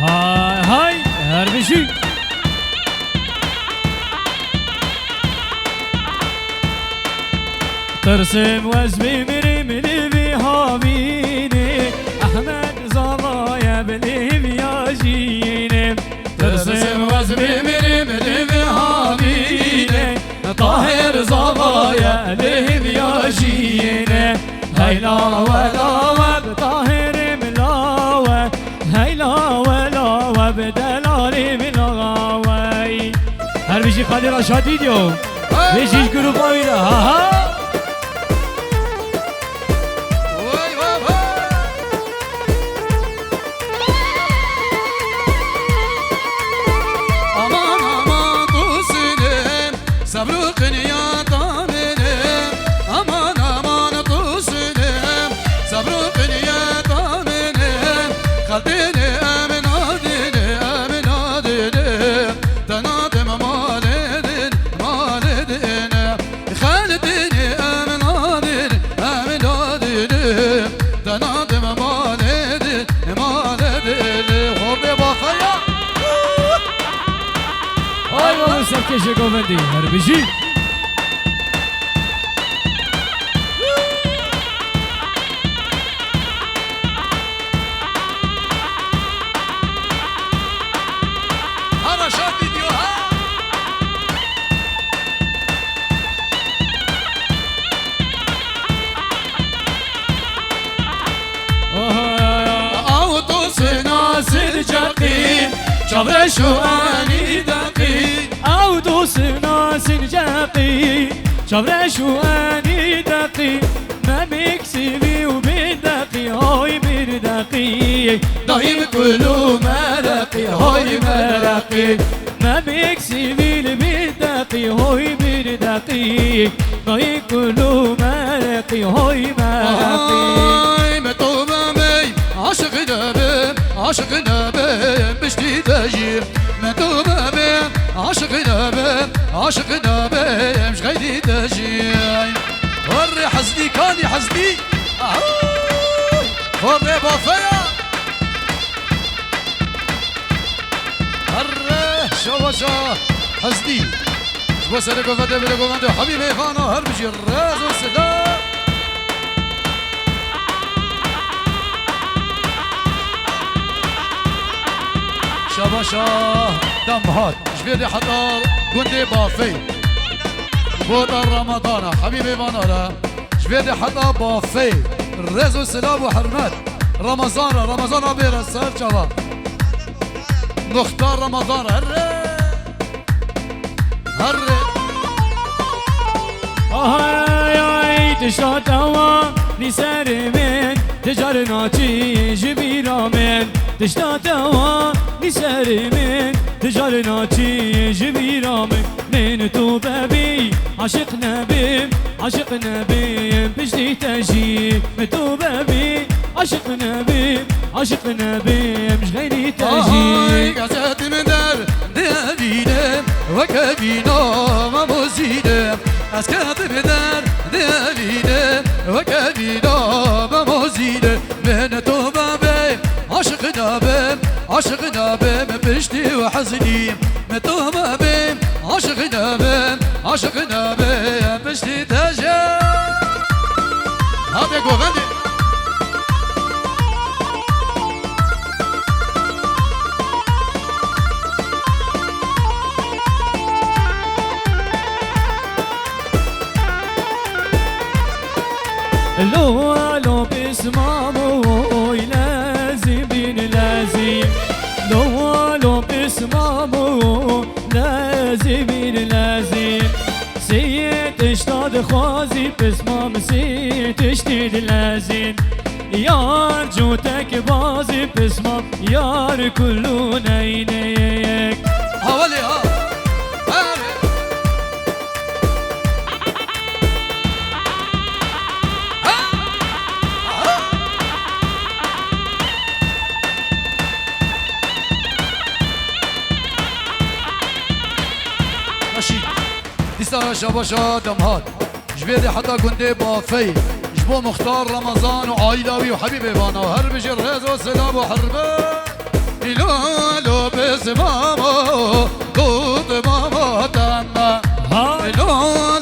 Hay hay, her bijî. Tirsim wez bê mirim li vê havînê, Ehmed zavaye bi lêviya jînê. Tirsim wez bê mirim li vê havînê, Tahir zavaye lêviya jînê. Hey lawe lawe bi Tahirê min lawe. Hey lawe lawe bi delalê min lawe. Her bijî Xalî Reşatî diyo. Vê jî ji grupa wî de. Ha ha. Vay, vay, vay. Aman, aman, tu sinim, sabr û qinya tamine. Aman, aman, tu sinim, sabr û qinya tamine. Xeltine em nadine, em nadine. Te nadim malê din, malê din. Xeltînê em nadin, em nadin. Te nadim malê din, malê din. Xortê baxaya. Ay baba serkêşê govendî, her bijî. Hara şatî diyo ha. Ew dost nasin ceqî, çavreş û anî deqî. Ew dost nasin ceqî, çavreş û anî deqî. Memêk sivî û bê deqî, hay bê deqî. Dayim kul û mereqî, hay mereqî. Memêk sivî li bê deqî, hay bê deqî. Dayim kul û mereqî, hay mereqî. Ay, me to bemey, aşiq de be. Aşiq nebim piştî te jî, min tu bibim. Aşiq nebim, aşiq nebim ji xeyrî te jî. Herre Hezdî, kanî Hezdî. Ahuy! Xorê bafeya. Herre şeweşa Hezdî. Ji bo serê govendê, bêrê govendê Habîbê Vana her bijî rêz û silav. Şabaşa demhat. Ji vê de heta gundê Bafey. Ji bo da Ramadana, Habîbê Vana re. Ji vê de heta Bafey. Rêz û silav û hurmet. Ramazan re, Ramazan re bêre ser çava. Muxtar Ramazan re. Herre. Herre. Ahay, ay, tişta te wa nî serê min, ti carna çi ji bîra min. Tişta te wa nî serê min, ti carna çi ji bîra min. Min tu bebî, aşiq nebim, aşiq nebim, piştî te jî. Min tu bebî, aşiq nebim, aşiq nebim, ji xeyrî te jî. Ay, ez hetim derdê evîne, weke vîna me mozîne. Ez ketim derdê evîne, weke vîna me mozîne. Min tu bebî, aşiq nebim, aşiq nebim, piştî we hezinî. Min tu bibim, aşiq nebim, aşiq nebim, piştî te jî. Hadi govendê. Lo, lo, pismamo, lezî bin lezî. Lo, lo, pismamo, lezî bin lezî. Sê tişta dixwazî pismam, sê tiştî dilezîn. Yar cotek bazî pismam, yar kulû neyneyek. Hawalê ha. Her. Naşî. Dîsa şabaşa demhat. Ji vê de heta gundê Bafey. Ji bo Muxtar Ramazan û aîla wî û Hebîbê Vana. Her bijî rêz û silav û hurmet. Îlo, lo, bizmamo, dud mama temam. Ha? Îlo,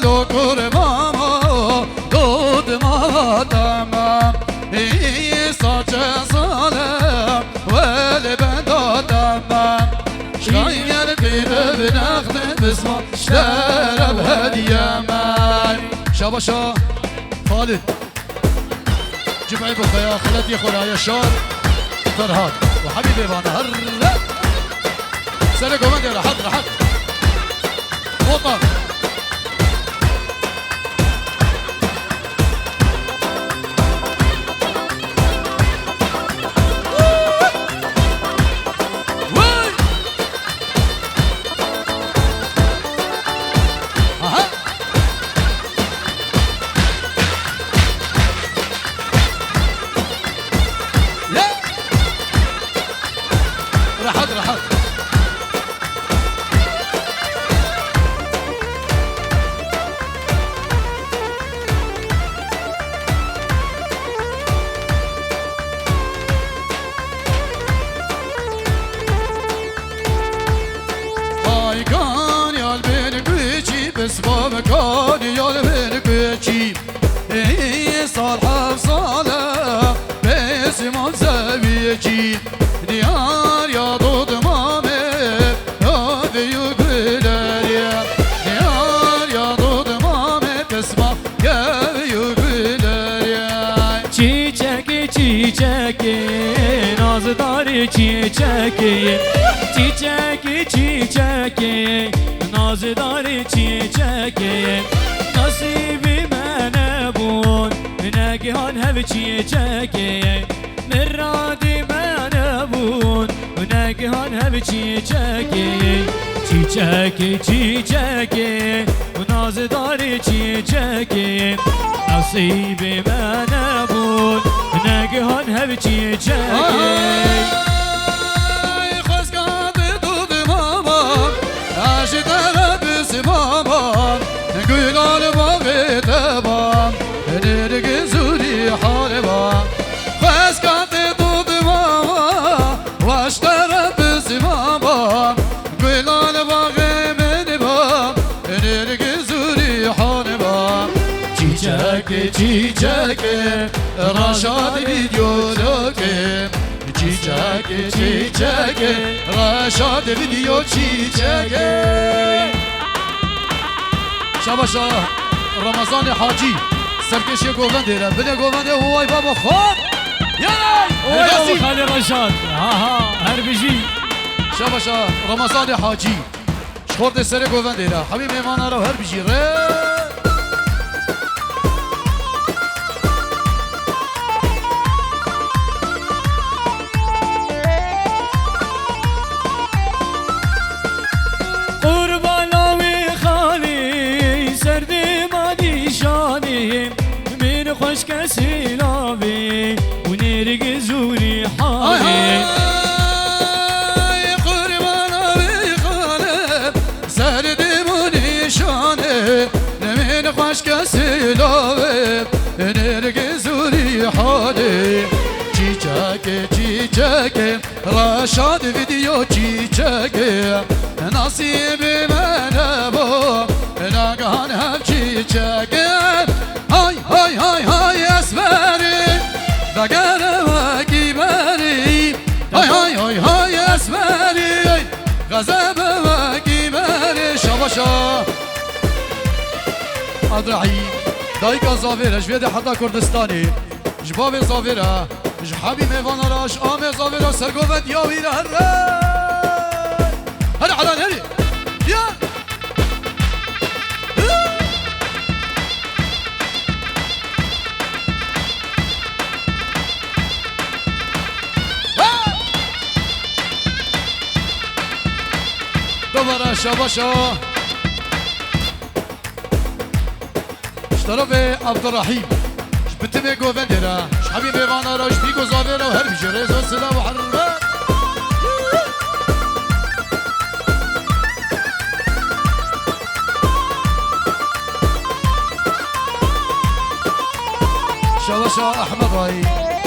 lo, kur mama, dud mama temam. Îsa çe sale welê benda temam. Şayer qîde bi nexte bizma, ştereb hediye me. Şabaşa Xalid. Cumeyê bi xeya xeletiyê xwe raye şar. Ferhat û Hebîbê Vana herre. Serê govendê rehet rehet. Hoppa. Aha. Rehet, rehet. Ay kan yal bin kuçî, bismam kan yal bin kuçî. Ey sal heft sale, bismam zewîçî. Diyar ya dodmame, ya veyu güleriye. Diyar ya dodmame, bismam Çiçekê, çiçekê, nazdarê çiçekê. Çiçekê, çiçekê, nazdarê çiçekê. Nasîbî me nebûn, negihan hev çiçekê. Miradî me nebûn, negihan hev çiçekê. Çiçekê, çiçekê, û nazdarê çiçekê. Nasîbê me nebûn, negihan hev çiçekê. Reşad video loke, çîçekê, çîçekê, Reşad video çîçekê. Şabaşa Ramazanê Hacî, serkêşê govendê re, bide govendê, way baba xwe. Yelay! Oy, Xalê Reşad. Ha, ha, her bijî. Şabaşa Ramazanê Hacî. Ji xortê serê govendê re. Hemî mêvana re her bijî re. Qurbana wê xalê serdê ma nîşanê. Min xweşke silavê û nêrgiz û rîhanê. Ay hay, qurbana wê xalê, serdê ma nîşanê. Min xweşke silavê, nêrgiz û rîhanê. Çîçekê, çîçekê, Reşad video çîçekê, nasîbê me nebû, nagihan hev çîçekê. Hay, hay, hay, hay, esmerî, vegere wekî berî. Hay, hay, hay, hay, esmerî, xezebe wekî berî. Şabaşa Abdurahîm, dayika zavêr e, ji vê de heta Kurdistanê. Ji bavê zavêra, ji hebî mêvana re, ji amê zavêra, sergovendiya wî re here. Here Elan, here. Ya. Dubara şabaşa. Ji terefê Abdurrahîm, ji bitimê govendê re, ji hemî mêvana re, ji bîk û zavê re û her bijî rêz û silav û hurmet. Şabaşa Ehmed Ayî,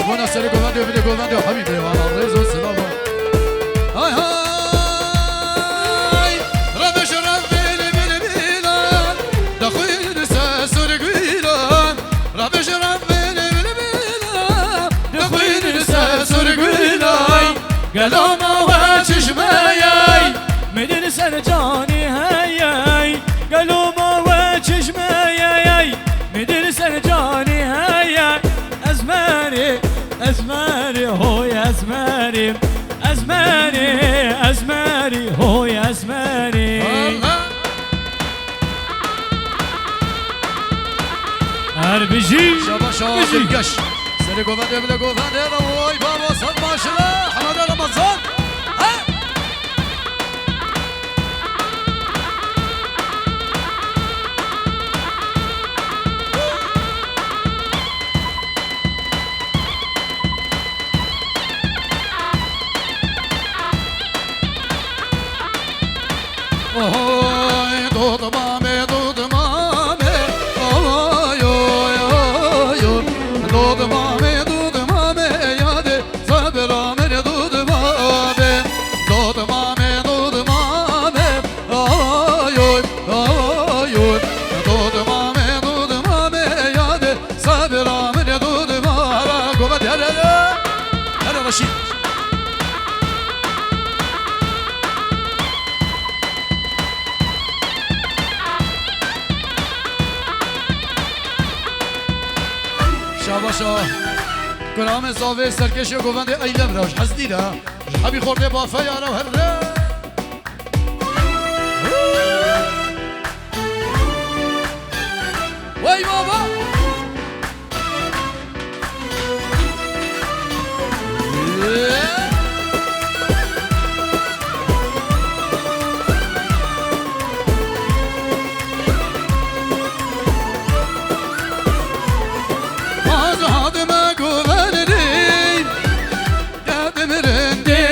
bona serê govendê û binê govendê û hemî mêvana rêz û silav. Hay hay! Revij revê li bilbilan, dixwînin ser sûrgûlan. Revij revê li bilbilan, dixwînin ser sûrgûlan. Gelo ma we çi ji me ye? Min li ser canê heye. Gelo ma we çi ji me ye? Min li ser canê heye. Ezmerî, ezmerî, hoy ezmerî. Ezmerî, ezmerî, hoy ezmerî. Allah! Her bijî, şabaş, bijî. Dilgeş. Serê govendê bile govendê re, oy baba, sed maşallah. Hemede Ramazan. He? Oy, dodmame, dodmame, oy, oy, oy, oy. Dodmame, dodmame, yade, sabra mene dodmame. Dodmame, dodmame, oy, oy, oy, oy. Dodmame, dodmame, yade, Sabira min dû dima. Hele govendê, hele, hele. Hele Reşîd. Şabaşa. Kuramê zavê serkêşê govendê eylem re, ji hezdî re. Ji hebî xortê bafeya re, here. Wey baba! Azad me govendê. Dedim rindê,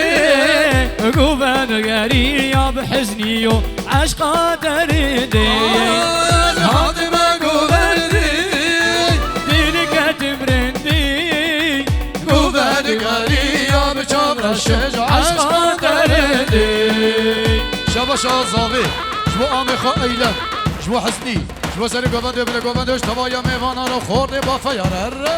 guven geriya bi hizniyo eşqa derindê. Ay, hadi me govendê. Dil ketim rindê, guven geriya bi çavreşê eşqa derindê. Şabaş a zavê, ji bo amê xwe eylem, ji bo hiznî, ji bo serê govendê bile govendê, ji tevaya mêvana re xortê bafeya re.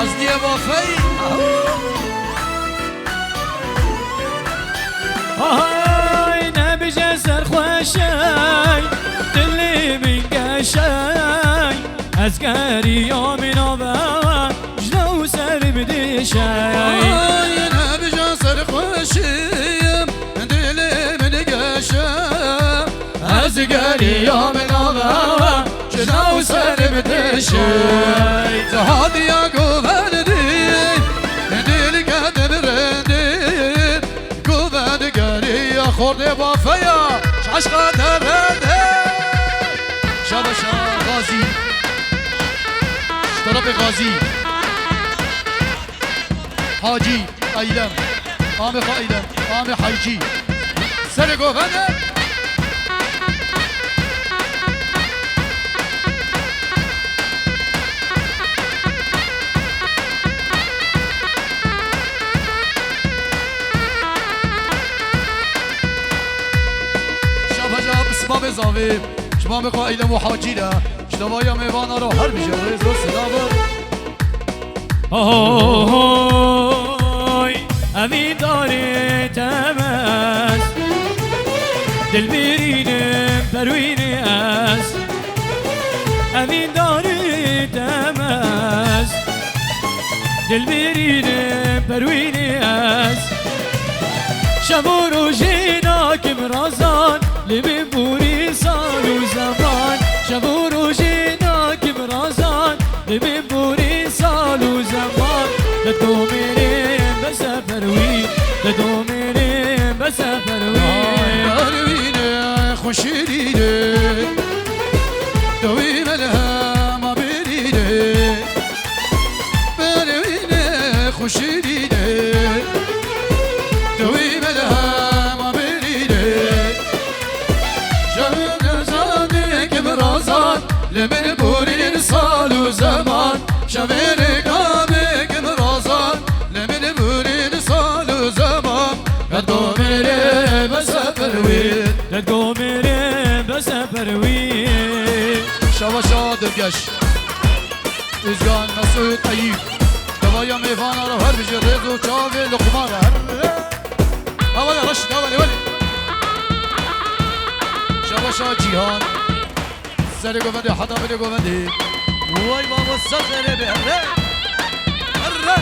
Ez diye bafey. Ay, nebije serxweşey, dilê min geşey. Ez geriya min ave, ji dew ser bidişey. Ay, nebije serxweşim, dilê min geşe. Ez geriya min ave, ji nav serim dişey. Hadiya govendî, dil ketim rindî. Govend geriya xordê bafeya, ji eşqa derende. Şabaşa Gazî. Ji terefê Gazî. Hacî. Eylem. Amê xwe Eylem. Amê Heycî. Serê govende. Şabaja bi sibabê zavê. Ji mamê xwe Eylem û Hacî re. Ji dawaya mêvana re her bijî rêz û silav. Oy, evîndarê te me ez, dilbirînim perwînê ez. Evîndarê te me ez, dilbirînim perwînê ez. Şev û rojê nakim razan, li min borî sal û zeman. Şev û rojê nakim razan, li min borî sal û zeman. Te domêrê bese perwîn, te domêrê bese perwîn. Ay, perwîne xweşirîne, dewî melhema birîne. Perwîne xweşirîne, dewî melhema birîne. Şevin zanik min razan, li min borîn sal û zeman. Şevin kamik min razan, li min borîn sal û zeman. Her domêrê bese perwîn. Her domêrê bese perwîn. Şabaşa dilgeş. Özgan, Mesut, Eyüp. Davaya mêvana re her bijî rêz û çavê Luqman re. Her re. Hawale reş, hawale, wale. Şabaşa Cîhan. Serê govendê, heta binê govendê. Way babo, ser serê be. Her re. Her re.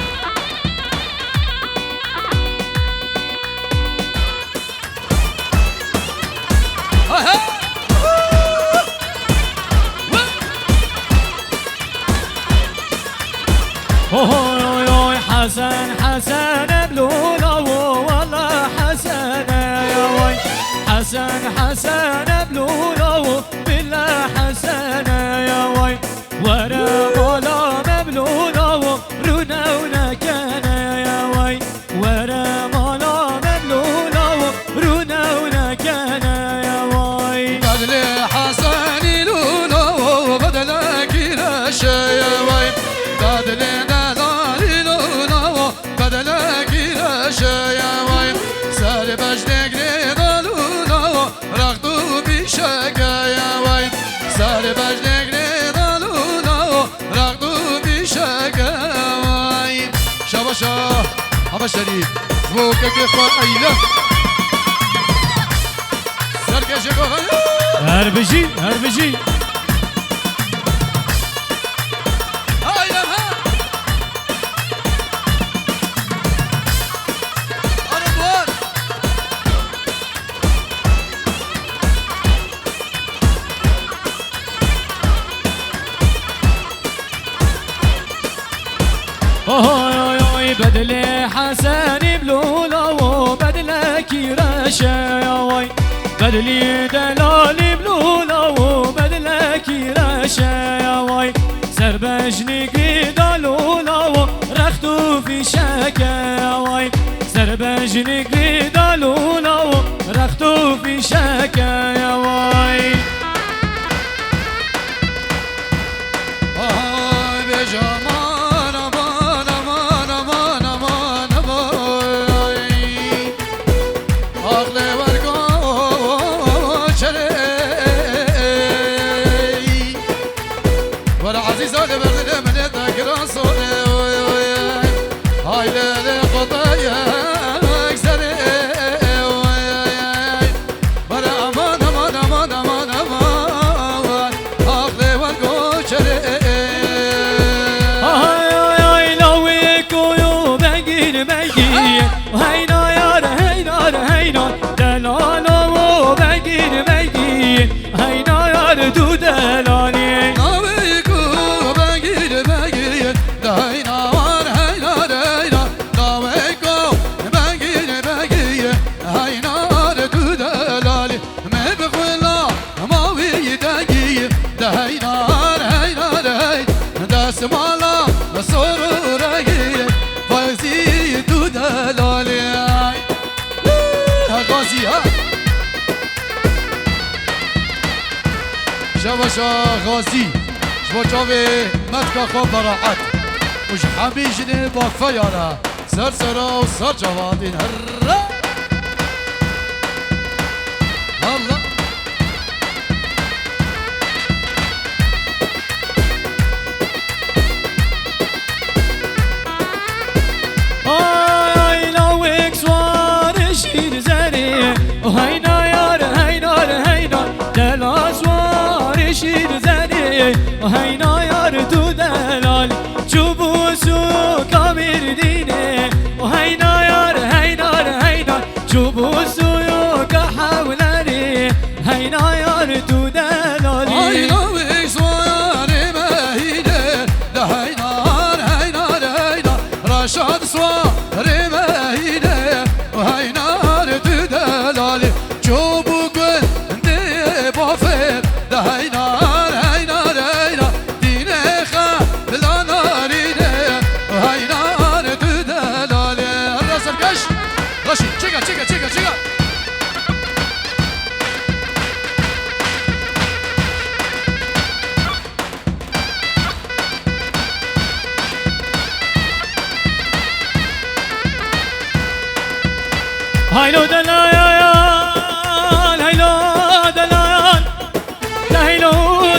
Oy, oy, oy, Hesen, Hesen, eblûla wo, wala Hesen, ya way. Hesen, Hesen, eblûla wo, bila Hesen, ya way. Were mala me bi lûla wo, rûne û nekene ya way. Were mala me bi lûla wo, rûne û nekene ya way. Dadlê Hesenî lûla wo, bedlekî reşe ya way. Dadlê delalî lûla wo, bedlekî reşe ya way. Ser bejnê girê de lûla wo, Rext û pîşeke ye way. Ser bejnê girê de lûla wo, rext û pîşeke ye way. Şabaşa, heme şerî. Ji bo kekê xwe Eylem. Serkê ji xwe. Her bijî, her bijî. Ha Eylem, ha. Arı buhar. Oy, oy, oy, bedlê Hesenî bi lûla wo, bedlekî reşe ya way. Bedlî delalî bi lûla wo, bedlekî reşe ya way. Ser bejnî girê de lûla wo, rext û fîşeke ya way. Ser bejnî girê de lûla wo, rext û fîşeke ya way. Ay, bêje aman, aman, aman, aman, aman, aman. Aqlê wergo çerê. Were ezîza li ber dilê min ê te giran sonê. Xazî, ji bo çavê metka xwe Beraet û ji hemî jinê Bafeya re ser sera û ser çavatîn here. Allah. Ay, ay, lawek swar şîr zerê, o heyna yar, heynar, heynar, dela swar şîr zerê, o heyna yar tu delal, çûbû sûka Mêrdînê, o heyna yar, heynar, heynar, çûbû sûka Hewlerê, heyna yar tu delalî. Ay, lawê soyarê me hîne, de heynar, heynar, heynar, Reşad soyarê me hîne, heynar tu delalî. Çûbû gundê Bafê, de heynar, heynar, heynar, dînê xebla narîne, heynar tu delalê. Her serkeş. Reşîd, çêke, çêke, çêke, çêke. Haylo delayan, haylo delayan. Heylo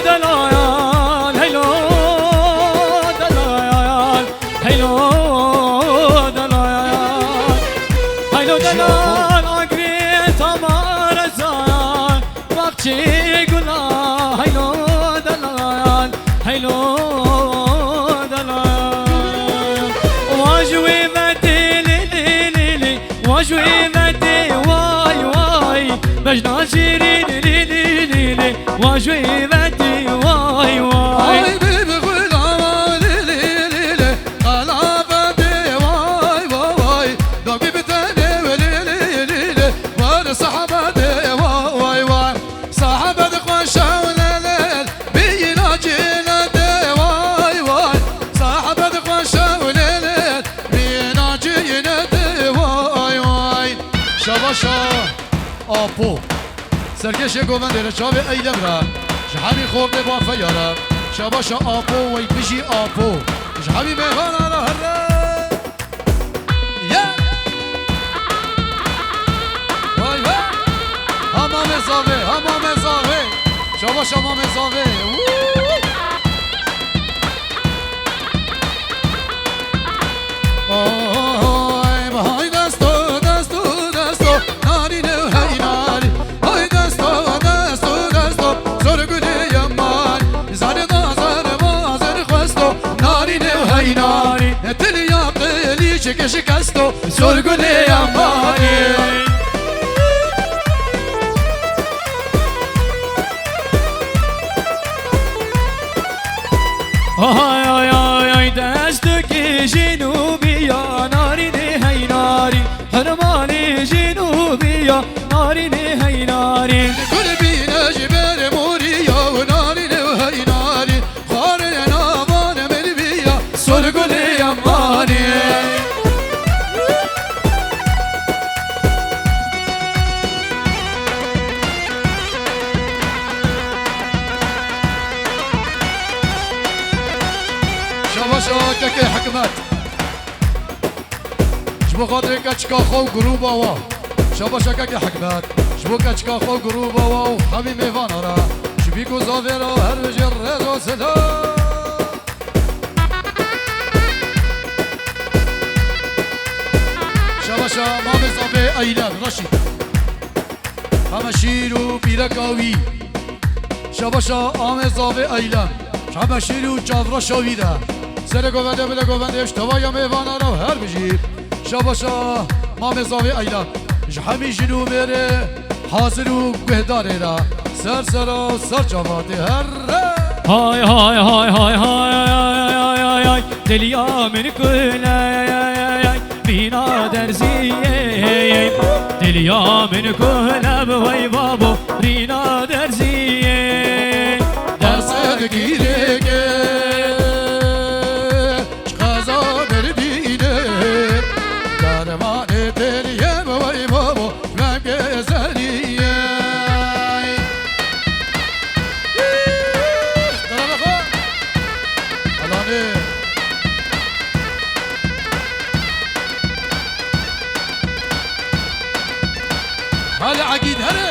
delayan, heylo delayan, heylo delayan, heylo delayan, agirê tamare zayan, baxçê gula, heylo delayan, heylo delayan. Wa ji wê vetê lê, lê, lê, lê. Wa ji wê vetê way way, bejna şîrîn lî lî lî lî. Wa ji wê vetê way way. Ay bî bi xulama lî lî lî lî. Qala vetê way way way. Dogî bi tenê we lî lî lî lî. War sahabetê way way way. Sahabet xweşe û lê lê. Bîna cîne de way way. Sahabet xweşe û lê lê. Bîna cîne de way way. Şabaşa Apo. Serkêşê govendê re çavê Eylem re. Ji hemî xortê Bafeya re. Şabaşa Apo wey bijî Apo. Ji hemî mêvana re here. Ye. Vay vay. Ha Mamê Zavê, ha Mamê Zavê. Şabaşa Mamê Zavê. Woo. Oy, hay desto, desto, desto, narîne hey narî. Hay desto, desto, desto, zor gulê yemanî. Zerê da zerê ma zerê xwesto, narîne hey narî. Tiliya qilî çeke şikesto, zor gulê yemanî. Ay, ay, ay, ay, destekê jinûbî ya narînê hey narî. Hermalê jinûbî ya narînê hey narî. Kurbîne ji ber morî ya narînê hey narî. Xwarê navan mervî ya sor gulê yemanî. Şabaş a kekê Hikmet. Ji bo xatirê keçika xwe û grûba wa. Şabaş a kekê Hikmet. Ji bo keçika xwe û grûba wa û hemî mêvana re. Ji bîk û zavê re her bijî rêz û silav. Şabaşa Mamê Zavê Eylem Reşîd. Heme şîr û pîreka wî. Şabaşa Amê Zavê Eylem. Heme şîr û çavreşa wî de. Serê govendê bile govendê ji tevaya mêvana re her bijî. Şabaşa Mamê Zavê Eylem. Ji hemî jin û mêrê hazir û guhdarê re. Ser sera ser çavatê here. Hay, hay, hay, hay, hay, ay, ay, ay, ay, ay. Diliya min kule, ay, ay, ay, ay, ay. Bîna derziyê. Diliya min kule bi wey babo. Bîna derziyê. Derse dikîrê ke. Ji qeza Mêrdînê. Dermanê têliyê bi wey babo. Vengê zeriyê. Alî Egîd here.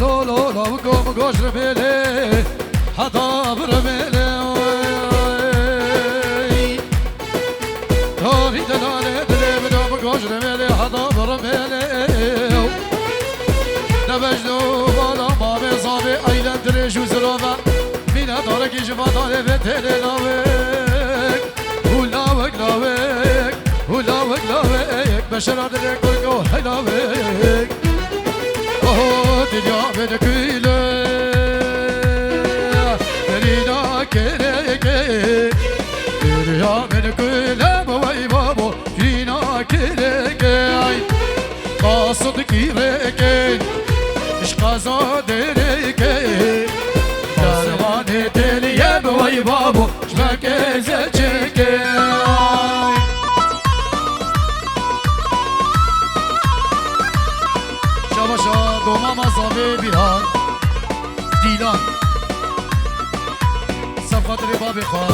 Lo, lo, lo, gom, goj, rimêlê, heta bi rimêlê, oy. Tarî delalê dilê min, gom, goj, rimêlê, heta bi rimêlê. Nebejdo bala mamê zavê eylen dirêj û zirava. Mîne darekî ji va dalê vê têlê lawek. Û lawek, lawek, û lawek, lawek. Beşera dilê kurgo hey lawek. Oho, dilya min kule. Derîna kereke. Dilya min kule, bo wey babo. Derîna kereke. Ay. Qasid kîreke, ji qeza dereke, dermanê têliye bi wey babo, ji me keze çêke. Şabaşa domama zavê Bîran, Dîlan. Ser xatirê babê xwe,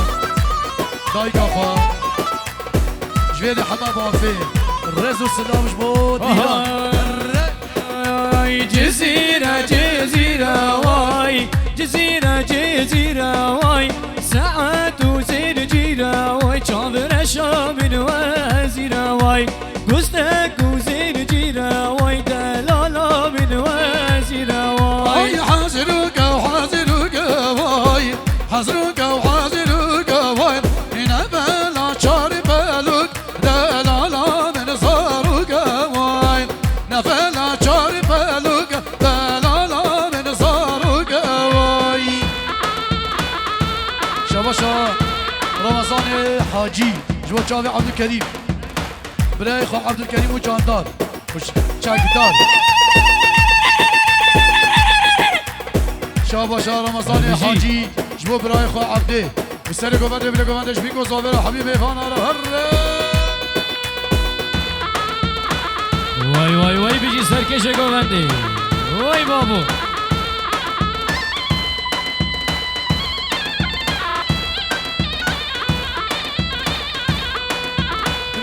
dayika xwe. Ji vê de hema bafê. Rez û silav ji bo Dîlan. Ay, Cizîre, Cizîre, way. Cizîre, Cizîre, way. Saet û zêr cîre, way. Çavreşa min wezîre, way. Gustek û zêr cîre, way. Delala min wezîre, way. Ay, hazir û gew, hazir û gew, way. Hazir û gew, hazir û gew, way. Nefela çar pelûk, delala min zarok e way. Nefela çar pelûk, delala min zarok e way. Şabaşa Ramazanê Hacî, ji bo çavê Abdulkerîm. Birayê xwe Abdulkerîm û Candar. Xweş, çekdar. Şabaşa Ramazanê Hacî, ji bo birayê xwe Abdê. Bi serê govendê, bilê govendê, ji bîko zavêra hemî mêvana re herre. Way, way, way, bijî serkêşê govendê. Way babo.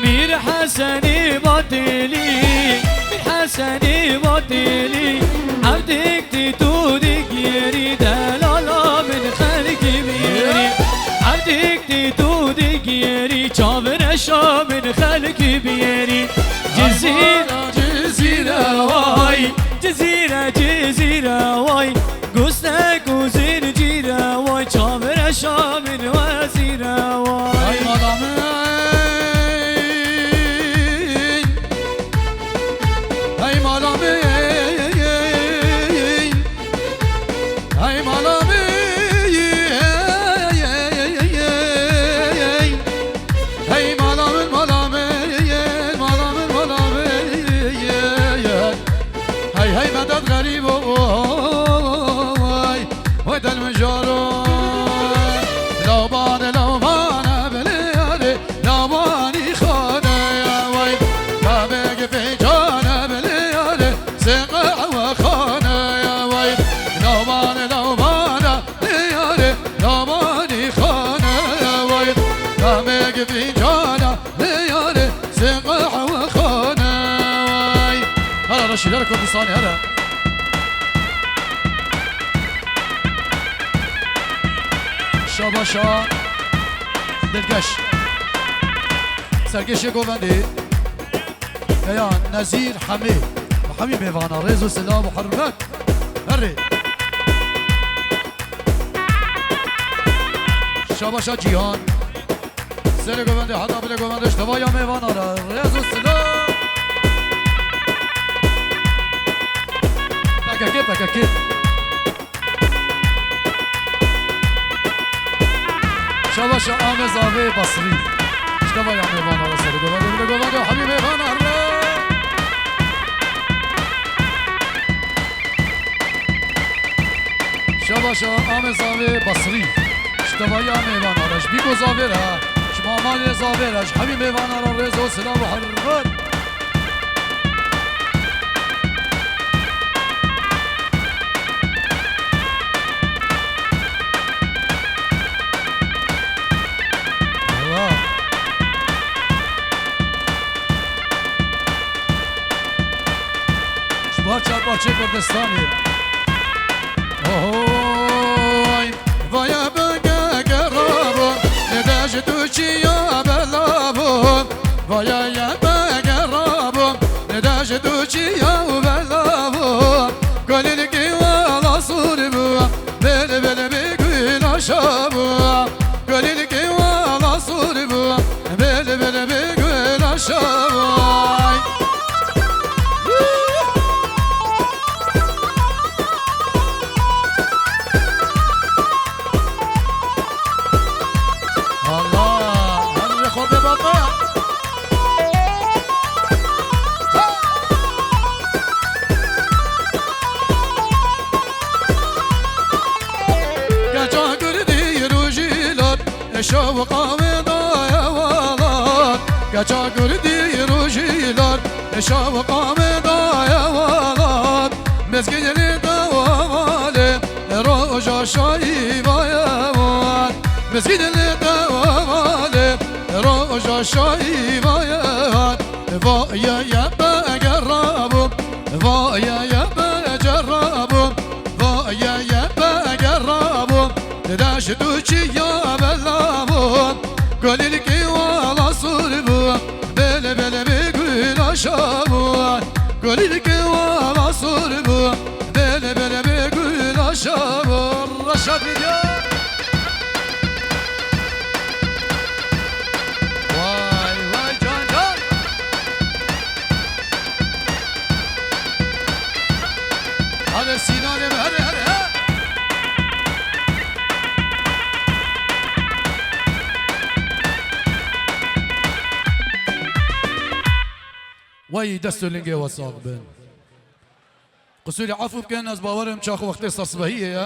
Mîr Hesenî Batîlî, Mîr Hesenî Batîlî, evdik dî tu digêrî, delala min xelkî biyêrî. Evdik dî tu digêrî, çavreşa min xelkî biyêrî. Cizîr, Cizîre way, Cizîre, Cizîre way. Gustek û zincîre way, çavreşa min wezîre way. Hey mala min, hey mala min, hey mala min, hey mala min, mala min, mala min, mala min. Hey hey medet xerîbo, way, way del min jaro. Lawban, lawban e bilêre, lawbanî xane ye, way. Kamê ki fincan e bilêre, sê qehwe xane ye, way. Lawban, lawban e bilêre, lawbanî xane ye, way. Kamê ki fincan e Ê yarê, sê qehwe xane, way. Hele reşî, hele Kurdistanê, hele. Şabaşa dilgeş. Serkêşê govendê. Heya Nezîr Hemê. Hemî mêvana rêz û silav û hurmet. Herê. Şabaşa Cîhan. Serê govendê heta bilê govendê ji tevaya mêvana re. Rêz û silav. P K K, P K K. Şabaşa Ame Zavê Basrî. Ji tevaya mêvana re serê govendê bilê govendê hemî mêvana re. Çabaşa Amê Zavê Basrî. Ji tevaya mêvana re, ji Bîko Zavê re, ji Mamalê Zavê re, ji hemî mêvana re rêz û silav û hurmet. Eyvah. Ji bar çar parçeyê Kurdistanê. Ohoy. Vaya bege gerabo, ne de ji tu çiya belabo. Vaya ye bege rabo, ne de ji tu çiya belabo. Gulîlkî wala sûr bû, bêl bêl bê gul aşa bû. Gulîlkî wala sûr bû, bêl bêl bê gul aşa bû. Allah, her xwe bê baba. Keça Kurdî rojî lat, şewqa wê daye welat. Keça Kurdî rojî lat, şewqa wê daye welat. Mezgînê te wevalê, roja şayî vaye wan. Mezgînê te wevalê, roja şayî vaye wan. Vaye ye begerabû, vaye ye becerabû, vaye ye begerabû. Dide ji tu çiya belabû, gulîlkî wala sûr bû, bêl bêl bê gul aşa bû. Gulîlkî wala sûr bû, bêl bêl bê gul aşa bû. Reşad Video. Vay, vay, can, can. Hadi Sinan'ım, hadi, hadi, ha. Vay, dest û lingê we sax bin. Qusûrî efû bikin, ez bawerim çax wextê sersibehiyê ye.